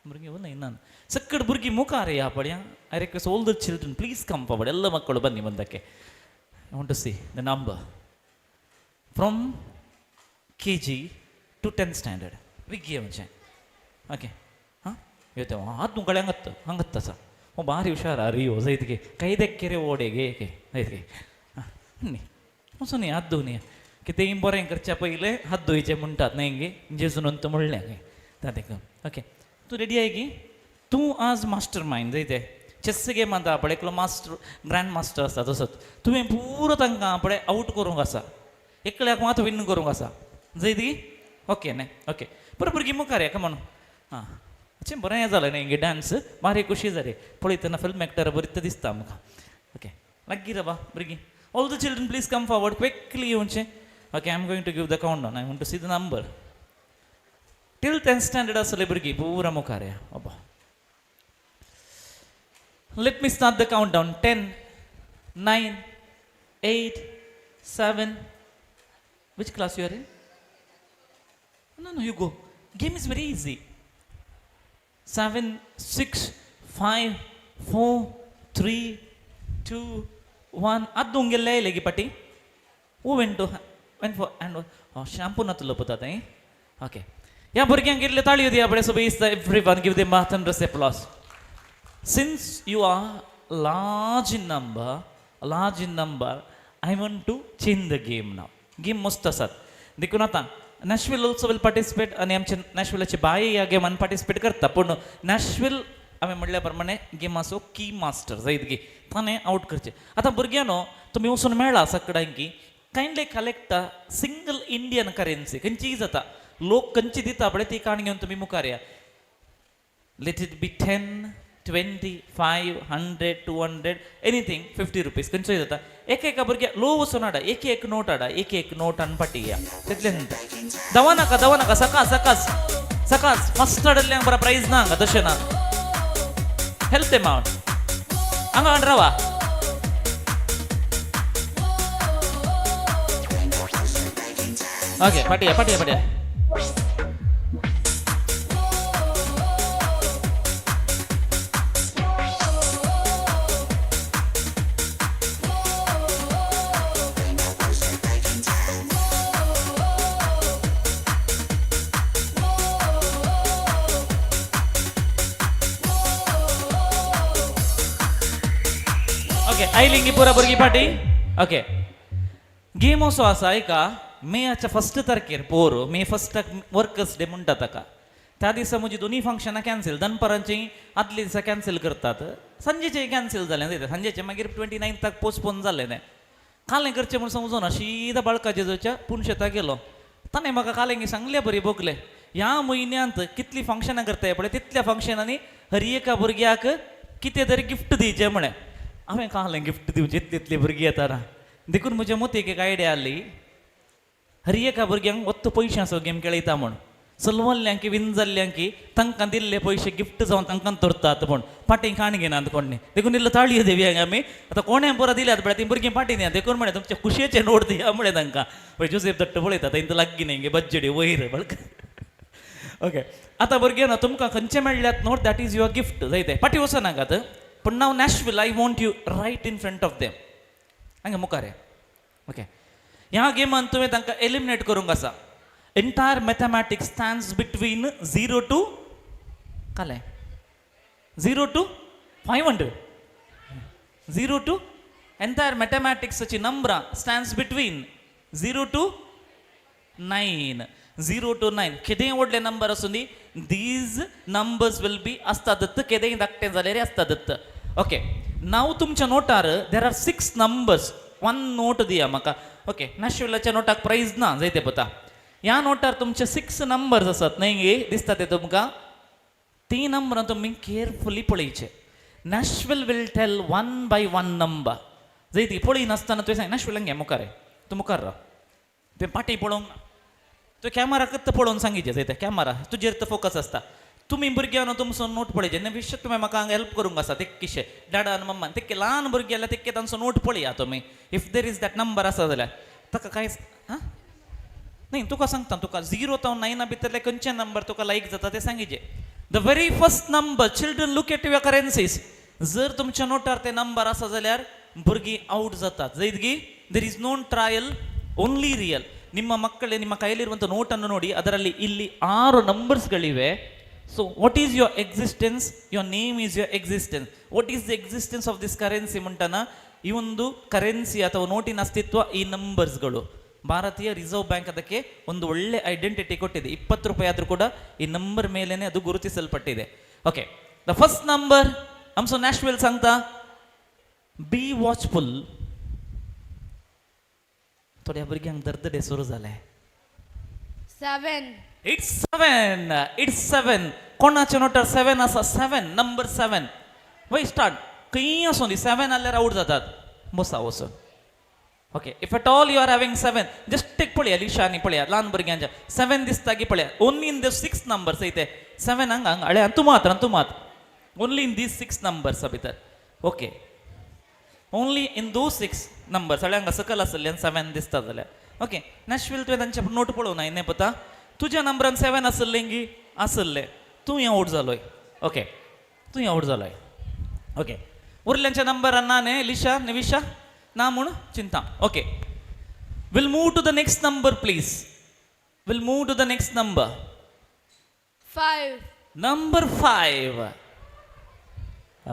ಭುರಗೆ ಉಲ್ಲ ಸಕ್ಕಡ್ ಭುರಗಿ ಮುಖಾರೆ ಯಾ ಪಡ್ಯಾ. I request all the children please come forward. ಎಲ್ಲ ಮಕ್ಕಳು ಬನ್ನಿ ಮುಂದಕ್ಕೆ. I want to see the number from KG to 10th standard. ವಿಗ್ಗಿ ಮುಂಚೆ ಓಕೆ. ಹಾಂ ಇವತ್ತು ಅದು ಗಳೆ ಹಂಗತ್ತು ಹಂಗತ್ತ ಸರ್. ಓ ಭಾರಿ ಹುಷಾರ ಅರಿಯೋ ಸೈತ್ಗೆ ಕೈದಕ್ಕೆರೆ ಓಡೆಗೆ ಏಕೆ ಐತ್ಗೆ. ಹಾಂ न्ही वचून हात धुवन या कितेंय बरें करच्या पयलें हात धुयचे म्हणटात न्ही गे जेजून अंत म्हणलें तातें. ओके तूं रेडी I की तूं आज मास्टर मायंड जायते चेस गेम आतां पळय एकलो मास्टर ग्रँड मास्टर आसता तसोच तुवें पुरो तांकां पळय आवट करूंक आसा, एकल्याक मात विन करूंक आसा जायत की. ओके न्ही ओके बरें भुरगीं मुखार या कमोन. आं अशें बरें जालें न्ही गे डांस भारी खुशी जाली पळयतना फिल्म एक्टर बरीच दिसता आमकां. ओके लागीं रावा भुरगीं. All the children please come forward quickly येवचें. Okay I am going to give the count down. I want to see the number till 10th standard आसले भुरगीं पुरा मुखार या बाबा. Let me start the countdown. 10, 9, 8, 7. Which class you are in? No, no, you go. Game is very easy. 7, 6, 5, 4, 3, 2, 1. Addu ungelle legi pati. Who went to went for and oh, shampoo natullo pota eh? Okay. Ya burgyank irle tali diya pade. So please everyone give them a thunderous applause. Since you are large in number, I want to change the game now. Game मस्त आसात देखून आतां नॅशविल ऑल्सो will participate आनी आमचे नॅशविलाचे बाय ह्या गेमान पार्टिसिपेट करता. पूण नॅशविल हांवें म्हणल्या प्रमाणे गेमाचो की मास्टर जायत गी ताणें आवट करचें. आतां भुरग्यांनो तुमी वचून मेळ्ळा सगळ्यांक की kindly collect a single Indian currency खंयचीय जाता, लोक खंयची दिता पळय ती काण घेवन तुमी मुखार या. Let it be 10, 20, 5, 100, 200, anything, 50 rupees खंयचोय जाता. एक एका भुरग्या लो वचून हाडा, एक एक नोट हाडा, एक एक नोट आनी फाटी या तितलें न्हय. दवा नाका दवा नाका, सकास सकास सकास फस्ट हाडिल्ल्यांक बरो प्रायज ना हांगा तशें ना. हेल्प देम आवट हांगा हाड रावा. ओके फाटी या फाटी या फाटी या. आयलिंगी पुरा भुरगीं फाटी. ओके गेम असो आसा एका मेयाच्या फस्ट तारखेर पोर मे फस्टाक वर्कर्स डे म्हणटा ताका. त्या दिसा म्हजी दोनूय फंक्शनां कॅन्सील, दनपारांची आदल्या दिसा कॅन्सील करतात, सांजेचें कॅन्सील जालें, सांजेचें मागीर 29थाक पोस्टपोन जालें तें. कालें करचें म्हूण समजूना शीदा बाळका जेजूच्या पुनशेताक गेलो. ताणें म्हाका कालें सांगलें बरी भोगलें ह्या म्हयन्यांत कितलीं फंक्शनां करताय पळय तितल्या फंक्शनांनी हर एका भुरग्याक कितें तरी गिफ्ट दिवचें म्हळें. हांवें कालें गिफ्ट दिवचें इतली इतली भुरगीं येताना देखून म्हज्या मतीक एक आयडिया आसली हर एका भुरग्यांक वत्त पयशांचो गेम खेळयता म्हूण. सलवल्ल्यांक विन जाल्ल्यांक तांकां दिल्ले पयशे गिफ्ट जावन तांकां धरतात म्हूण फाटीं काण घेनात कोण न्ही. देखून इल्लो ताळयो दिवया आमी. आतां कोणें पुरो दिल्यात पळय तीं भुरगीं फाटीं दिया देखून म्हळें तुमचे खुशयेचे नोट दिया म्हळें तांकां. पळय जोसेफ दट्ट पळयता तांकां लागीं न्ही गे बज्जडी वयर बळक. ओके आतां भुरग्यां तुमकां खंयचे मेळ्ळ्यात note that is your gift जायते फाटीं वचनाकात. पूण नाव Nashville I want you right in front of them हांगा मुखार. ओके ह्या गेमान तुवें तांकां एलिमिनेट करूंक आसा. Entire mathematics stands between 0 to कालें 0 to 500, 0 to entire मॅथमॅटिक्साची नंबरां stands between 0 to 9, 0 to 9. केदेंय व्हडले नंबर आसूं दी these numbers will be आसता दत्त केदेंय धाकटें जाल्यार आसता दत्त. ओके नाव तुमच्या नोटार there are 6 numbers. One note दिया म्हाका. ओके नॅशविलाच्या नोटाक प्रायज ना जायते पता. ह्या नोटार तुमचे 6 नंबर्स आसात न्ही गे दिसता ते तुमकां. ती नंबरां तुमी carefully पळयचे. Nashville will tell 1 by 1 number जंय ती पळय नासतना तुवें सांग नॅशविलांक घे मुखार तूं मुखार राव तुवें पाटी पळोवंक ना. तो कॅमेरा कत्त पळोवन सांगिचे जायते कॅमेरा तुजेर तो फोकस आसता. तुमी भुरग्यांनो तुमचो नोट पळयचे विश्व तुमी म्हाका हांगा हेल्प करूंक आसा तेक्कीशे डाडा आनी मम्मान तेक्के ल्हान भुरगे जाल्यार तेक्के तांचो नोट पळया तुमी. If there is that number आसा जाल्यार ताका कांय आं न्ही तुका सांगता तुका 0 तावन 9 भितरले खंयचे नंबर तुका लायक जाता ते सांगिचे. The very first number children look at your currencies. जर तुमच्या नोटार ते नंबर आसा जाल्यार भुरगीं आवट जातात. ಜೈದ್ಗಿ there is no trial only real. ನಿಮ್ಮ ಮಕ್ಕಳೇ ನಿಮ್ಮ ಕೈಯಲ್ಲಿರುವಂಥ ನೋಟನ್ನು ನೋಡಿ ಅದರಲ್ಲಿ ಇಲ್ಲಿ 6 ನಂಬರ್ಸ್ಗಳಿವೆ. So what is your existence? Your name is your existence. What is the existence of this currency ಮುಂಟನ ಈ ಒಂದು ಕರೆನ್ಸಿ ಅಥವಾ ನೋಟಿನ ಅಸ್ತಿತ್ವ ಈ ನಂಬರ್ಸ್ಗಳು. ಭಾರತೀಯ ರಿಸರ್ವ್ ಬ್ಯಾಂಕ್ ಅದಕ್ಕೆ ಒಂದು ಒಳ್ಳೆ ಐಡೆಂಟಿಟಿ ಕೊಟ್ಟಿದೆ. 20 ರೂಪಾಯಿ ಆದರೂ ಕೂಡ ಈ ನಂಬರ್ ಮೇಲೇ ಅದು ಗುರುತಿಸಲ್ಪಟ್ಟಿದೆ. Okay, the first number ಆಮ್ಸೋ Nashville सांगता बी वॉचफुल. थोड्या भुरग्यांक दर्दडे सुरू जाले. 7. It's 7. It's 7. कोणाच्या नोटार 7 आसा? 7 नंबर 7. वय स्टार्ट खंय आसूं दी 7 जाल्यार आवट जातात. बसा वचून. Okay, if at all you are having 7 just एक पळया लिशांनी पळया ल्हान भुरग्यांच्या 7 दिसता की पळया. ओन्ली इन the 6 numbers इथे 7 हांगा हांगा हळे तूं मात तूं मात ओन्ली इन these 6 numbers भितर. Okay, only in those 6 numbers हळे हांगा सकयल आसले 7 दिसता जाल्यार. ओके, नॅशविल तुवें तांचे नोट पळोवना न्ही पता तुज्या नंबरान 7 आसलें गी आसलें तूं आवट जालोय. ओके, तूं आवट जालोय. ओके, उरल्यांच्या नंबरान ना न्ही लिशा निविशा ना म्हूण चिंता. Okay, will move to the next number please. Will move to the next number. 5. Number 5.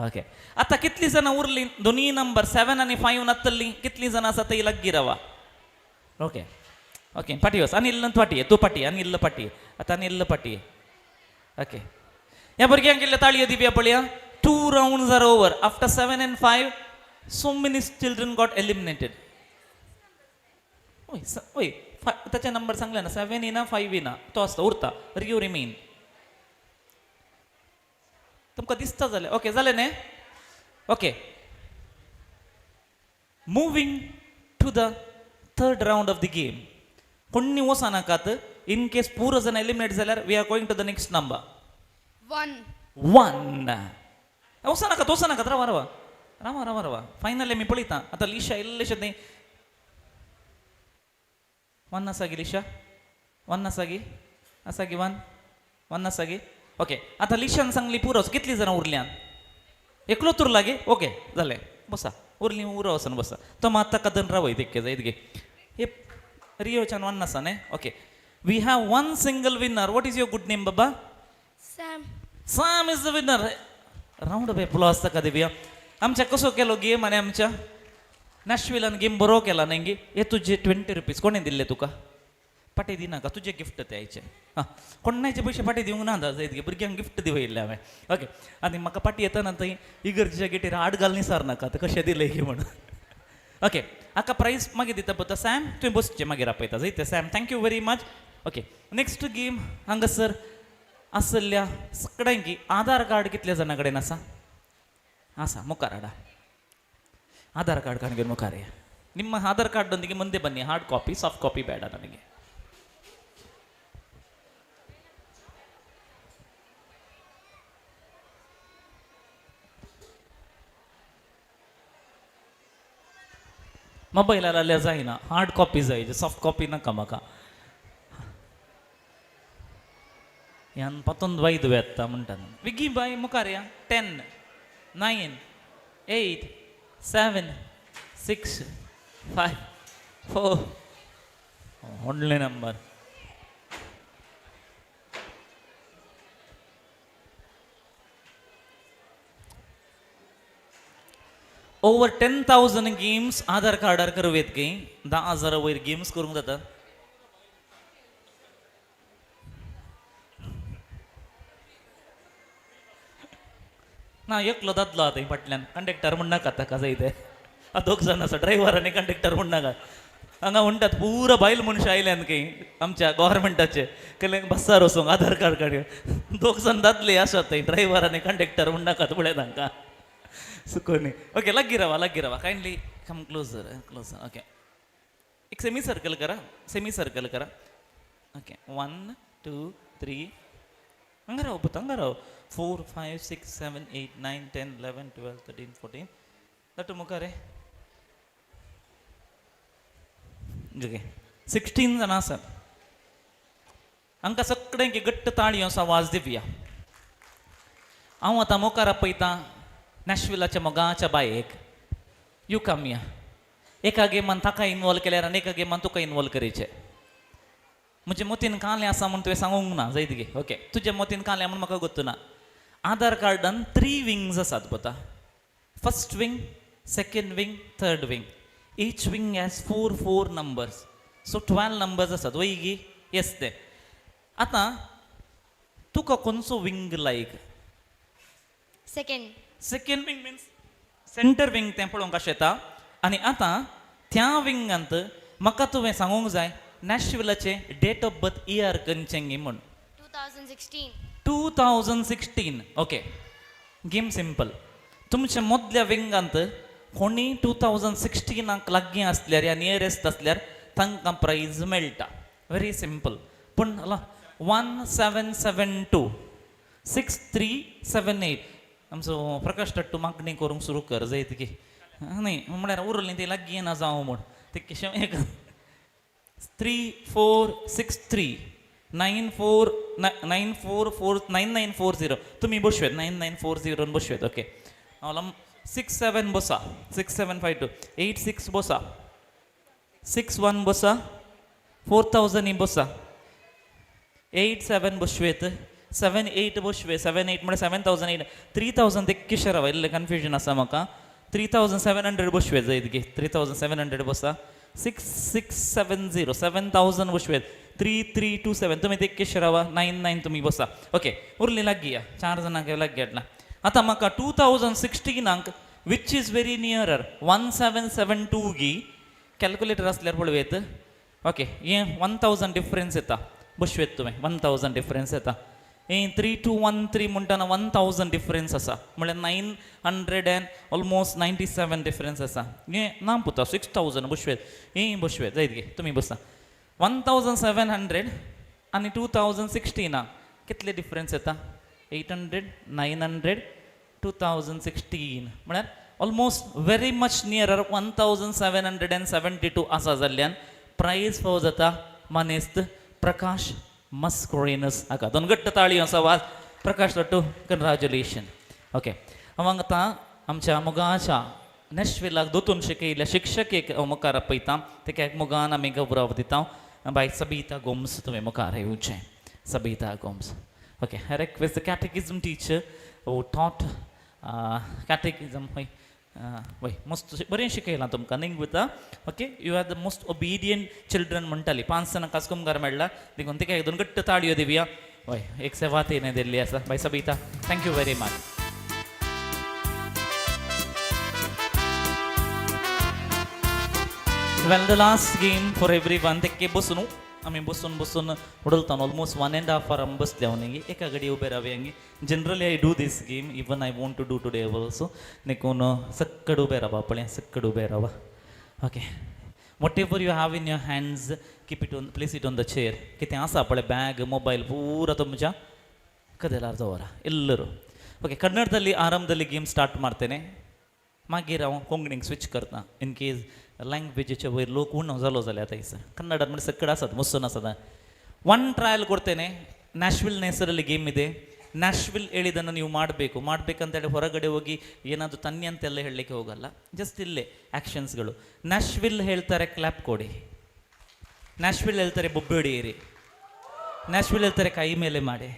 Okay, आता कितली जाणां उरली? दोनूय नंबर 7 आनी 5 नातली कितली जाणां आसा ती लागीं रावा. ओके ओके, फाटी वच आनी इल्लो फाटी तूं फाटी आनी इल्लो फाटी आतां आनी इल्लो फाटी. ओके, ह्या भुरग्यांक इल्ल्यो ताळयो दिवया पळया. 2 rounds are over. After 7 and 5 so many children got eliminated. ओय ओय ताचे नंबर सांगले ना 7 येना 5 येना तो आसता उरता रियो रिमेन. तुमकां दिसता जालें? ओके जालें न्ही? Okay, moving to the third round of the game. कोणी वचनाकात इन केस पुरो जाण एलिमिनेट जाल्यार we are going to the next number. 1. 1. वचनाकात वचनाकात रावा रावा रावा रावा रावा फायनली आमी पळयता आतां लिशा इल्लेशें न्ही 1 आसा गी लिशा? 1 आसा गी? आसा गी 1? 1 आसा गी? ओके, आतां लिशान सांगली पुरो कितली जाणां उरल्यान? एकलोच उरला गे? ओके जालें बसा उरली उरो वचून बसा. तो मात ताका दन रावय तेक्के जायत गे. हे रियोच्यान 1 आसा न्ही? Okay, we have 1 single winner. What is your good name Baba? Sam. Sam is the winner. Round of applause ताका दिवया. आमच्या कसो केलो गेम आनी आमच्या नॅशविलान गेम बरो केला न्ही गे. हे तुजे 20 रुपीज कोणें दिल्ले तुका? पाटी दिनाका तुजे गिफ्ट ते आयचे. आं, कोणाचे पयशे पाटी दिवंक ना जायत गे भुरग्यांक गिफ्ट दिवयल्लें हांवें. ओके, आनी म्हाका पाटी येतना थंय इगर्जेच्या गेटीर हाड घाल निसार नाका आतां कशें दिलें गे म्हणून. ओके, हाका प्रायज मागीर दिता पळय सॅम तुवें बसचें मागीर आपयता जायते. Sam thank you very much. Okay, next game हांगासर आसल्या सगळ्यांकी आधार कार्ड कितल्या जाणां कडेन आसा? आसा मुखार हाडा ಆಧಾರ್ ಕಾರ್ಡ್ ಕಾಣ್ಗೆ ಮುಖಾರೆ. ನಿಮ್ಮ ಆಧಾರ್ ಕಾರ್ಡ್ನೊಂದಿಗೆ ಮುಂದೆ ಬನ್ನಿ. ಹಾರ್ಡ್ ಕಾಪಿ ಸಾಫ್ಟ್ ಕಾಪಿ ಬೇಡ ನನಗೆ. मोबायलार जाल्यार जायना, हार्ड कॉपी जाय, सॉफ्ट कॉपी नाका म्हाका. ह्यान पतोन वैद वेता म्हणटा विगी बाय मुखार या. 10 9 8 7 6 5 4 व्हडले नंबर. ओवर 10,000 गेम्स आधार कार्डार करूं येत की 10,000 वयर गेम्स करूंक जाता. ना एकलो दादलो आतां फाटल्यान कंडक्टर म्हण नाका ताका जाय ते दोग जाण आसा ड्रायव्हर आनी कंडक्टर म्हण नाका. हांगा म्हणटात पुरो बायल मनशां आयल्यान खंय आमच्या गव्हर्मेंटाचे केले बसार वचूंक आधार कार्ड काड. दोग जाण दादले आसात थंय ड्रायव्हर आनी कंडक्टर म्हण नाकात पळय तांकां सुकोनी. ओके, लागीं रावा लागीं रावा कायंडली कम क्लोजर क्लोजर. ओके, एक सेमी सर्कल करा सेमी सर्कल करा. ಓಕೆ, 1 2 3 ಹಂಗಾರ ಒಬ್ಬ ಹಂಗಾರ 4 5 6 7 8 9 10 11 12 13 14 that ಮುಖಾರೆ okay 16 ಜನ ಆसात. हांकां सगळ्यांक घट्ट ताळयो असो आवाज दिवया. हांव आतां मुखार आपयतां नॅशविलाच्या मोगाच्या बायेक. You come या. एका गेमान ताका इनवॉल्व केल्यार आनी एका गेमान तुका इनवॉल्व करचें. म्हजे मोतीन कालें आसा म्हूण तुवें सांगूंक ना जायत गे. ओके, तुज्या मोतीन कालें म्हूण म्हाका गोत्तू ना. आधार कार्डान 3 विंग्स आसात पळयता. First wing, second wing, third wing. Each wing has 4 4 numbers. So 12 numbers आसात वय गी. येस ते आतां तुका खंयचो wing like? Second. Second wing means centre wing तें पळोवंक कशें येता. आनी आतां त्या विंगांत म्हाका तुवें सांगूंक जाय नॅशविलाचें डेट ऑफ बर्थ इयर खंयचें गी म्हूण. 2016. 2016. Okay, game simple. तुमच्या मदल्या विंगांत कोणी 2016 लागीं आसल्यार या नियरेस्ट आसल्यार तांकां प्रायज मेळटा. Very simple. पूण 1772 6378 आमचो प्रकाश टट्टू मागणी करूंक सुरू कर जायत की न्हय म्हळ्यार उरलीं ती लागीं येना जावं म्हूण ते किशें एक 3 4 6 3 9 4 9 4 4 9 9 4 0 तुमी बसवेत 9 9 4 0 बसवेत. ओके, हांव 6 7 बसा 6 7 5 2 8 6 बसा 6 1 बसा 4000 बसा 8 7 बसवेत 7 8 बसवे 7 8 म्हळ्यार 7008 3000 तेक्कीशे राव इल्लें कन्फ्युजन आसा म्हाका. 3700 बसवेत जायत गे. 3700 बसा 6 6 7 0 7000 बसवेत 3 3 2 7 तुमी तेक्कीशे रावा 9 9 तुमी बसा. ओके, उरली लागीं या 4 जाणांक लागीं हाडला. आतां म्हाका 2016 which is very nearer 1772 गी कॅल्कुलेटर आसल्यार पळोवयेत. ओके, हें 1000 डिफरन्स येता बसवेत तुवें 1000 डिफरन्स येता. हें 3 2 1 3 म्हणटना 1000 डिफरन्स आसा म्हळ्यार 900 एंड ऑलमोस्ट 97 डिफरन्स आसा. हें ना पुता 6000 बसवेत. हें बसवेत जायत गे तुमी बसा. 1700 आनी 2016 कितले डिफरन्स येता? 800 900 2016 म्हळ्यार ऑलमोस्ट व्हेरी मच नियरर 1772 आसा जाल्ल्यान प्रायज फावो जाता मानेस्त प्रकाश मस्कोरेनस हाका. दोन घट्ट ताळयो आसा वाज. प्रकाश लट्टू, कंग्रेच्युलेशन. ओके, हांव आतां आमच्या मोगाच्या नॅशविलाक दोतून शिकयल्ल्या शिक्षकेक हांव मुखार आपयता. तेका एक मोगान आमी गौरव दिता. बाय सबिता गोम्स तुवें मुखार येवचें. Sabita Gomes. Okay, I request the catechism teacher who taught catechism. हय वय मस्त बरें शिकयलां तुमकां न्ही गुता. Okay, you are the most obedient children म्हणटाली. 5 जाणां कासकुमकार मेळ्ळा देखून तिका एक दोन घट्ट ताळयो दिवया. वय एक सेवा तिणें दिल्ली आसा. बाय Sabita, thank you very much. Well, the last game for everyone. तेके बसून आमी बसून बसून उडलता ऑलमोस्ट 1.5 our आमी बसले हांव न्ही एका घडी उबे रावया न्ही. Generally I do this game, even I want to do today also. देखून सक्कड उबे रावा पळय, सक्कड उबे रावा. Okay, whatever you have in your hands keep it on, place it on the chair. कितें आसा पळय बॅग मोबायल पूरा तुमच्या ಕದೆಲಾರ್ ದವರ ಎಲ್ಲರೂ. ಓಕೆ, ಕನ್ನಡದಲ್ಲಿ ಆರಂಭದಲ್ಲಿ ಗೇಮ್ ಸ್ಟಾರ್ಟ್ ಮಾಡ್ತೇನೆ, मागीर हांव कोंकणीक स्विच करता इन केज लँग्वेजीचे वयर लोक उणो जालो जाल्यार आतां सर कन्नडात म्हणजे सकड आसात मुसून आसात. ಒನ್ ಟ್ರಯಲ್ ಕೊಡ್ತೇನೆ. ನ್ಯಾಶ್ವಿಲ್ ಹೆಸರಲ್ಲಿ ಗೇಮ್ ಇದೆ. ನ್ಯಾಶ್ವಿಲ್ ಹೇಳಿದ್ದನ್ನು ನೀವು ಮಾಡಬೇಕು. ಮಾಡಬೇಕಂತೇಳಿ ಹೊರಗಡೆ ಹೋಗಿ ಏನಾದರೂ ತನ್ನಿ ಅಂತೆಲ್ಲ ಹೇಳಲಿಕ್ಕೆ ಹೋಗಲ್ಲ, ಜಸ್ಟ್ ಇಲ್ಲೇ ಆ್ಯಕ್ಷನ್ಸ್ಗಳು. ನ್ಯಾಶ್ವಿಲ್ ಹೇಳ್ತಾರೆ ಕ್ಲ್ಯಾಪ್ ಕೊಡಿ, ನ್ಯಾಶ್ವಿಲ್ ಹೇಳ್ತಾರೆ ಬೊಬ್ಬೆ ಹೊಡೆಯಿರಿ, ನ್ಯಾಶ್ವಿಲ್ ಹೇಳ್ತಾರೆ ಕೈ ಮೇಲೆ ಮಾಡಿ,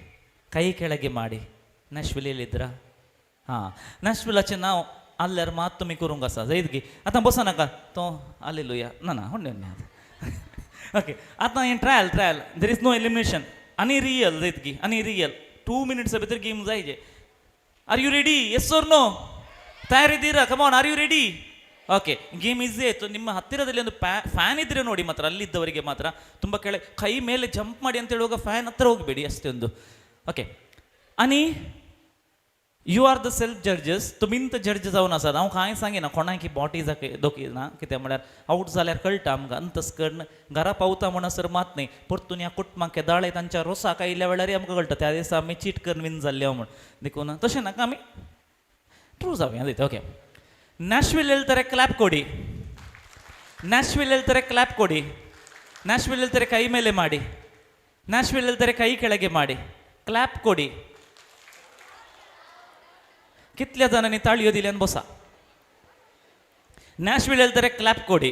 ಕೈ ಕೆಳಗೆ ಮಾಡಿ. ನ್ಯಾಶ್ವಿಲ್ ಹೇಳಿದ್ರಾ? ಹಾಂ, ನ್ಯಾಶ್ವಿಲ್ ನಾವು ಅಲ್ಲಾರ ಮಾತು ತುಮಿ करूंक आसा जायत आतां बसो नाका तो हालेलुया ना ना होडलें ओके. आतां हें trial trial there is no elimination आनी रियल जायत की आनी रियल 2 मिनिट्स भितर गेम जायजे. Are you ready? Yes or no? ತಯಾರಿದ್ದೀರಾ? Come on, are you ready? Okay, game easy ಆಯಿತು. ನಿಮ್ಮ ಹತ್ತಿರದಲ್ಲಿ ಒಂದು ಫ್ಯಾನ್ ಇದ್ದರೆ ನೋಡಿ ಮಾತ್ರ, ಅಲ್ಲಿದ್ದವರಿಗೆ ಮಾತ್ರ ತುಂಬ ಕೆಳ ಕೈ ಮೇಲೆ ಜಂಪ್ ಮಾಡಿ ಅಂತ ಹೇಳುವಾಗ ಫ್ಯಾನ್ ಹತ್ರ ಹೋಗಬೇಡಿ ಅಷ್ಟೇ ಒಂದು. ಓಕೆ, ಅನಿ You are the self judges. तुमींत जज जावन आसात. हांव कांय सांगिना कोणाक बॉटी दोखिना, कित्याक म्हळ्यार आवट जाल्यार कळटा आमकां. अंतस करून घरा पावता म्हणसर मात न्ही, परतून ह्या कुटुंबाक दाळे तांच्या रोसाक आयिल्ल्या वेळारय आमकां कळटा त्या दिसा आमी चीट करून विन जाल्ले म्हूण. देखून तशें नाका, आमी ट्रू जावया दिता. ओके, नॅशविल ಹೇಳ್ತಾರೆ ಕ್ಲಾಪ್ ಕೊಡಿ. ನ್ಯಾಶ್ವಿಲ್ ಹೇಳ್ತಾರೆ ಕ್ಲಾಪ್ ಕೊಡಿ. ನ್ಯಾಶ್ವಿಲ್ ಹೇಳ್ತಾರೆ ಕೈ ಮೇಲೆ ಮಾಡಿ. ನ್ಯಾಶ್ವಿಲ್ ಹೇಳ್ತಾರೆ ಕೈ ಕೆಳಗೆ ಮಾಡಿ. ಕ್ಲಾಪ್ ಕೊಡಿ. कितल्या जाणांनी ताळयो दिल्यान बसा. ನ್ಯಾಶ್ವಿಲ್ ಹೇಳ್ತಾರೆ ಕ್ಲಾಪ್ ಕೊಡಿ.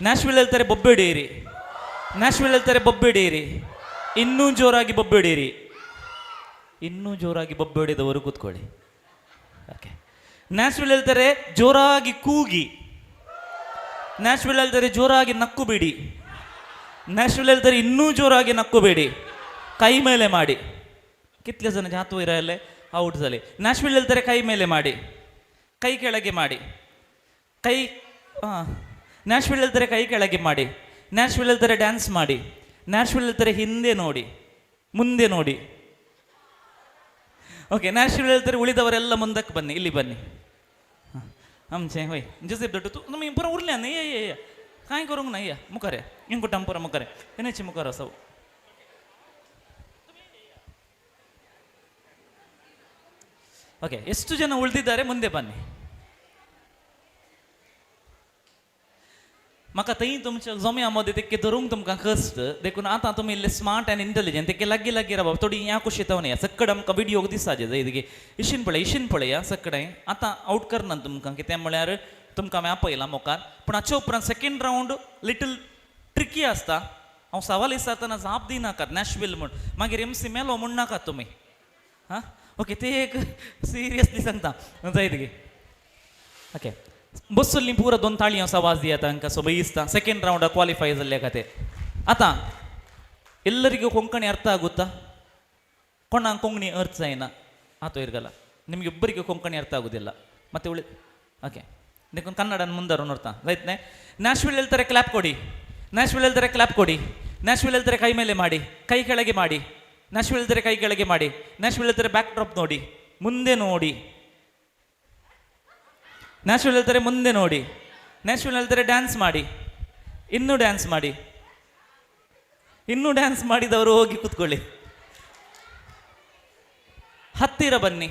ನ್ಯಾಶ್ವಿಲ್ ಹೇಳ್ತಾರೆ ಬೊಬ್ಬೆ ಹಿಡಿಯಿರಿ. ನ್ಯಾಶ್ವಿಲ್ ಹೇಳ್ತಾರೆ ಬೊಬ್ಬೆ ಹಿಡಿಯಿರಿ. ಇನ್ನೂ ಜೋರಾಗಿ ಬೊಬ್ಬೆ ಹಿಡಿಯಿರಿ. ಇನ್ನೂ ಜೋರಾಗಿ ಬೊಬ್ಬೆ ಹಿಡಿದವರು ಕೂತ್ಕೊಳ್ಳಿ. ಓಕೆ, ನ್ಯಾಶ್ವಿಲ್ ಹೇಳ್ತಾರೆ ಜೋರಾಗಿ ಕೂಗಿ. ನ್ಯಾಶ್ವಿಲ್ ಹೇಳ್ತಾರೆ ಜೋರಾಗಿ ನಕ್ಕು ಬಿಡಿ. ನ್ಯಾಶ್ವಿಲ್ ಹೇಳ್ತಾರೆ ಇನ್ನೂ ಜೋರಾಗಿ ನಕ್ಕು ಬಿಡಿ. ಕೈ ಮೇಲೆ ಮಾಡಿ. ಕಿತ್ಲೆ ಜನ ಜಾತು ಇರಲ್ಲೇ ಔಟ್ ಜಾಲಿ. ನ್ಯಾಶ್ವಿಲ್ ಹೇಳ್ತಾರೆ ಕೈ ಮೇಲೆ ಮಾಡಿ, ಕೈ ಕೆಳಗೆ ಮಾಡಿ, ಕೈ ನ್ಯಾಶ್ವಿಲ್ ಹೇಳ್ತಾರೆ ಕೈ ಕೆಳಗೆ ಮಾಡಿ. ನ್ಯಾಶ್ವಿಲ್ ಹೇಳ್ತಾರೆ ಡ್ಯಾನ್ಸ್ ಮಾಡಿ. ನ್ಯಾಶ್ವಿಲ್ ಹೇಳ್ತಾರೆ ಹಿಂದೆ ನೋಡಿ, ಮುಂದೆ ನೋಡಿ. ಓಕೆ, ನ್ಯಾಶ್ವಿಲ್ ಹೇಳ್ತಾರೆ ಉಳಿದವರೆಲ್ಲ ಮುಂದಕ್ಕೆ ಬನ್ನಿ, ಇಲ್ಲಿ ಬನ್ನಿ. आमचें हय जोसेफ दट्टू तूं तुमी पुरो उरल्या न्ही. ये ये कांय करूंक ना, या मुखार या, इंकुटाम पुरो मुखार एनएच मुखार आसा. ಓಕೆ, ಎಷ್ಟು ಜನ ಉಳಿದಿದ್ದಾರೆ ಮುಂದೆ ಬನ್ನಿ. म्हाका थंय तुमच्या जम्या मदें तेके धरूंक तुमकां कश्ट, देखून आतां तुमी इल्ले स्मार्ट आनी इंटेलिजंट तेके लागीं लागीं रावप. थोडी ह्या कुशीत या सक्कड आमकां विडियो दिसाचे जाय तिगे इशीन पळय, इशीन पळया सक्कडे. आतां आवट करना तुमकां, कितें म्हळ्यार तुमकां हांवें आपयलां मुखार. पूण हाचे उपरांत सेकेंड रावंड लिटल ट्रिकी आसता. हांव सवाल विचारतना जाप दिनाकात नॅशविल म्हूण, मागीर एमसी मेलो म्हूण नाकात तुमी. हां ओके, ते एक सिरियसली सांगता जाय तिगे. ओके, बसल्लीं पुरा दोन ताळयो आवाज दिया तांकां सोबय दिसता. सेकेंड रावंडाक क्वालिफाय जाल्ल्या खातीर. आतां ಎಲ್ಲರಿಗೂ ಕೊಂಕಣಿ ಅರ್ಥ ಆಗುತ್ತಾ? ಕೊಣಾಂಗ್ ಕೊಂಕಣಿ ಅರ್ಥ जायना ಆತೋ ಇರ್ಗಲ್ಲ. ನಿಮಗೆ ಒಬ್ಬರಿಗೆ ಕೊಂಕಣಿ ಅರ್ಥ ಆಗುದಿಲ್ಲ, ಮತ್ತೆ ಉಳಿ ಓಕೆ देखून ಕನ್ನಡನ ಮುಂದರು ನೋಡ್ತಾ ರೈತನೆ. ನ್ಯಾಶ್ವಿಲ್ ಹೇಳ್ತಾರೆ ಕ್ಲಾಪ್ ಕೊಡಿ. ನ್ಯಾಶ್ವಿಲ್ ಹೇಳ್ತಾರೆ ಕ್ಲಾಪ್ ಕೊಡಿ. ನ್ಯಾಶ್ವಿಲ್ ಹೇಳ್ತಾರೆ ಕೈ ಮೇಲೆ ಮಾಡಿ, ಕೈ ಕೆಳಗೆ ಮಾಡಿ. ನ್ಯಾಶ್ವಿಲ್ ಹೇಳ್ತಾರೆ ಕೈ ಕೆಳಗೆ ಮಾಡಿ. ನ್ಯಾಶ್ವಿಲ್ ಹೇಳ್ತಾರೆ ಬ್ಯಾಕ್ ಡ್ರಾಪ್ ನೋಡಿ, ಮುಂದೆ ನೋಡಿ. ನ್ಯಾಶ್ವಿಲ್ ಹೇಳ್ತಾರೆ ಮುಂದೆ ನೋಡಿ. ನ್ಯಾಶ್ವಿಲ್ ಹೇಳ್ತಾರೆ ಡ್ಯಾನ್ಸ್ ಮಾಡಿ, ಇನ್ನೂ ಡ್ಯಾನ್ಸ್ ಮಾಡಿ, ಇನ್ನೂ ಡ್ಯಾನ್ಸ್ ಮಾಡಿದವರು ಹೋಗಿ ಕೂತ್ಕೊಳ್ಳಿ. ಹತ್ತಿರ ಬನ್ನಿ,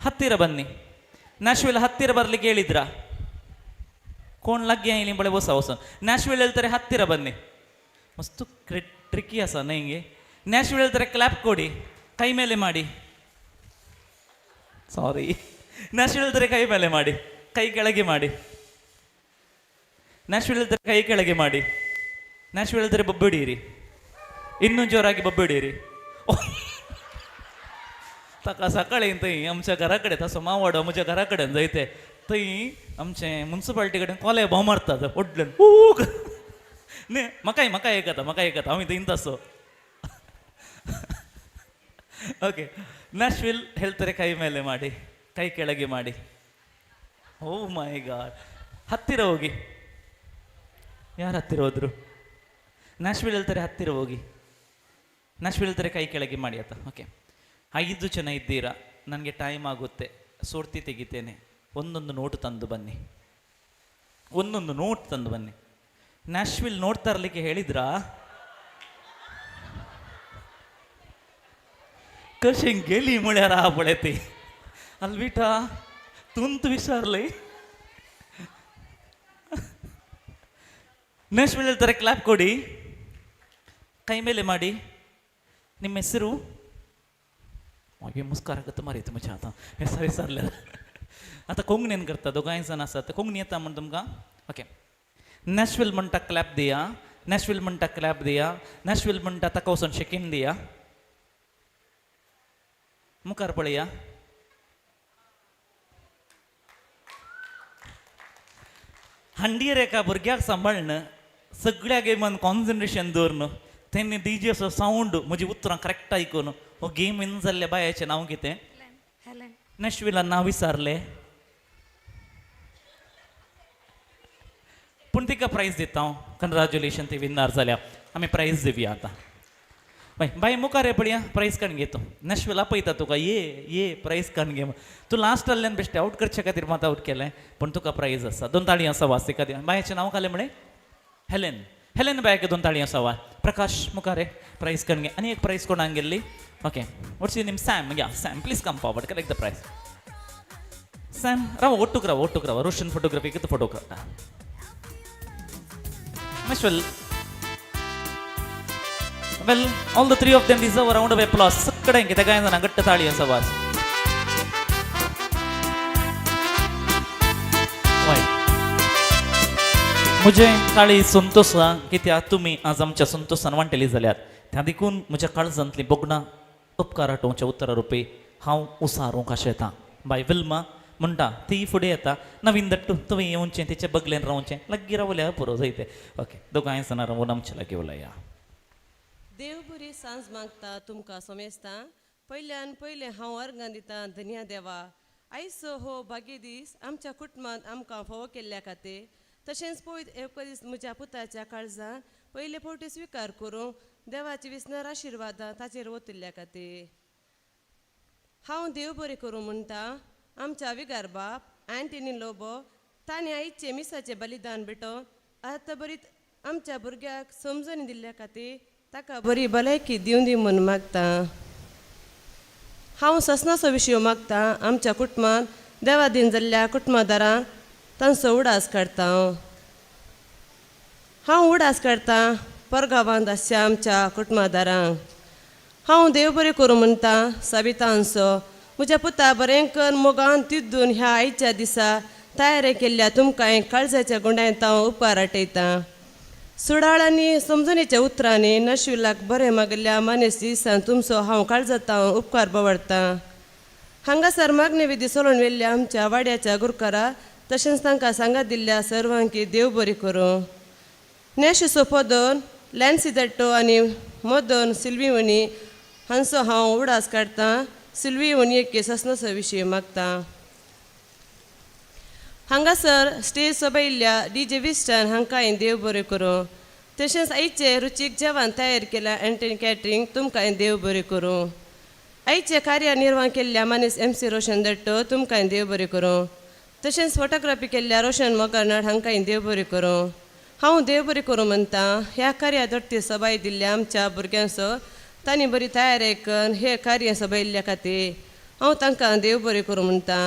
ಹತ್ತಿರ ಬನ್ನಿ. ನ್ಯಾಶ್ವಿಲ್ ಹತ್ತಿರ ಬರಲಿಕ್ಕೆ ಹೇಳಿದ್ರಾ? ಕೋಣ ಲಗ್ಗೆ ಇಲ್ಲಿ ಬಳೆ ಹೊಸ ಹೊಸ. ನ್ಯಾಶ್ವಿಲ್ ಹೇಳ್ತಾರೆ ಹತ್ತಿರ ಬನ್ನಿ. ಮಸ್ತು ಟ್ರಿಕ್ಕಿ ಆಸ ಹಿಂಗೆ. ನ್ಯಾಶ್ವಿಲ್ ಹೇಳ್ತಾರೆ ಕ್ಲಾಪ್ ಕೊಡಿ, ಕೈ ಮೇಲೆ ಮಾಡಿ. ಸಾರಿ, ನ್ಯಾಶ್ವಿಲ್ ಹೇಳ್ತಾರೆ ಕೈ ಮೇಲೆ ಮಾಡಿ, ಕೈ ಕೆಳಗೆ ಮಾಡಿ. ನ್ಯಾಶ್ವಿಲ್ ಹೇಳ್ತಾರೆ ಕೈ ಕೆಳಗೆ ಮಾಡಿ. ನ್ಯಾಶ್ವಿಲ್ ಹೇಳ್ತಾರೆ ಬೊಬ್ಬೆ ಹಿಡಿಯಿರಿ, ಇನ್ನೂ ಜೋರಾಗಿ ಬೊಬ್ಬೆ ಹಿಡಿಯಿರಿ. ताका सकाळी थंय आमच्या घरा कडेन तसो मावडो म्हज्या घरा कडेन जायते थंय आमचे मुन्सिपालिटी कडेन कोले भोंव मारतात व्हडल्यान ऊ न्ही. म्हाकाय म्हाका एक येता, म्हाका एक येता, हांव थंय तसो. ಓಕೆ, ನ್ಯಾಶ್ವಿಲ್ ಹೇಳ್ತಾರೆ ಕೈ ಮೇಲೆ ಮಾಡಿ, ಕೈ ಕೆಳಗೆ ಮಾಡಿ. ಓ ಮೈ ಗಾಡ್, ಹತ್ತಿರ ಹೋಗಿ. ಯಾರು ಹತ್ತಿರ ಹೋದ್ರು? ನ್ಯಾಶ್ವಿಲ್ ಹೇಳ್ತಾರೆ ಹತ್ತಿರ ಹೋಗಿ. ನ್ಯಾಶ್ವಿಲ್ ಹೇಳ್ತಾರೆ ಕೈ ಕೆಳಗೆ ಮಾಡಿ ಆತ. ಓಕೆ, 5 ಜನ ಇದ್ದೀರಾ, ನನಗೆ ಟೈಮ್ ಆಗುತ್ತೆ, ಸೋರ್ತಿ ತೆಗಿತೇನೆ. ಒಂದೊಂದು ನೋಟು ತಂದು ಬನ್ನಿ, ಒಂದೊಂದು ನೋಟ್ ತಂದು ಬನ್ನಿ. ನ್ಯಾಶ್ವಿಲ್ ನೋಟ್ ತರಲಿಕ್ಕೆ ಹೇಳಿದ್ರಾ? कशें गेली म्हळ्यार आ पळय ती अल्विटा तुंत विचारले. ನ್ಯಾಶ್ವಿಲ್ ಹೇಳ್ತಾರೆ ಕ್ಲಾಪ್ ಕೊಡಿ, ಕೈ ಮೇಲೆ ಮಾಡಿ. ನಿಮ್ಮ ಹೆಸರು? मागीर मुस्कार करता मारी तुमच्या आतां हें विचारलें. आतां कोंकणीन करता, दोगांय जाण आसात, कोंकणी येता म्हण तुमकां. ओके, नॅशविल म्हणटा क्लॅप दिया, नॅशविल म्हणटा क्लॅप दिया, नॅशविल म्हणटा ताका वचून शेकीन दिया. मुखार पळया. हांडीर एका भुरग्याक सांबाळ्ळें, सगळ्या गेमान कॉन्सन्ट्रेशन दवरून तेन्ना डीजेचो सावंड म्हजी उतरां करेक्ट आयकून हो गेम विन जाल्ल्या बायाचें नांव कितें? नॅशविलान नांव विचारलें, पूण तिका प्रायज दिता हांव. कंग्रेच्युलेशन, ती विनर जाल्या. आमी प्रायज दिवया आतां. बाय बाय मुखार ये पळया प्रायज काडून घे तूं नॅशवेल आपयता तुका ये ये प्रायज काडून घे. तूं लास्ट आसल्यान बेश्टें आवट करचे खातीर मात आवट केलें पूण तुका प्रायज आसा. 2 ताळयो आसा वास एका बायाचें नांव घालें म्हळें हेलेन. हेलेन बायक 2 ताळयो आसा वा. प्रकाश मुखार ये प्रायज काडून घे. आनी एक प्रायज कोणाक गेल्ली? Okay, what's your name? Sam. Yeah Sam, please come forward, collect the prize. Sam राव ओटूक राव ओटूक राव. रोशन फोटोग्राफी कितें फोटो काडटा. Nashville. Well, all the 3 of them deserve a round of applause. सगळ्यांक कितें कांय जाणा घट्ट ताळयो आसा वास. म्हजें काळी संतोष कित्याक तुमी आज आमच्या संतोषान वांटेली जाल्यात त्या देखून म्हज्या काळजांतली भोगणां उपकार आटोवच्या उत्तरा रुपी हांव उसारूंक आशेतां. बाय विल्मा म्हणटा ती फुडें येता. नवीन दट्टू तुवें येवचें तिचे बगलेन रावचें लागीं रावल्यार पुरो जायते. ओके, दोगांय जाणां रावन आमचे लागीं उलया. देव बरी सांज मागता तुमकां सोमेस्तां. पयल्यान पयलें हांव अर्गां दितां धन्या देवा. आयचो हो भाग्य दीस आमच्या कुटुंबांत आमकां फावो केल्ल्या खातीर तशेंच पळय एक दीस म्हज्या पुताच्या काळजान पयले फावटी स्विकार करूंक देवाची विसनार आशिर्वादां ताचेर ओतिल्ल्या खातीर हांव देव बरें करूं म्हणटा. आमच्या विगार बाप अँटनी लोबो ताणें आयचें मिसाचें बलिदान भेटोवन आतां बरीत आमच्या भुरग्याक समजून दिल्ल्या खातीर ताका बरी भलायकी दिवन दी म्हूण मागता. हांव ससनाचो विशय मागता. आमच्या कुटुंबांत देवादीन जाल्ल्या कुटुंबादारांक तांचो उडास काडटा. हांव उडास काडटा परगांवांत आसच्या आमच्या कुटुंबादारांक. हांव देव बरें करूं म्हणटा सबितांचो म्हज्या पुता बरें कर मोगान तिद्दून ह्या आयच्या दिसा तयारी केल्ल्या तुमकां काळजाच्या गुंड्यांत हांव उपकार आटयतां. सुडाळ आनी समजणेच्या उतरांनी नशिलाक बरें मागिल्ल्या मानेस दिसान तुमचो हांव काळजांत हांव उपकार बवडतां. हांगासर मागणी विधी सोडून व्हेल्ल्या आमच्या वाड्याच्या गुरकारा तशेंच तांकां सांगात दिल्ल्या सर्वांकी देव बरी करूं. नेशिचो पदन लॅन्सी दट्टो आनी मदन सिल्वी वणी हांचो हांव उडास काडटां. सिल्वी वणी एक ससनाचो विशय मागता. हांगासर स्टेज सोबयल्ल्या डी जे विस्टन हांकांय देव बरें करूं. तशेंच आयचें रुचीक जेवण तयार केल्या एंटन कॅटरींग तुमकांय देव बरें करूं. आयचें कार्य निर्माण केल्ल्या मानेस एम सी रोशन दट्टो तुमकांय देव बरें करूं. तशेंच फोटोग्राफी केल्ल्या रोशन मोगरनाड हांकांय देव बरें करूं. हांव देव बरें करूं म्हणटा. ह्या कार्या दोट्टी सबाय दिल्ल्या आमच्या भुरग्यांचो तांणी बरी तयारी करून हें कार्य सबायल्ल्या खातीर हांव तांकां देव बरें करूं म्हणटा.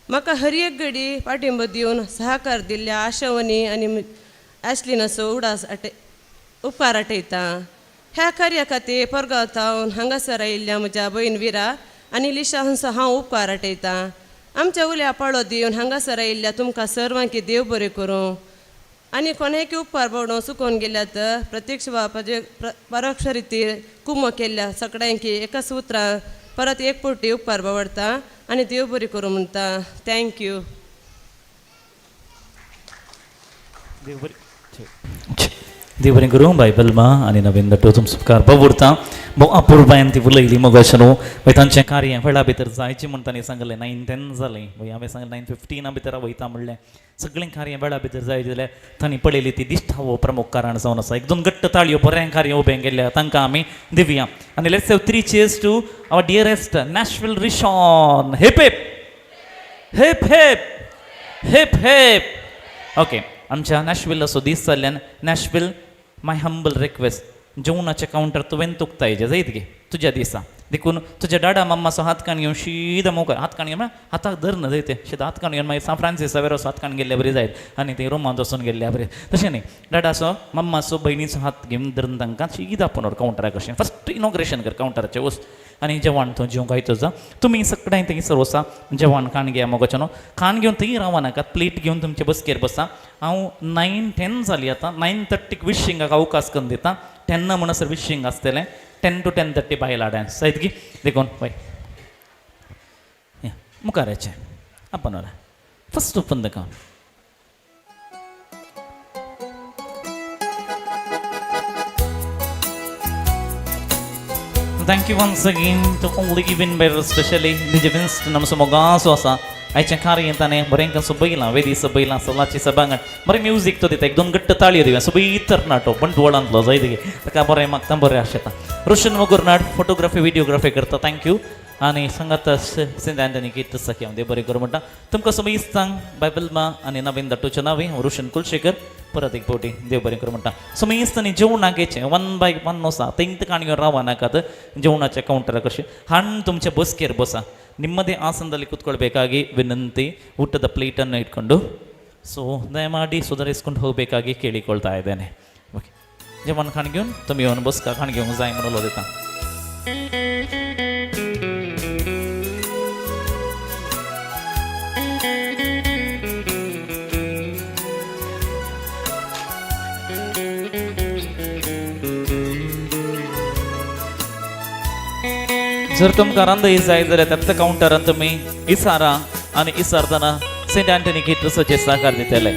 म्हाका हर एक घडी पाठिंबो दिवन सहकार दिल्ल्या आशावनी आनी आशलिनाचो उडास आटे उपकार आटयता. ह्या कार्या खातीर परगांव थावन हांगासर आयिल्ल्या म्हज्या भयण विरा आनी लिशा हांचो हांव उपकार आटयतां. आमच्या उल्या पाळो दिवन हांगासर आयिल्ल्या तुमकां सर्वांकी देव बरें करूं. आनी कोणायकी उपकार बावडोवंक चुकोवन गेल्यात प्रत्यक्ष वा परोक्ष रितीर कुमो केल्ल्या सगळ्यांकी एकाच उतरां परत एक फावटी उपकार बावडता आनी देव बरी करूं म्हणटा. Thank you. देव बरें करूं बाय बलमा आनी नवीन दट्टो तुमचो उपकार बवुरता. भोव अपुरबायन ती उलयली मगो अशें न्हू मागीर तांचें कार्य वेळा भितर जायचें म्हूण तांणी सांगलें. 9:10 जालें मागीर हांवें सांगलें 9:15 भितर वयता म्हणलें. सगळें कार्य वेळा भितर जायचें जाल्यार तांणी पळयली ती दिश्टावो प्रमुख कारण जावन आसा. एक दोन घट्ट ताळयो बरें कार्य उबें केल्लें तांकां आमी दिवया. आनी let's have 3 cheers to our dearest Nashville Rishon. Hip hip hip hip hip hip. Okay, आमच्या नॅशविलाचो दीस जाल्ल्यान नॅशविल माय हंबल रिक्वेस्ट, जेवणाचें कावंटर तुवें तुकतायचें जायत गे तुज्या दिसा देखून तुज्या डाडा मम्माचो हात काण घेवन शीदा मुखार हात काण घेवन म्हळ्यार हाताक धर न जायते शीदा हात काण घेवन मागीर सान फ्रांसीस सावेरोसो हात काण गेल्ल्या बरी जायत आनी ते रुमांत वचून गेल्ल्या बरी. तशें न्ही, डाडाचो मम्माचो भयणीचो हात घेवन धरून तांकां शीदा आपोवन कावंटरा कशें फस्ट इनॉग्रेशन कर कावंटराचें वच आनी जेवण थंय जेवंक आयतो जा. तुमी सगळ्यांक थंयसर वचा जेवण खाण घेया मगोचें न्हू खाण घेवन थंय रावनाकात नाकात, प्लेट घेवन तुमचे बसकेर बसा. हांव 9:10 जाली आतां 9:30 विशिंगाक अवकाश करून दिता. 10 म्हणसर विशिंग आसतलें. 10 to 10:30 बायला डान्स जायत की देखून वय मुखाराचें आपण first open the count. Thank you once again to all the event bearers, especially DJ Winston, आमचो मोगाचो आसा. आयचें कार्य ताणें बरें सोबयलां, वेदी सोबयलां, सलाची सभांगण बरें म्युजीक तो दिता. एक दोन घट्ट ताळयो दिवया. सोबीत तरणाटो बंटवळांतलो जाय ताका बरें मागता, बरें आशेता. रोशन मोगुरनाड फोटोग्राफी व्हिडिओग्राफी करता, thank you. आनी सांगात सेंट अँथनी कीर्त सखी हांव देव बरें करूं म्हणटा. तुमकां समेस्तांक बायबल मा आनी नवीन दाटूचें नांव रोशन कुलशेखर परत एक फावटी देव बरें करूं म्हणटा. समेस्तांनी जेवणाक येचें, वन बाय वन वसा थंय काणयो रावा नाकात. जेवणाच्या कावंटरा कशें हाण तुमच्या ಬಸ್ಕೇರ್ ಬಸ ನಿಮ್ಮದೇ ಆಸನದಲ್ಲಿ ಕೂತ್ಕೊಳ್ಬೇಕಾಗಿ ವಿನಂತಿ. ಊಟದ ಪ್ಲೇಟನ್ನು ಇಟ್ಕೊಂಡು ಸೊ ದಯಮಾಡಿ ಸುಧಾರಿಸ್ಕೊಂಡು ಹೋಗಬೇಕಾಗಿ ಕೇಳಿಕೊಳ್ತಾ ಇದ್ದೇನೆ. ಓಕೆ, जेवण खाण घेवन तुमी येवन बसका खाण घेवंक जाय म्हणून उलयता. जर तुमकां रांदय जाय जाल्यार त्याच कावंटरान तुमी इसारा आनी इसारतना सेंट अँथनी किट्रसाचे सहकार दितले.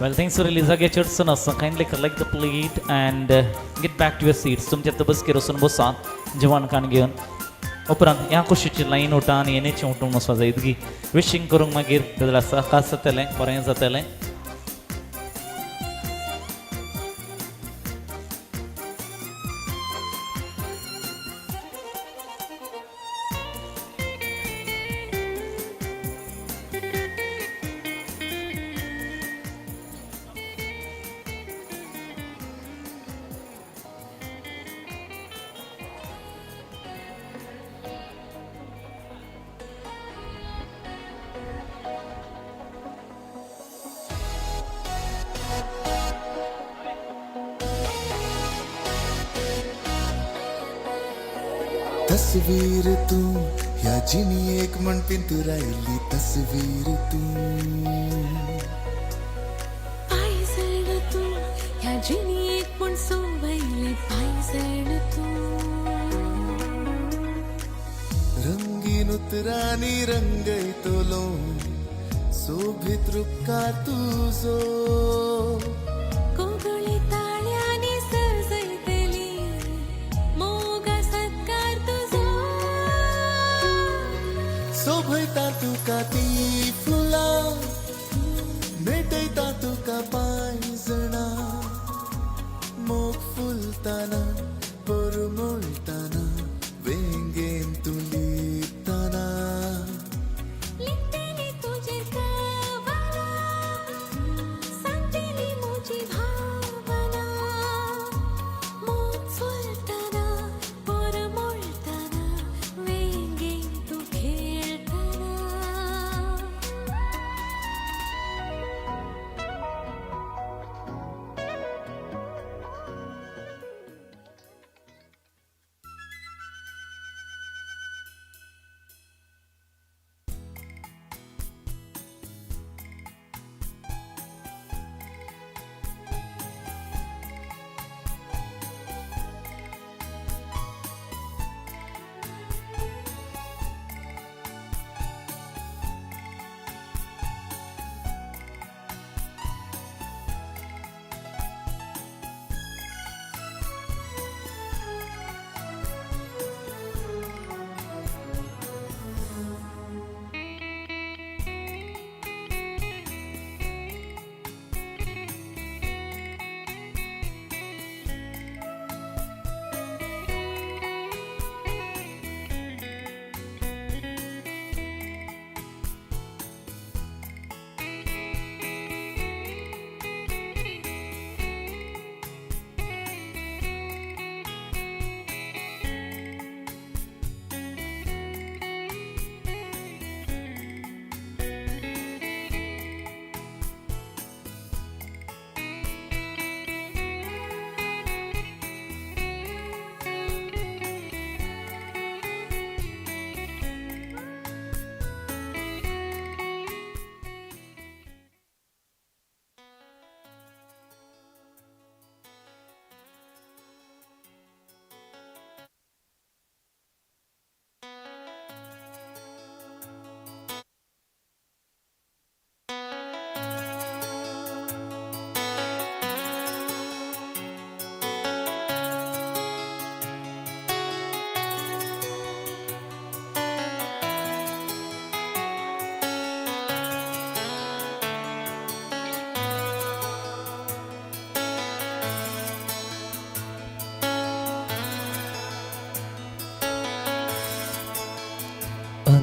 Well, thanks for release जाग्याचेर वचून आसा. Kindly collect the plate and get back to your seats. तुमच्या बसकेर वचून बसा जेवण खाण घेवन. उपरांत ह्या कुशीची लायन उठा आनी येणेचें उठून वचपा जाय. इतकी विशींग करूंक मागीर तेदळा सहकास जातलें, बरें जातलें. तस्वीर तू ह्या जिणयेक म्हण पिंतुरायल्ली तस्वीर तू, पांयजण तू ह्या जिणयेक म्हण सोबयलें पांयजण तू, रंगीन उतरांनी रंगयतलो सोबीत रुपकार तुजो, कोगळी ताळ्यांनी सजयतली मोगा सत्कार तुजो, सोबयता तुका ती फुलां भेटयता तुका पांयजणां, मोग फुलताना परमळटाना वेंगेन तूं लिपताना, लिपतली तुजेर कवाला सांगतली म्हजी भावना, मोग फुलताना परमळटाना वेंगेन तूं खेळटना.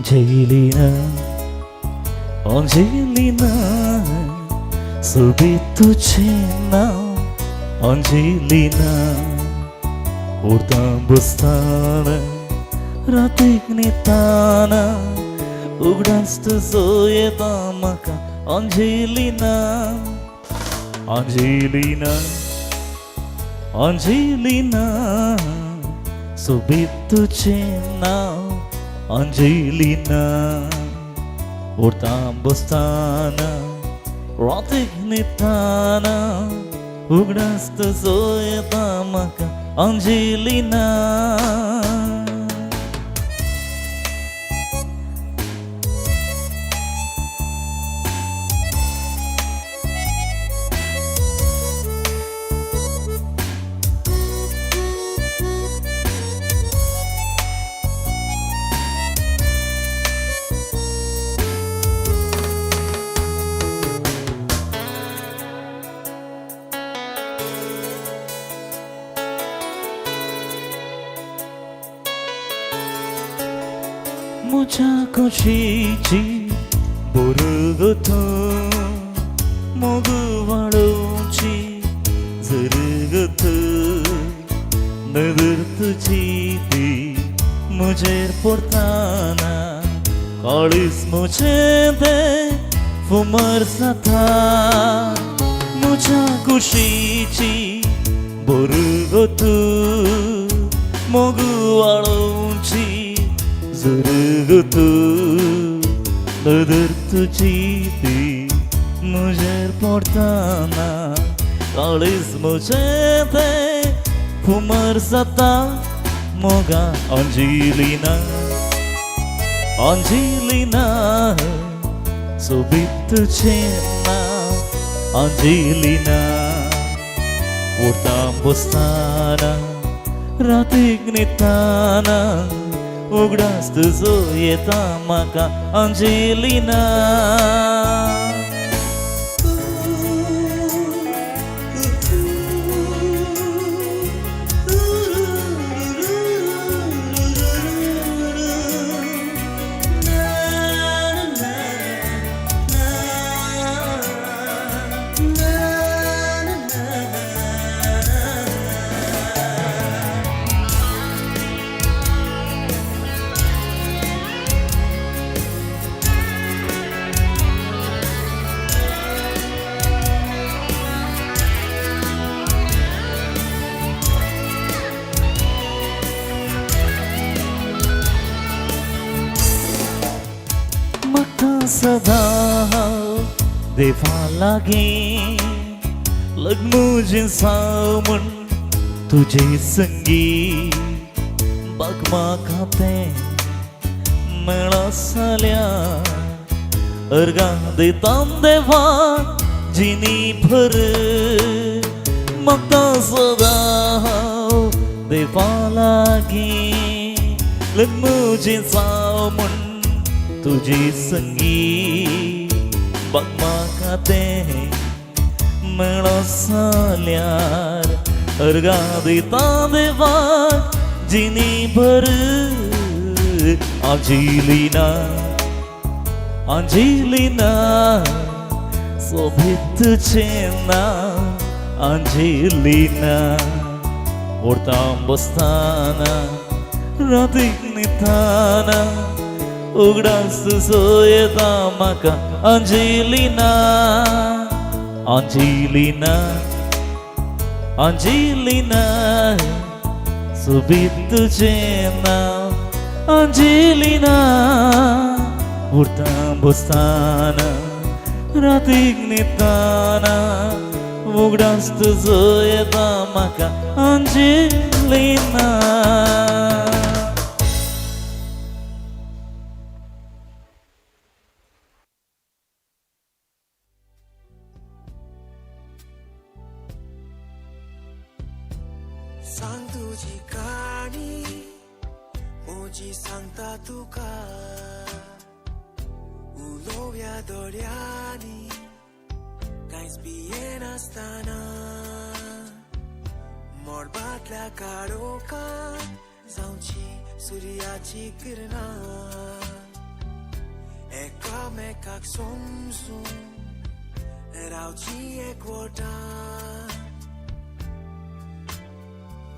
Angelina, Angelina, सोबीत तुजें नांव अंजेलिना. उरतां बसताना रातीक न्हिदताना उगडास तुजो येता म्हाका अंजेलिना. अंजेलिना, अंजेलिना, सोबीत तुजें नांव अंजेलिना. उरतां बसताना रातीक न्हिदताना उगडास तुजो येता म्हाका अंजेलिना. मुझा खुशीची बोरगत मोग वाडोवची जरगत नदर तुजी ती म्हजेर पडताना काळीज म्हजें तें फुमर जाता. मुझ्या कुशीची बोरगत मोग वाडोवची जरगत नदर तुजी ती म्हजेर पडताना काळीज म्हजें तें फुमर जाता. मोगा अंजेलिना, अंजेलिना, सोबीत तुजें नांव अंजेलिना. उरतां बसताना रातीक न्हिदताना उगडास तुजो येता म्हाका अंजेलिना. सदां देवा लागीं लग्न म्हजें म्हूण तुजे संगी बागमा खातें मेळा जाल्यार अर्गां दिता देवा जिनी भर. म्हाका सदां देवा लागीं लग्न म्हजें म्हूण तुजी संगी बागमा खातें मेळो जाल्यार अर्गां दिता देवा जिनी भर. अंजेलिना, अंजेलिना, सोबीत तुजें नांव अंजेलिना. उरतां बसताना रातीक न्हिदताना उगडास तुजो येता म्हाका अंजेलिना. अंजेलिना, अंजेलिना, सोबीत तुजें नांव अंजेलिना. उरतां बसताना रातीक न्हिदताना उगडास तुजो येता म्हाका अंजेलिना. सांग तुजी काणी म्हजी सांगता तुका उलोवया दोळ्यांनी कांयच भियेनासतना मळबांतल्या काळोखांत जावची सुर्याची किरणां. एकामेकाक समजून रावची एकवटान.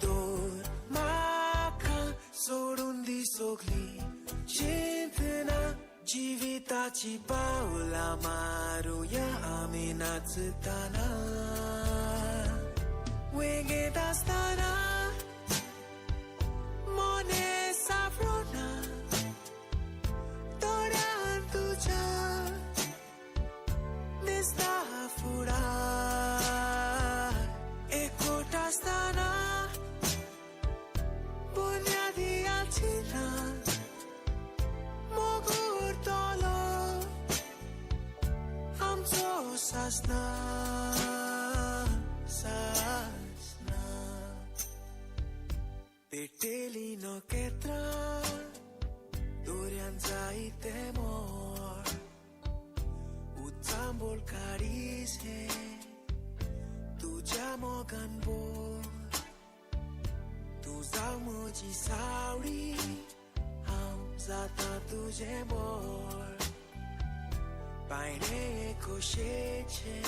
तर म्हाका सोडून दी सगली चिंतना, जिविताची पावलां मारुया आमी नाचतना, वेंगेंत आसतना मोने सापडना दोळ्यान तुज्या दिसता फुडार. एकवट आसतना बुन्यादी आलची ना, मोग उरतलो आमचो सासना सासना. पेटेली नखेत्रां दर्यान जायते मोर, उचांबळ काडीस हें तुज्या मोगान बोर. तूं जाव म्हजी सावळी, हांव जाता तुजें बोर. पायणे खोशेचें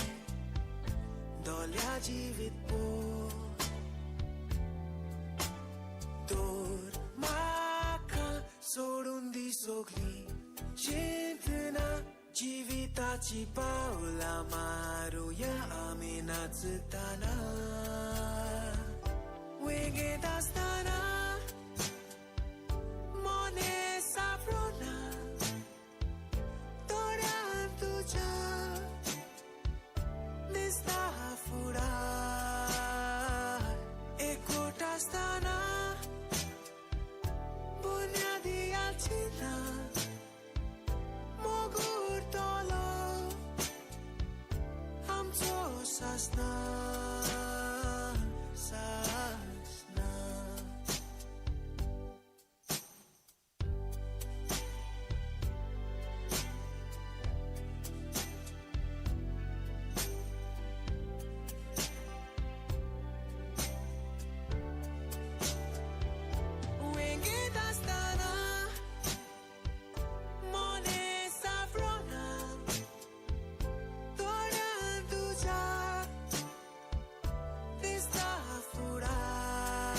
दोल्या जिवीत पोर. तर म्हाका सोडून दी सगली चिंतना, जिविताची पावलां मारुया आमी नाचतना, वेंगेंत आसतना मोने सापडना दोळ्यान तुज्या दिसता फुडार. एकवट आसतना बुन्यादी आलची ना, मोग उरतलो आमचो सासना सासना. वेंगेंत आसतना मोने सापडना दोळ्यान तुज्या दिसता फुडार.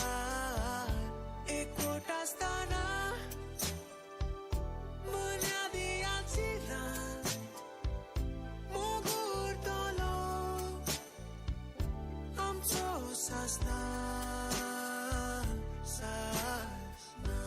एकवट आसतना बुन्यादी आलची ना, मोग उरतलो आमचो सासना सासना.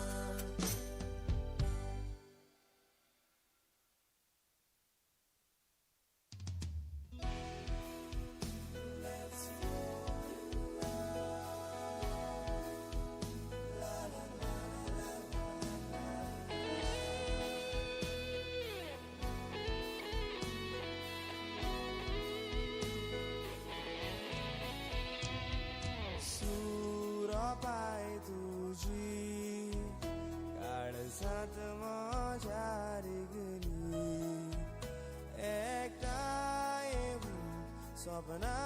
सुरपाय तुजी काळजांत म्हज्या रिगली, एकठांय येवन सपनां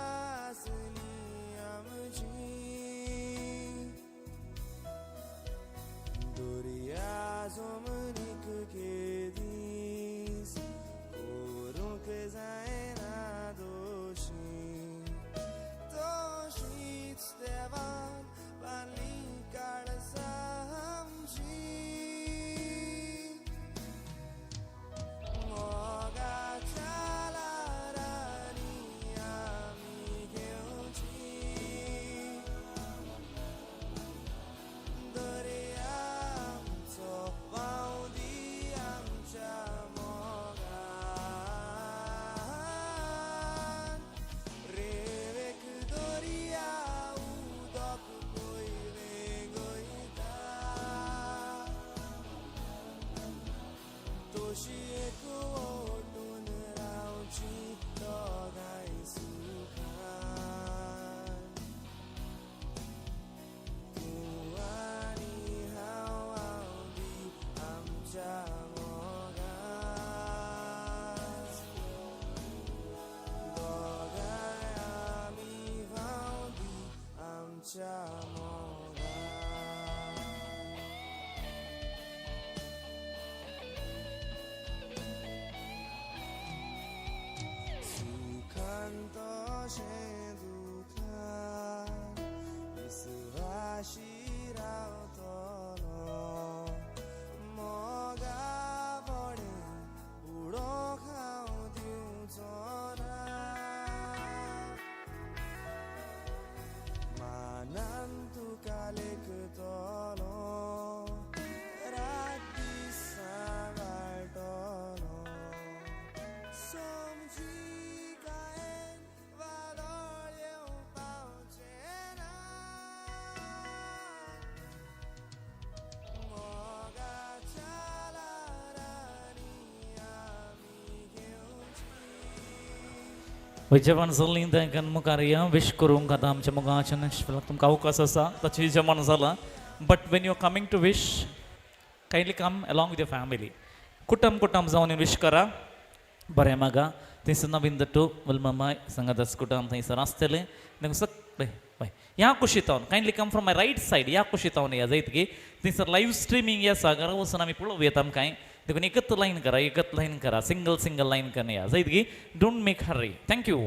आसलीं आमचीं. दर्या जमनीक केदीस करूंक जायना दोशी, तशीच देवान बांदली काळजां आमचीं. मोगाच्या ल्हारांनी आमी घेवची, दर्या आमचो व्हांवता. जेवण जालें तांकां मुखार या विश करूंक आतां आमच्या मुखाच्या नॅशविलाक तुमकां अवकाश आसा ताचें जेवण जालां. But when you are coming to wish, kindly come along with your family. कुटुंब कुटुंब जावन विश करा. बरें मागा थंयसर नवीन दट्टू वलमामाय संगादास कुटुंब थंयसर आसतलें. तांकां सगळें हय ह्या कुशीतावन kindly come from my right side. ह्या कुशीतावन या जायत की थंयसर लायव्ह स्ट्रिमींग आसा, घरा वचून आमी पळोवया आमकां. देखून एकच लायन करा, एकच लायन करा, सिंगल सिंगल लायन करया या जायत की. Don't make hurry. Thank you.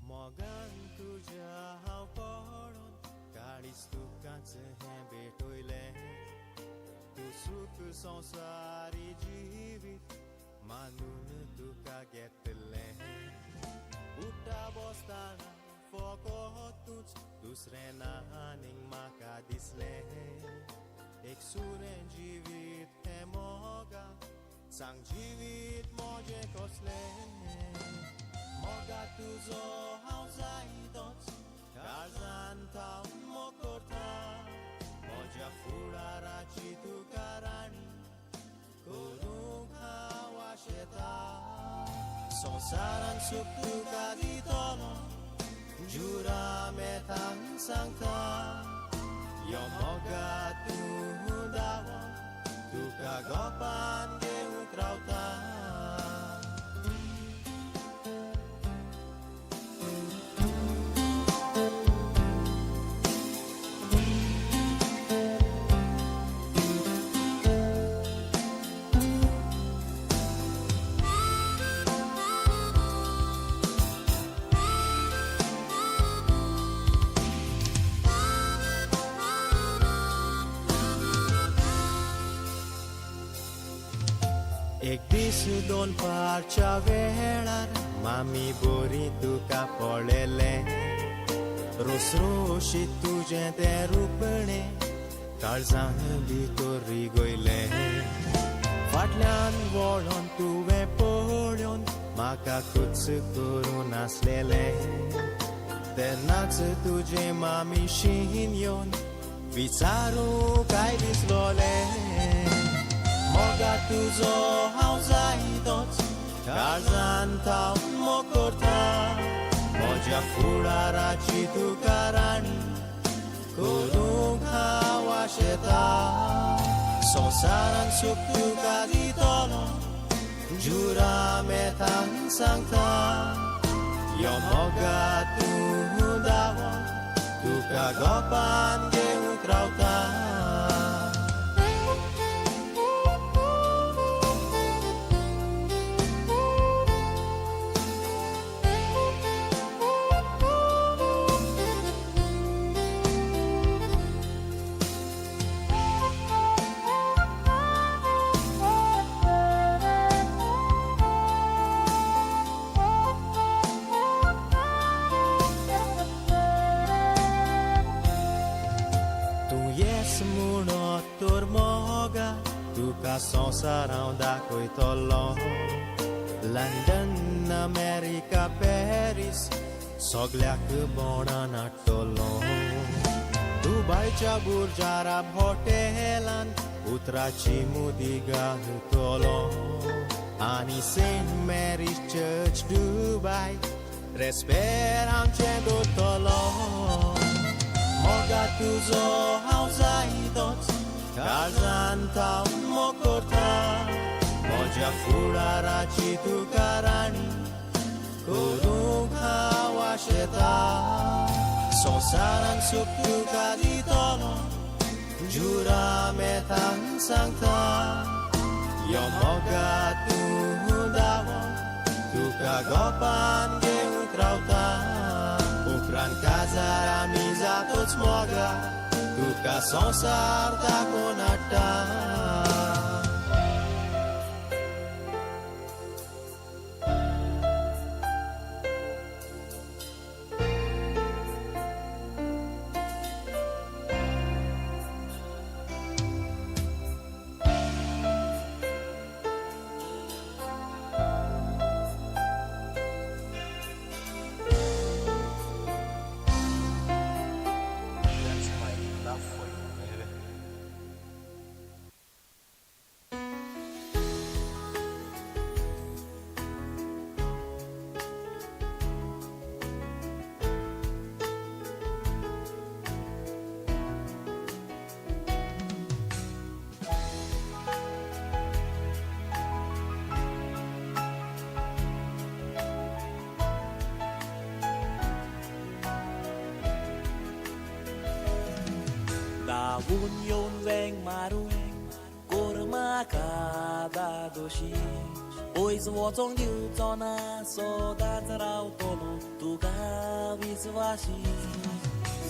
मोगान तुज्या हांव पडून काळीज तुकाच हें भेटयलें. तूं सूख संवसारी जिवीत मानून तुका घेतलें. उठ्ठा बसतना फकत तूंच, दुसरें ना आनीक म्हाका दिसलें. एक सुरें जिवीत हें मोगा, सांग जिवीत म्हजें कसलें. मोगा तुजो हांव जायतोच, काळजान थावन मोग करता. म्हज्या फुडाराची तुका राणी करूंक हांव आशेता. संवसारान सूख तुका दितलो, जुरामेतान सांगता. यो मोगा तूं दावो, तुका गोपान घेवंक रावता. एक दीस दोनपारच्या वेळार मामी बोरी तुका पळयलें. रोसरोशीत तुजें तें रुपणें काळजान भितर रिगयलें. फाटल्यान वळोन तुवें पळोवन म्हाका कुच करूं नासलेलें. तेन्नाच तुजें मामी शीन येवन विचारूं काय दिसलोलें. मोगा तुजो हांव जायतोच, काळजान थावन मोग करता. म्हज्या फुडाराची तुका राणी करूंक हांव आशेता. संवसारान सूख तुका दितलो, जुरामेतान सांगता. यो मोगा तूं दावो, तुका गोपान घेवंक रावता. तुका संवसार हांव दाखयतलो. लंडन, अमेरिका, पॅरीस सगल्याक बोणान हाडटलो दुबायच्या बुर्जारा हॉटेलान उतराची मुदी घालतलो आनी सेंट मॅरीज चर्च दुबाय रेस्पेर आमचें दवरतलो मोगा तुजो हांव जायतोच काळजान थावन मोग करता म्हज्या फुडाराची तुका राणी करूंक हांव आशेता संवसारान सूख तुका दितलो जुरामेतान सांगता यो मोगा तूं दावो तुका गोपान घेवंक रावता उपरांत काजार आमी जातोच मोगा तुका संवसार दाखोवन हाडटा. That's my love for you, baby. धांवून येवन वेंग मारून कोर म्हाका दादोशी पयस वचोंक दिवचो ना सदांच रावतलो तुका विस्वाशी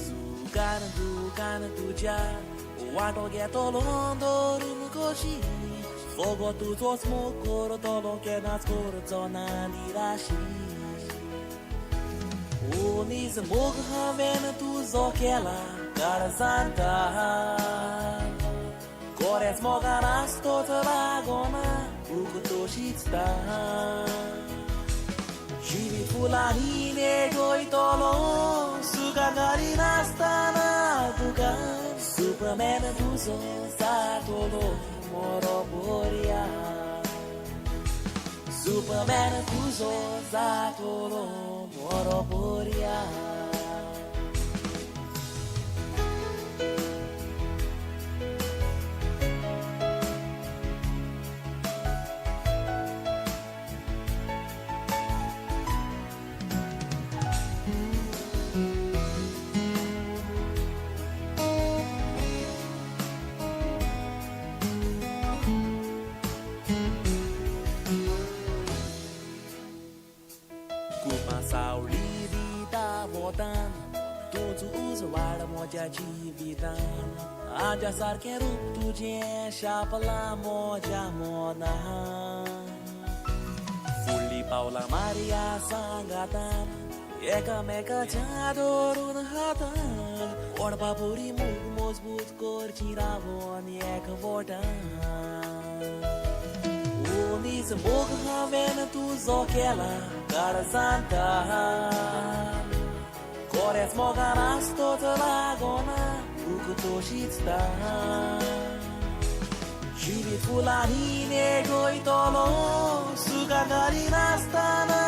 सुखान दुखान तुज्या वांटो घेतलो धरून कशी फोगो तुजोच मोग करतलो केन्नाच करचो ना निराशी ओनीज मोग हांवें तुजो केला काळजांत कोरेच मोगान आसतोच लागोना भूक तशीचता जिवीत फुलांनी नेटयतलो सुखां घालिनासतना तुका सुपरमॅन तुजो जातलो मोरो बोरया सुपरमॅन तुजो जातलो मोरो बोरया. सावळी दिता वोतान तुजो उजवाड म्हज्या जिवितान आज्या सारकें रूप तुजें शापलां म्हज्या मनान फुडलीं पावलां मारया सांगातान एकामेकाच्या धरून हातान ओडपा पुरी मूग मजबूत करची रावोन एकवटान ओनीज मोग हांवें तुजो केला काळजांत कोरेच मोगान आसतोच लागोना भूक तशीचता जिवीत फुलांनी नेटयतलो सुखां घालिनासतना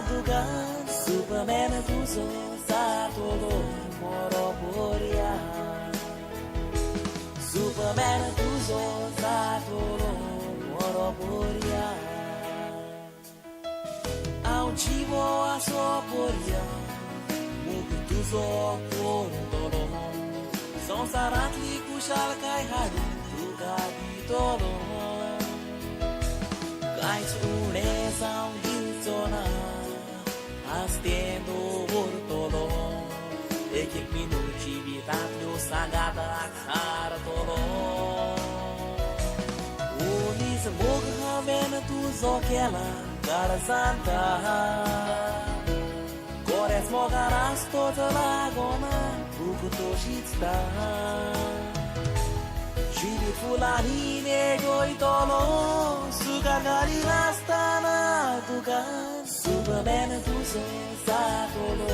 तुका सुपरमॅन तुजो जातलो मोरो बोरया सुपरमॅन तुजो जातलो मोरो बोरया. हांव जिवो आसो बोरया मोग तुजो करतलो संवसारांतली खुशालकाय हाडून तुका दितलो कांयच उणें जावंक दिवचो ना आस्तें दवरतलो एक एक मिनूट जिवितांतल्यो सांगाताक हारतलो ओनीज मोग हांवें तुजो केला काळजांत कोरेच मोगान आसतोच लागोना भूक तशीचता जिवीत फुलांनी नेटयतलो सुखां घालिनासतना तुका सुपरमॅन तुजो जातलो.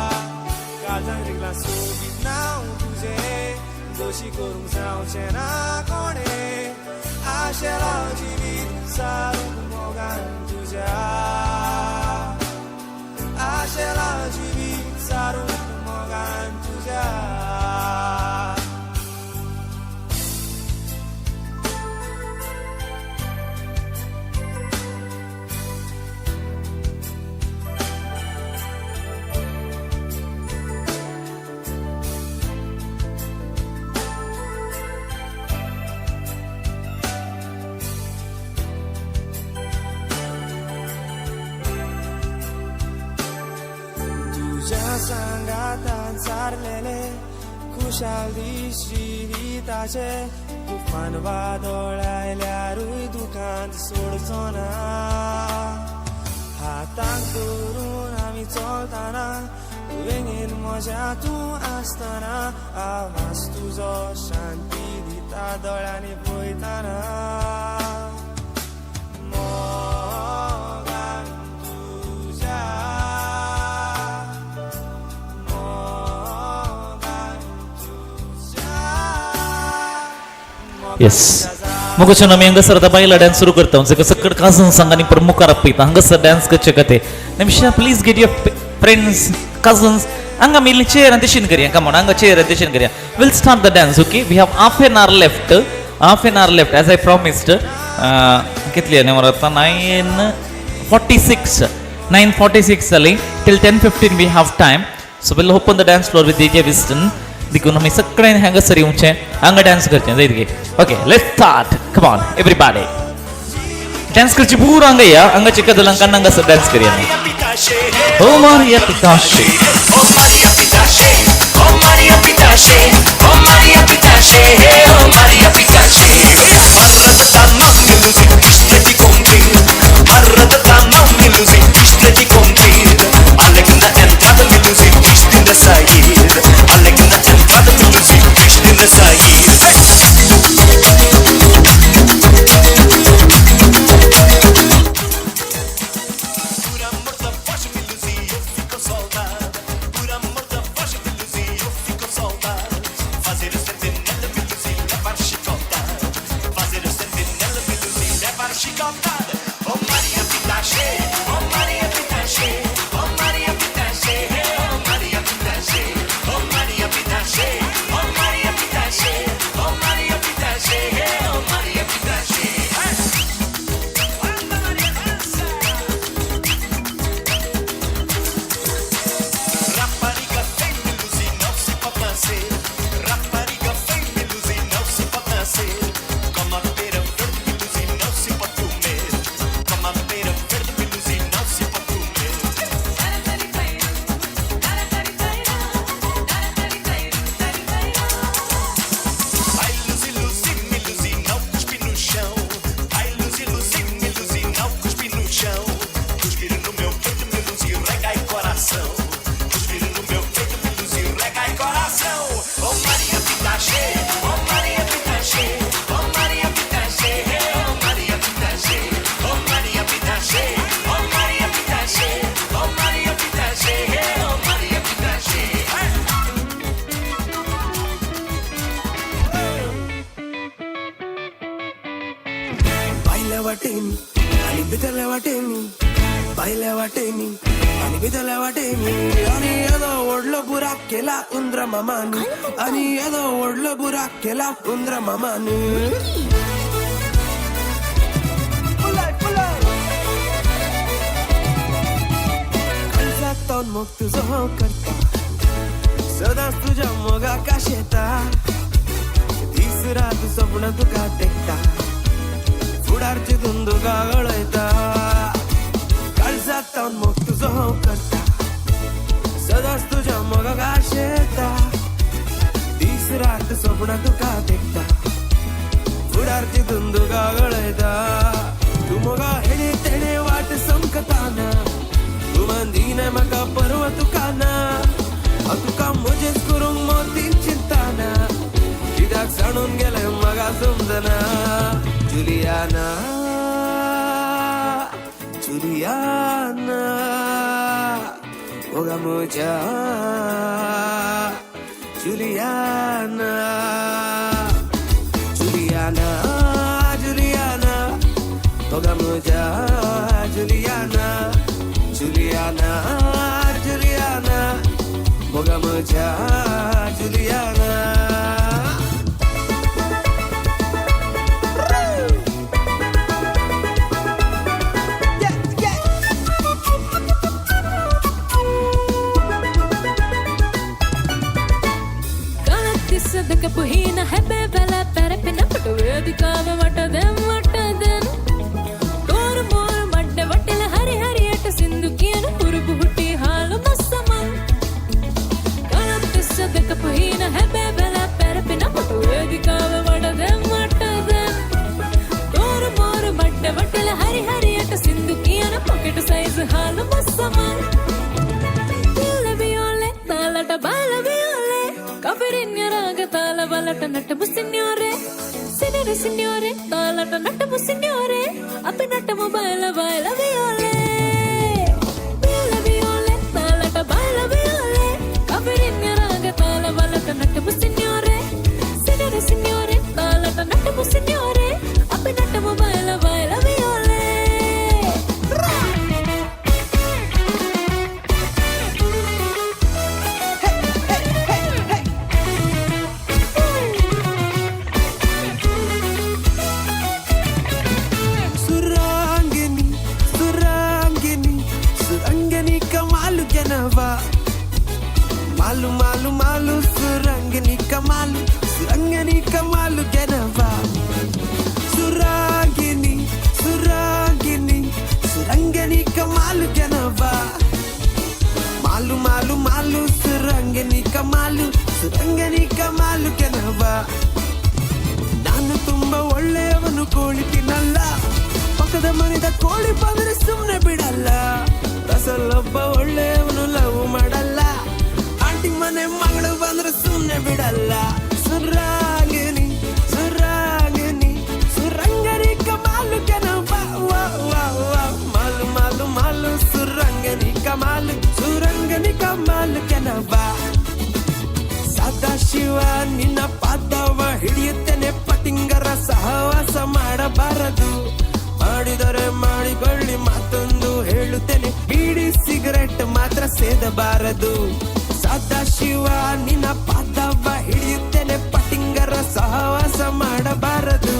सोबीत नांव तुजें दोशी करूंक जावचें ना कोणें आशेला जिवीत सारूंक मोगान तुज्या आशेला जिवीत सारूंक मोगान तुज्या. तुज्या सांगातान सारलेले खुशाल दीस जिविताचे तुफान वादळ आयल्यारूय दुकान सोडचो ना हाताक धरून आमी चलतना वेंगेन म्हज्या तूं आसतना आवाज तुजो शांती दिता दोळ्यांनी पळयतना मोगान तुज्या येस मुगूच्यान आमी हांगासर आतां बायलां डान्स सुरू करता. जाका सकट काजन्स हांगा आनी परत मुखार आपयता हांगासर डान्स करचे खातीर. Nimisha please get your friends cousins हांगा आमी इल्ली चेयर आनी तशेन करया. कमॉन हांगा चेयर आनी तशेन करया. Will start the dance. Okay we have half an hour left. Half an hour left as I promised. कितली आनी वर आतां 9:46 9:46 जाली. Till 10:15 we have time. So will open the dance floor with DJ Winston. देखून आमी सगळ्यांनी हांगासर येवचें हांगा डान्स करचें जायत गे. Okay let's start. Come on everybody dance करची पुरो हांगा या हांगाचे कदलांकान हांगासर डान्स करया. ओ मारिया पिताशे ओ मारिया पिताशे ओ मारिया पिताशे ओ मारिया पिताशे ओ Maria पिताशे. Arrata mami luzi ishteti comprir Arrata mami luzi ishteti comprir Alegna entrada mi luzi ishtinda sair Alegna entrada mi luzi ishtinda sair. वाटेनी आणि भितरल्या वाटेनी भायल्या वाटेनी आणि भितरल्या वाटेनी आणि येदो व्हडलो बुराक केला उंदरा मामानी आणि येदो व्हडलो बुराक केला उंदरा मामानी. काळजांत मोग तुजो हांव करता सदांच तुज्या मोगाक आशेता दीस रात सपनां तुका देखता फुडार चिंतून तुका गळयता. काळजांत मोग तुजो हांव करता सदांच तुज्या मोगाक आशेता दीस रात सपनां तुका देखता फुडार चिंतून तुका गळयता. तूं मोगा हेणे तेणे वाट समकता ना तूं मंदीना म्हाका परवा तुका ना हांव तुका म्हजेंच करूंक मोतीन चिंताना कित्याक जाणून गेलें म्हाका समजना. जुलियाना जुलियाना मोगा म्हज्या. Juliana, Juliana, Juliana, Toga muja Juliana, Juliana, Juliana, Moga muja Juliana. දකපු හීන හැබෑ බැල පැරපෙන පොට වේදිකාව වට දැන් වට දැන් තෝර මෝර මඩ වටල හරි හරියට සින්දු කියන පුරුබු හුටි හාලු මස්සමන් කලක් තිස්ස දකපු හීන හැබෑ බැල පැරපෙන පොට වේදිකාව වට දැන් වට දැන් තෝර මෝර මඩ වටල හරි හරියට සින්දු කියන පොකට් සයිස් හාලු මස්සමන් තිල්ලබියෝලේ තාලට බාලබියෝලේ කපරින් ತಾಲ ಬಲಟ ನಟಮು ಸಿನ್ಯೋರೆ ಸಿನರೆ ಸಿನ್ಯೋರೆ ತಾಲಟ ನಟಮು ಸಿನ್ಯೋರೆ ಅಪಿ ನಟಮು ಬಯಲ ಬಯಲ ವಿಯೋಲೆ ಬಯಲ ವಿಯೋಲೆ ತಾಲಟ ಬಯಲ ವಿಯೋಲೆ ಕಬರಿನ್ ರಾಗ ತಾಲ ಬಲಟ ನಟಮು ಸಿನ್ಯೋರೆ ಸಿನರೆ ಸಿನ್ಯೋರೆ ತಾಲಟ ನಟಮು ಸಿನ್ಯೋರೆ ಅಪಿ ನಟಮು ಬಯಲ ಬಯಲ ವಿಯೋಲೆ. Malu malu malu surangani kamalu surangani kamalu genava surangini surangini surangani kamalu genava malu malu malu surangani kamalu surangani kamalu genava. ನಾನು ತುಂಬಾ ಒಳ್ಳೆಯವನು ಕೋಳಿ ತಿನ್ನಲ್ಲ, ಪಕ್ಕದ ಮನೆದ ಕೋಳಿ ಬಂದ್ರೆ ಸುಮ್ಮನೆ ಬಿಡಲ್ಲ, ರಸಲ್ಲೊಬ್ಬ ಒಳ್ಳೆಯವನು ಲವ್ ಮಾಡಲ್ಲ, ಆಂಟಿ ಮನೆ ಮಗಳು ಬಂದ್ರೆ ಸುಮ್ಮನೆ ಬಿಡಲ್ಲ. ಸುರಾಗಿನಿ ಸುರಾಗಿನಿ ಸುರಂಗನಿ ಕಮಾಲು ಕೆನವ ವಾ ವಾ ವಾ ಮಾಲು ಮಾಲು ಮಾಲು ಸುರಂಗನಿ ಕಮಾಲು ಸುರಂಗನಿ ಕಮಾಲು ಕೆನವ. ಸದಾಶಿವ ನಿನ್ನ ಪಾದವ ಹಿಡಿಯುತ್ತೇನೆ, ಪಟಿಂಗರ ಸಹವಾಸ ಮಾಡಬಾರದು, ಮಾಡಿದರೆ ಮಾಡಿಕೊಳ್ಳಿ ಮತ್ತೊಂದು ಹೇಳುತ್ತೇನೆ, ಬೀಡಿ ಸಿಗರೆಟ್ ಮಾತ್ರ ಸೇದಬಾರದು. ಸದಾಶಿವ ನಿನ್ನ ಪಾದವ ಹಿಡಿಯುತ್ತೇನೆ, ಪಟಿಂಗರ ಸಹವಾಸ ಮಾಡಬಾರದು,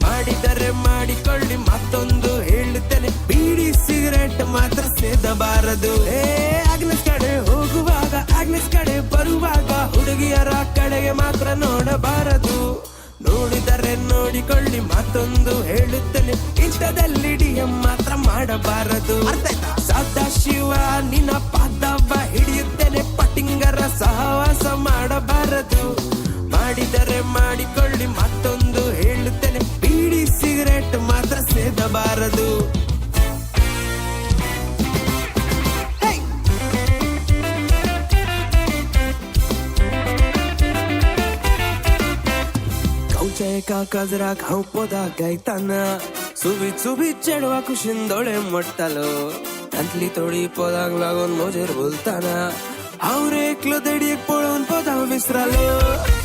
ಮಾಡಿದರೆ ಮಾಡಿಕೊಳ್ಳಿ ಮತ್ತೊಂದು ಹೇಳುತ್ತೇನೆ, ಬೀಡಿ ಸಿಗರೆಟ್ ಮಾತ್ರ ಸೇದಬಾರದು. ಏ ಆಗ್ನೆಸ್ ಕಡೆ ಹೋಗುವಾಗ ಆಗ್ನೆಸ್ ಕಡೆ ಬರುವಾಗ ಹುಡುಗಿಯರ ಕಡೆಗೆ ಮಾತ್ರ ನೋಡಬಾರದು, ನೋಡಿದರೆ ನೋಡಿಕೊಳ್ಳಿ ಮತ್ತೊಂದು ಹೇಳುತ್ತೇನೆ, ಇಷ್ಟದಲ್ಲಿ ಡಿಎಂ ಮಾತ್ರ ಮಾಡಬಾರದು. ಸದಾಶಿವ ನಿನ್ನ ಪಾದವ ಹಿಡಿಯುತ್ತೇನೆ, ಪಟಿಂಗರ ಸಹವಾಸ ಮಾಡಬಾರದು, ಮಾಡಿದರೆ ಮಾಡಿಕೊಳ್ಳಿ ಮತ್ತೊಂದು ಹೇಳುತ್ತೇನೆ, ಬೀಡಿ ಸಿಗರೆಟ್ ಮಾತ್ರ ಸೇದಬಾರದು. एका काजराक हांव पदां गायताना सुबीत सुबीत चेडवा कुशीन दोळे मोडटालो, तांतली थोडी पदांक लागून म्हजेर बोलताना हांव रे एकलो देडयेक पळोवन पदां विसरालो,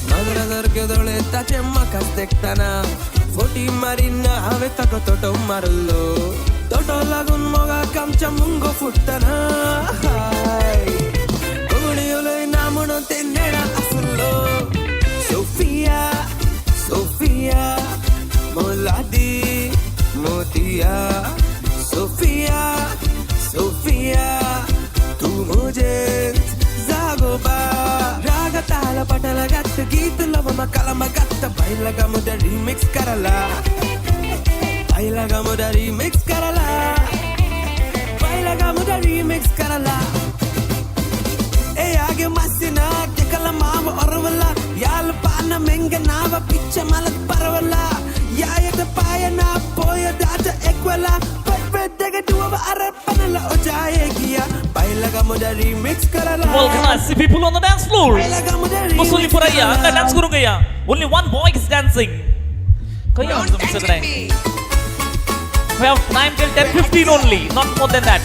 माजरा सारके दोळे ताचे म्हाकाच देखताना फोटी मारिना हांवें ताका तोटो मारलो, तोटो लागून मोगाक आमच्या मुंगो फुट्टना कोंकणी उलयना म्हणून ते नेणा आसलो. सोफिया सोफिया मोलादी मोतिया सोफिया सोफिया तू मुझे जागोबा राग ताल पटल गत गीत लवम कलम गत बैलग मुद रिमिक्स करला बैलग मुद रिमिक्स करला बैलग मुद रिमिक्स करला. ए आगे मसिना केकल माव ஒரவல யாழ் பான மெங்க நாவ பிச்சை மலத் பரவல யாயத பாயனா போயதாட்ட எக்வல பட்பெட்டக அரப்பனல ஓ जाएगिया बैलग मुद रिमिक्स करला. Well, can I see people on the dance floor? Musuli puraya, hanga dance करू Gaya. Only one boy is dancing. कहीं और तुम सगळे. We have time till 10:15 only, not more than that.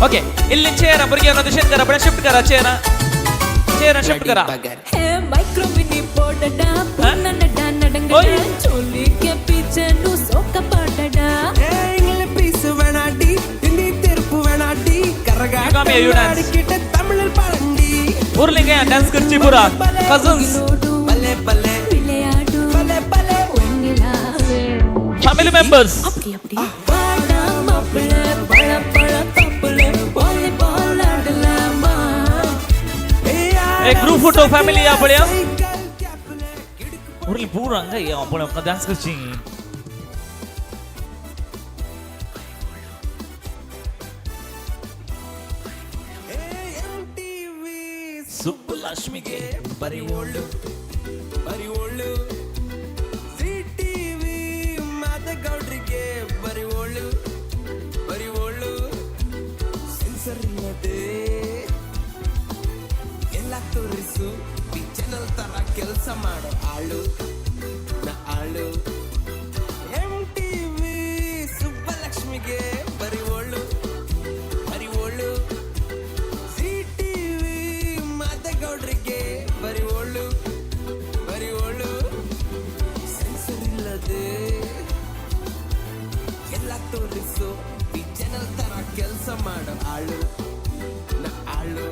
Okay, इल्ली चेअर भुरग्यांनो दिशेन करा, बरें शिफ्ट करा चेअर. चेअर शिफ्ट करा. माइक्रो मिनी पोडडा पुन्नडा नडंगडा चोली के पीछे नु सोका पाडडा. इंग्लिश पीस வேணாடி, ஹிந்தி தெருப்பு வேணாடி, கரகாட்டம் தமிழில் பாடண்டி. उरलिंग डान्स करची पुरा कझन्स பலே பலே விளையாடு பலே பலே வெண்ணிலாவே ஃபேமிலி மெம்பர்ஸ். அப்படி அப்படி வாடா மாப்பிள பழ பழ தப்புல வாலிபால் ஆடலாமா? एक ग्रुप फोटो फॅमिली या पळया. उरली पूरा हांगा या पळय डान्स करची. ಸುಬ್ಬಲಕ್ಷ್ಮಿಗೆ ಬರಿವೋಳು ಬರಿವೋಳು, ಸಿಟಿವಿ ಮಾತಗೌಡ್ರಿಗೆ ಬರಿವೋಳು ಬರಿವೋಳು, ಸೆನ್ಸರ್ ಇಲ್ಲದೆ ಎಲ್ಲ ತೋರಿಸು ಈ ಚಾನಲ್ ತರ ಕೆಲಸ ಮಾಡೋ ಆಳು ನ ಆಳು. ಎಂ ಟಿವಿ ಸುಬ್ಬಲಕ್ಷ್ಮಿಗೆ ಬರಿವೋಳು ಬರಿವೋಳು, ಸಿಟಿವಿ ಮಾತಗೌಡ್ರಿಗೆ ಬರಿವೋಳು ಬರಿವೋಳು, ಸೆನ್ಸರ್ ಇಲ್ಲದೆ ಎಲ್ಲ ತೋರಿಸು ಈ ಚಾನಲ್ ತರ ಕೆಲಸ ಮಾಡೋ ಆಳು ನ ಆಳು.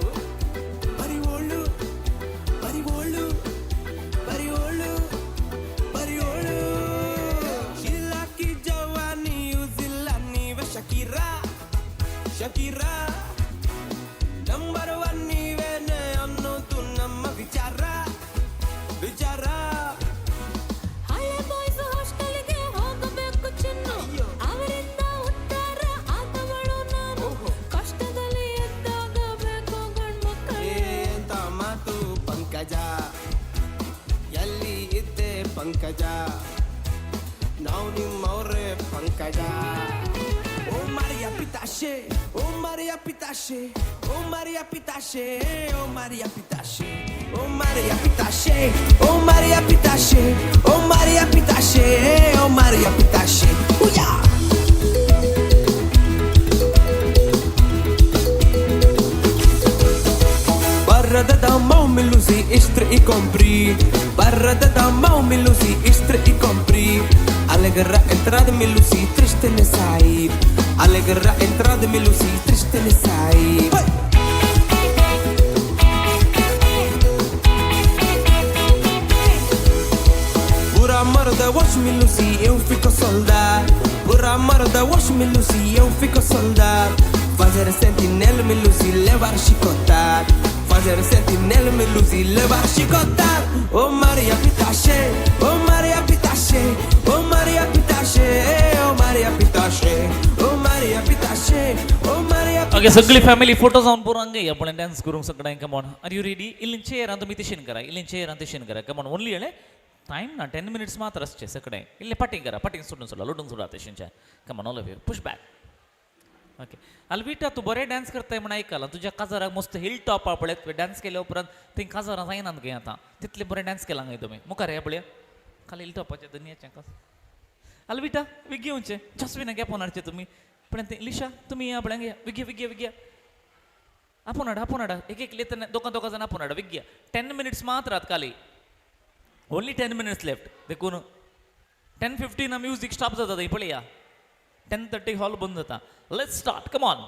ಬರಿವೋಳು ಬರಿವೋಳು ಬರಿವೋಳು ಬರಿವೋಳು, ಶಿಲಾಕಿ ಜವಾನಿ ಯೂಸಿಲ್ಲ ನೀವೆ ಶಕೀರಾ ಶಕೀರಾ, ನಂಬರ್ ಒನ್ ನೀವೇನೆ ಅನ್ನೋದು ನಮ್ಮ ವಿಚಾರ ವಿಚಾರ. ಹಳೆ ಬಾಯ್ಸ್ ಹಾಸ್ಟೆಲ್ಗೆ ಹೋಗಬೇಕು ಚಿನ್ನು, ಅವರಿಂದ ಉದ್ಧಾರ ಆದವಳು ನಾನು. ಕಷ್ಟದಲ್ಲಿ ಎದ್ದಾಗ ಬೇಕು ಗಂಡ್ಮಕ್ಕಳು. ಎಂತ ಮಾತು ಪಂಕಜ, ಎಲ್ಲಿ ಇದ್ದೆ ಪಂಕಜ, ನಾವು ನಿಮ್ಮವ್ರೆ ಪಂಕಜ. ಓ ಮಾರಿಯ ಪಿತಾಶೆ, ಓ ಮಾರಿಯ ಪಿತಾಶೆ, ಓ ಮಾರಿಯ ಪಿತಾಶೆ, ಓ ಮಾರಿಯ ಪಿತಾಶೆ, ಓ ಮಾರಿಯ ಪಿತಾಶೆ, ಓ ಮಾರಿಯ ಪಿತಾಶೆ, ಓ ಮಾರಿಯ ಪಿತಾಶೆ, ಓ ಮಾರಿಯ ಪಿತಾಶೆ. ಉಯಾ Barra da mão me luzi istre e compri. Barra da mão me luzi istre e compri. Alegra entrada me luzi triste ne sai. Alegra entrada me luzi triste ne sai. Por amor da wash me luzi eu fico soldado. Por amor da wash me luzi eu fico soldado. Fazer sentinela me luzi levar chicotar. Fazer sentinela me luzi levar chicotar. Oh Maria Pitache, oh Maria Pitache, oh Maria Pitache, oh Maria Pitache, oh Maria Pitache, oh Maria. Okay, सगळी फॅमिली फोटो जावन पुरो हांगा आपण डान्स करूंक सगळ्यांक. Come on, are you ready? इल्ली चेअर तुमी तशेन करा, इल्ली चेअर तशेन करा. कमॉन, ओनली हेळे टायम ना 10 मिनिट्स मात्र आसचे सगळे. इल्ले पाटींग करा, पाटींग सोडून सोडा, लोटून सोडा तशेंचे. Come on all of you, push back. Okay Alvita, तूं बरें डान्स करताय म्हण आयकलां. तुज्या काजाराक मस्त हिल टॉप पळय तुवें डान्स केल्या उपरांत थंय काजारां जायनात खंय आतां, तितलें बरें डान्स केलां खंय तुमी. मुखार या पळया खाली हिल टॉपाचें दुनियाचें कस. अल्विटा विगी येवचें, जस्विनाक आपोवन हाडचें तुमी. पण तें लिशा तुमी या पळय, विगी विगी विगी आपोवन हाडा, आपोवन हाडा. एक एक लेत दोगां दोगां जाण आपोवन हाडा. विगी 10 मिनिट्स मात्र आत खाली, ओनली 10 मिनिट्स लेफ्ट. देखून 10:15 म्युजीक स्टॉप जाता थंय पळया. 10:30 हॉल बंद जाता. Let's start, come on.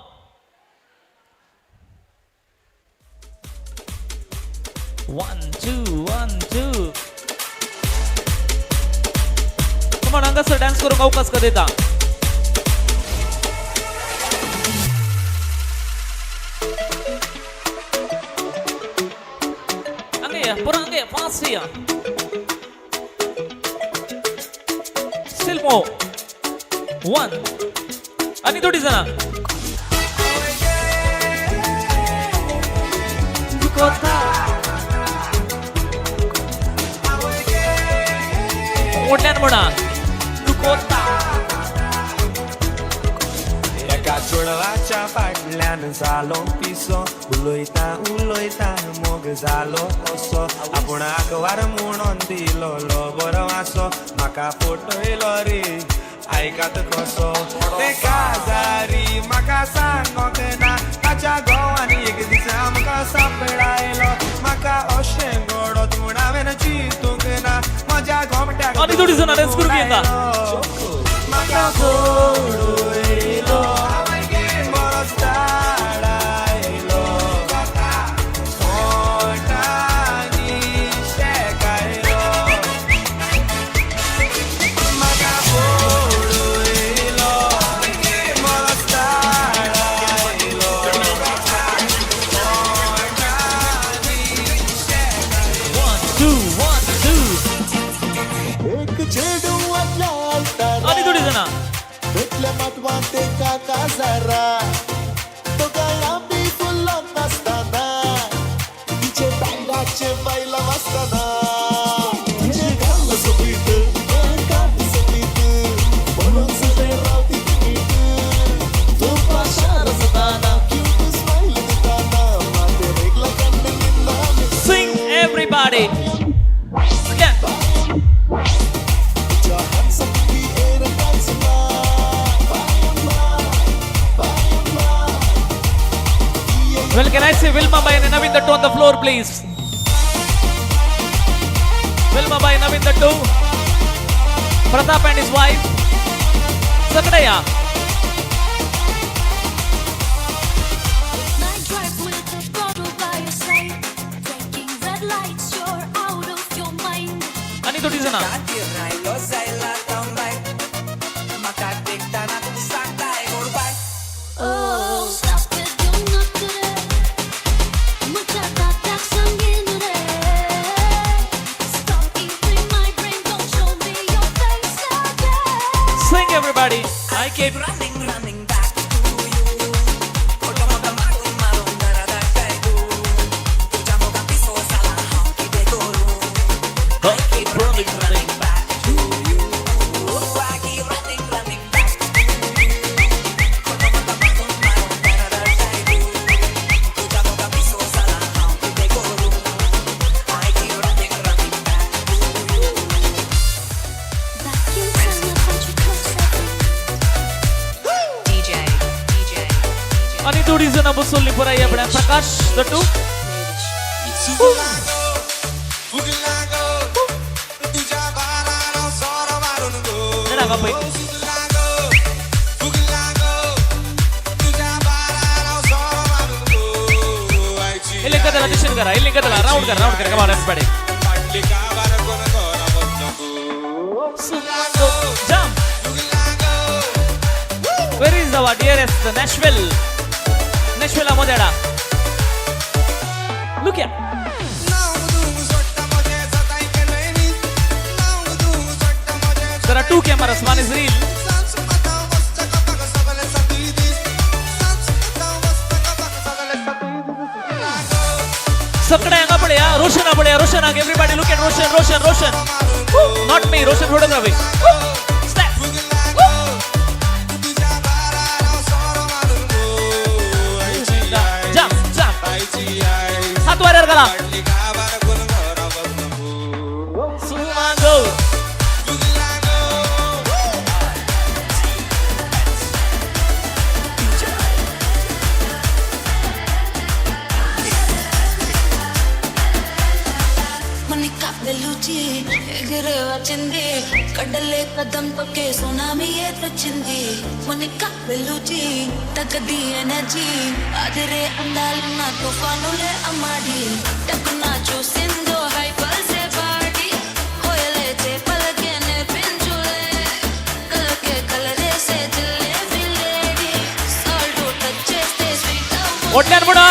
1 2 1 2 come on. हांगासर डान्स करूंक अवकाश का दिता. हांगा या पुरो, हांगा या फास्ट या. स्टील मोर 1 आणि थोडी जणां. व्हडल्यान म्हणा तुकोता. एका चेडवाच्या फाटल्यान जालो पिसो, उलयता उलयता मोग जालो असो. आपूण आकवार म्हणून दिलो बरो आसो, म्हाका फटयलो रे आयकात कसो. ते काजारी म्हाका सांगोंक ना, ताच्या घोवान एक दीस आमकां सापडायलो. म्हाका थोडी जाणां let's करू घेता. म्हाका पळयलो बरोच ताडायलो ओंठांनी शेकायलो म्हाका पळयलो बरोच ताडायलो ओंठांनी शेकायलो. 1 2 1 2. एक चेडूं आसलें आनी थोडी जाणां. भेटल्या माटवांत तेका काजारा तो गळांबी फुल्लो नासतना तिचे बँडाचे बायलां वाजतना तिचे गाल सोबीत कात सोबीत म्हणून सुद्दां रावती मीठ तूं पाशार जाताना क्यूट स्मायल दिताना माते रेगला कण्ण निन्ना. Sing everybody. Yeah. Well, can I say Wilma Bai and Naveen Dattu on the floor, please? Wilma Bai, Naveen Dattu, Pratap and his wife, Sakadaya. Night drive with a bottle by your side. Breaking red lights, you're out of your mind. आनी थोडी जाणां. Oh, stop it, you're not today. Mucha tak sangin re. Stop eating my brain, don't show me your face again. Sing everybody. I keep running, running back to you. Photo म्हाका मारून मारून घरा धाडटाय तूं. तुज्या मोगान पिसो जाला हांव कितें करूं? I keep running, running back to you. I keep running, running back to you. Photo म्हाका मारून मारून घरा धाडटाय तूं. तुज्या मोगान पिसो जाला हांव कितें करूं? I keep running, running back to you. Back in time, I found you close every DJ, DJ. आनी थोडी जाणां बसवल्ली पुराय ह्या फुड्यान प्रकाश दट्टू. फुगला गो तुझ्या बारार हांव सोरो मारून गो. जाणा का पळय. सुजला गो फुगला गो तुझ्या बारार हांव सोरो मारून गो. आयची इल्लें कदला दिशेन करा, इल्लें कदला रावंड करा, रावंड करा. Come on everybody. फाटली काबार कोण घरा वचना गो. सुजला गो. Jump. Where is our dearest Nashville? Nashville Amodeda. Look here. There are two cameras. One is real. सगळे हांगा पळया रोशन पळया रोशन. Everybody look at Roshan, Roshan, Roshan. Not me, Roshan photography. Snap. Jump, jump. हात वाऱ्यार घाला. सुमागो. Monica Bellucci ఎగిరే వచ్చింది కడలే కదం తొక్కే సునామీ తెచ్చింది. మోనికా బెల్లూచి తగ్గది ఎనర్జీ అదిరే అందాలున్న తుఫానులే అమ్మాడి టక్కున చూసిందో హైపర్ సే పాడి హోయలే చేపలకే నేర్పించులే కలకే కలరేసే జిలేబీ లేడీ సాల్ట్ టచ్ చేస్తే స్వీట్. ఒడ్లాను కూడా.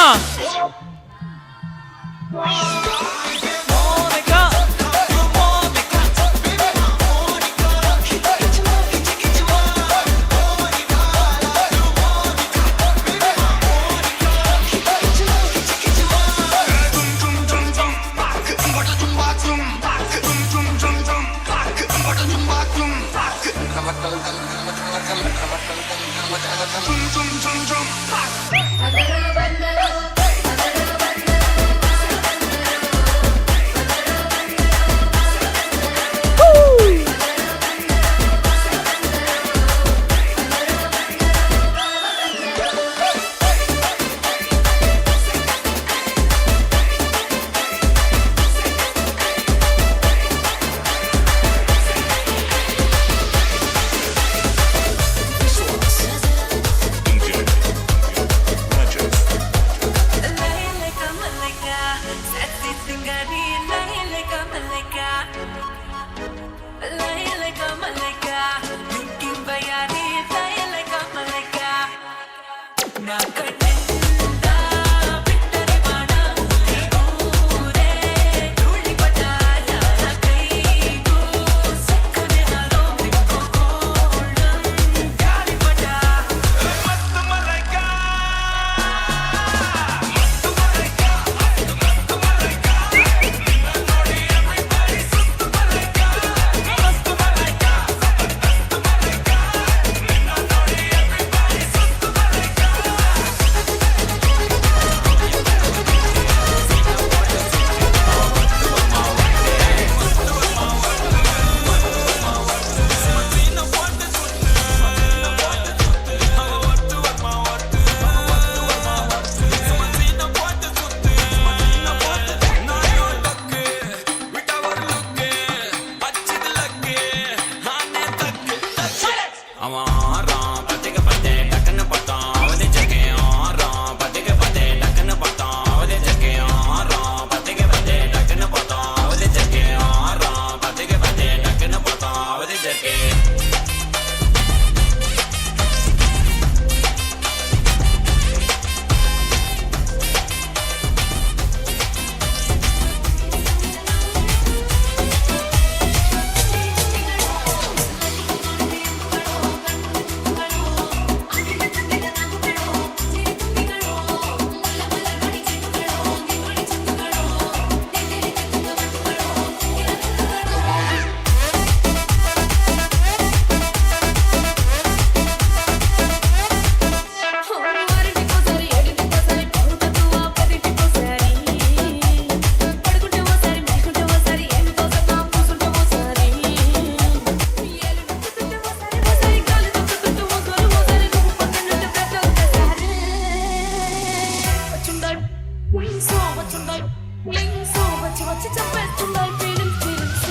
చంపేస్తున్నాయి ఫీలింగ్స్, వచ్చి వచ్చి చంపేస్తున్నాయి ఫీలింగ్స్, ఫీలింగ్స్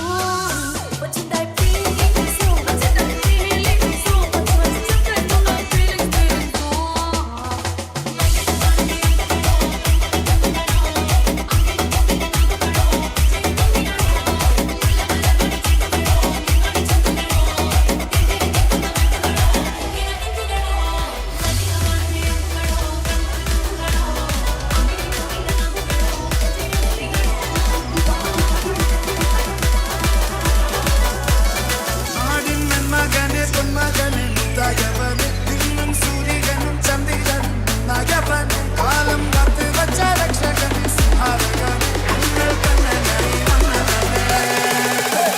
వచ్చిందాయి ఫీలింగ్స్, వచ్చిందాయి ఫీలింగ్స్, వచ్చి వచ్చి చంపేస్తున్నాయి ఫీలింగ్స్, ఫీలింగ్స్. നാടിൻ നന്മകനെ പൊന്മകനെ മുത്തായവനെ തിന്നും സൂര്യനും ചന്ദ്രനും നായവനെ കാലം കാത്ത് വച്ച രക്ഷകനെ സംഹാരകനെ നിങ്ങൾ കണ്ണനായി വന്നവനെ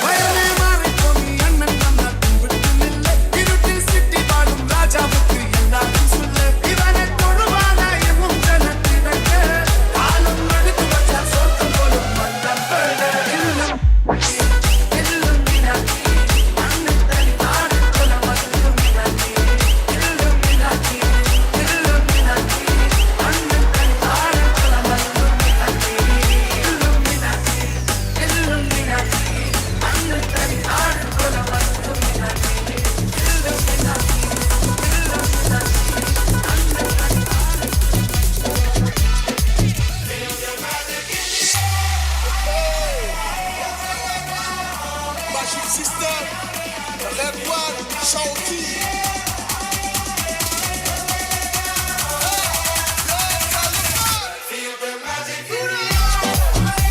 വയനെ മാറിപ്പോയി അണ്ണൻ വന്നാൽ പിടിക്കുന്നില്ല ഇരുട്ടിൽ സിറ്റി പാടും രാജാവുക്ക് എല്ലാവരും സുല്ല് ഇവനെ തൊഴുവാനായി എങ്ങും ജനത്തിടക്ക് കാലം എടുത്തു വച്ച സ്വർഗം പോലും മണ്ടം Magic System, Red One, Shawty. Feel the magic in the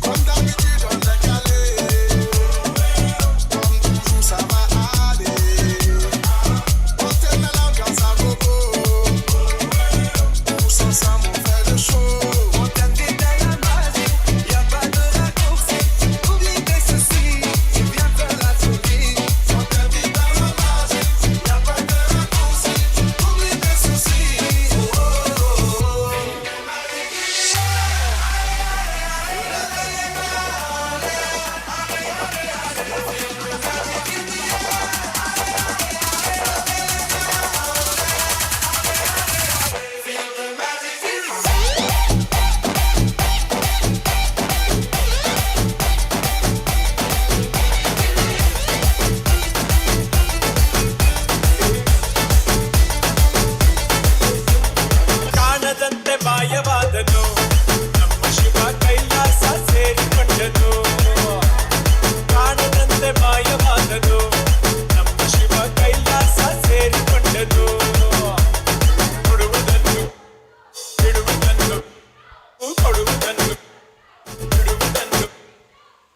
Comme d'habitude, on est calé. Comme toujours, ça va aller. On te mélange grâce à Coco. Tous ensemble, on fait le show. On t'invite à la magie, y a pas de raccourci. Oublie tes soucis, tu viens faire la folie. On t'invite à la magie, y a pas de raccourci. Oublie tes soucis. Oh, oh, oh, oh. ಕಾಣದಂತೆ ಮಾಯವಾದನು ನಮ್ಮ ಶಿವ ಕೈಲಾಸ ಸೇರಿಕೊಂಡನು. ಕಾಣದಂತೆ ಮಾಯವಾದನು ನಮ್ಮ ಶಿವ ಕೈಲಾಸ ಸೇರಿಕೊಂಡನು. ಕೊಡುವುದನ್ನು ಬಿಡುವುದನ್ನು ಕೊಡುವುದನ್ನು ಬಿಡುವುದನ್ನು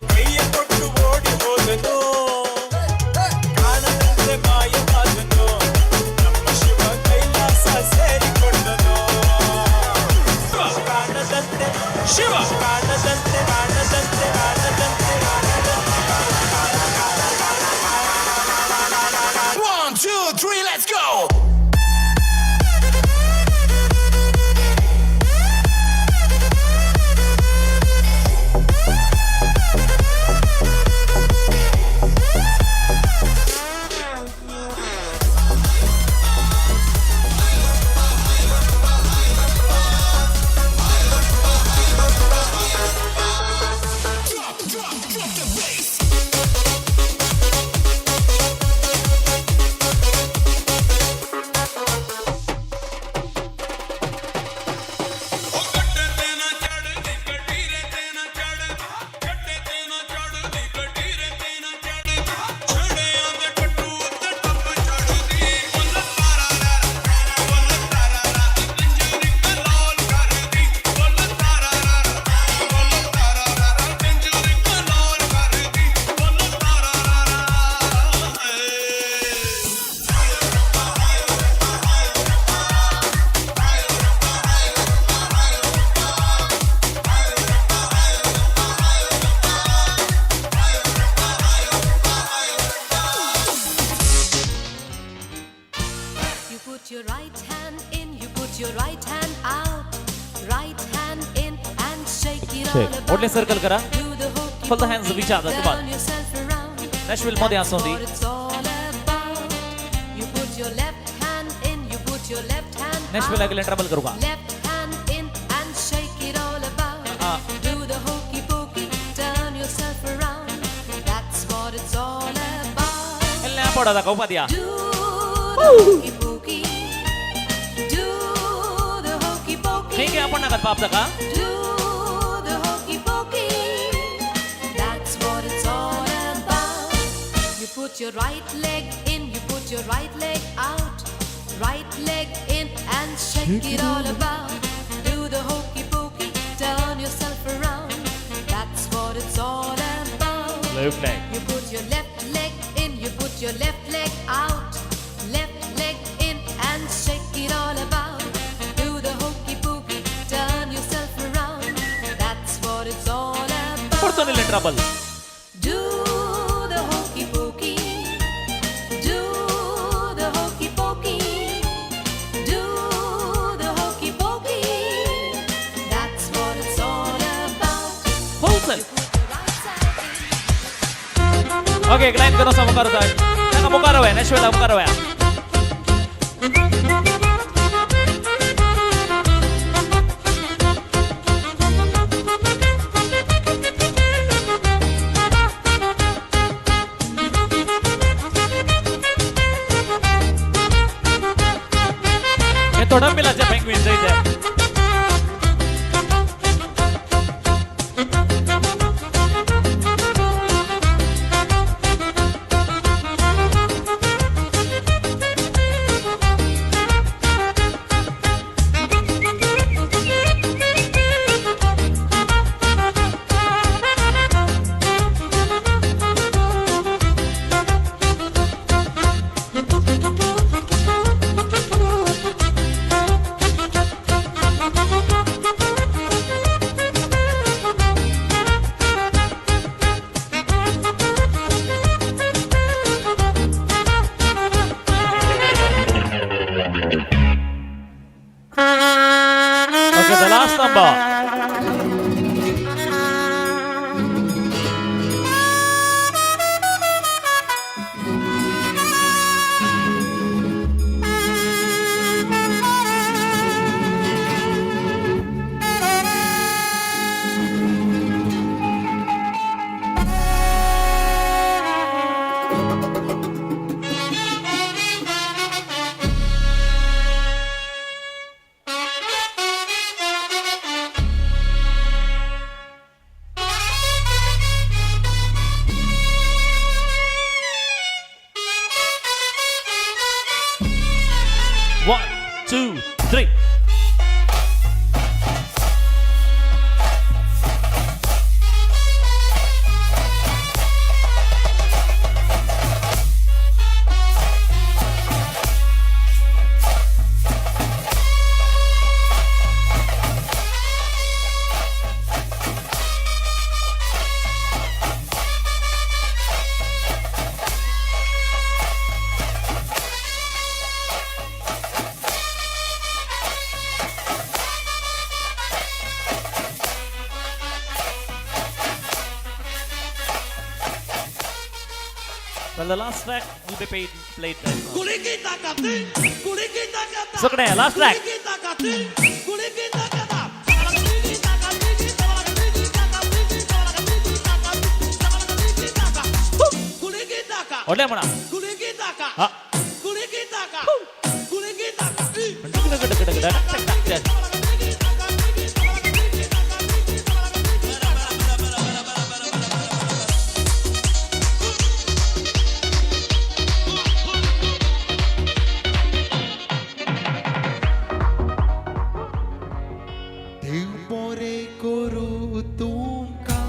ಕೈಯ ಕೊಟ್ಟು ಓಡಿ ಹೋದನು. ಕಾಣದಂತೆ ಮಾಯವಾದನು ನಮ್ಮ ಶಿವ ಕೈಲಾಸ ಸೇರಿಕೊಂಡನು. ಕಾಣದಂತೆ ಶಿವ ಕಾಣದಂತೆ ಕಾಣದಂತೆ ಕಾಣದಂತೆ ಕಾಣದಂತೆ. 1, 2, 3, let's go! Drop, drop, drop the bass. You put your right hand in, you put your right hand out, right hand in and shake it all व्हडलें about. सर्कल करा. Do the Shuffle the hands of each other. Come on. Turn yourself around. Nashville मध्ये That's आसूं दी. what it's all about. You put your left hand in, you put your left hand Nashville out. अगले ट्रबल करूंगा. Left hand in and shake it all about. Ah. Do the hokey pokey, turn yourself around. That's what it's all about. एल्ले पडो दाखोवपा दिया. Do the hokey pokey. Do the hokey pokey. ठीक आहे आपण नाकात पाप जाका. Do the hokey pokey. That's what it's all about. You put your right leg in, you put your right leg out. Right leg in and shake it all about. Do the hokey pokey, turn yourself around. That's what it's all about. Left leg. You put your left leg in, you put your left leg out. Left leg in and shake it all about. Do the hokey pokey, turn yourself around. That's what it's all about. परतून इल्लें trouble. Do the hokey pokey. Do the hokey pokey. Do the hokey pokey. That's what it's all about. Full self. Okay, एक लाईन करून मुखार वचा. ताका मुखार वया, नॅशविला मुखार वया. हे तोडंबिलाचे पेंग्विन जायते. Okay, the last number. One, two, three. Well, the last track will be played right now. सगळे last track. व्हडलें म्हणा. हा. देव बरें करूं तुमकां,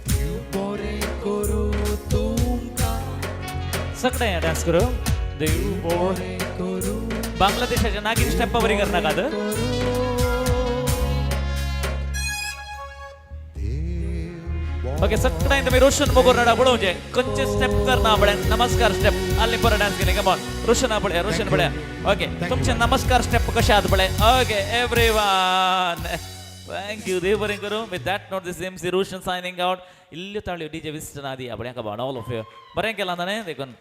देव बरें करूं तुमकां. सगळे डान्स करू. देव बरें करूं. बांगलादेशाच्या नागिन स्टेप बरी करनाकात. ओके, सगळ्यांनी तुम्ही रोशन मोगोर नडा पळोवचें खंयचे स्टेप करना पळय. नमस्कार स्टेप आल्ली बरो डान्स केले. कमॉन रोशन पळय, रोशन पळय. ओके, तुमचे नमस्कार स्टेप कशे आहात पळय. Okay everyone. Thank you. देव बरें करूं. With that note, this MC Roshan signing out. इल्ल्यो ताळयो डीजे विस्टन आदी बरें खबर ऑल ऑफ you. बरें केलां ताणें देखून.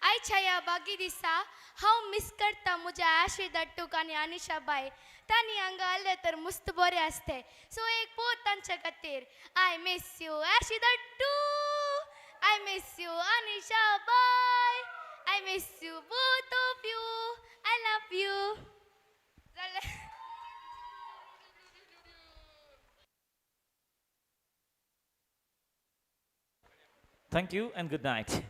आयच्या ह्या बागी दिसा हांव मिस करता म्हज्या आशी दट्टूक आनी अनिशा बाय. तांणी हांगा आयले तर मस्त बरें आसते. सो एक पोत तांच्या खातीर. I miss you Ashi Dattu, I miss you Anisha bye, I miss you both of you, I love you. जालें. Thank you and good night.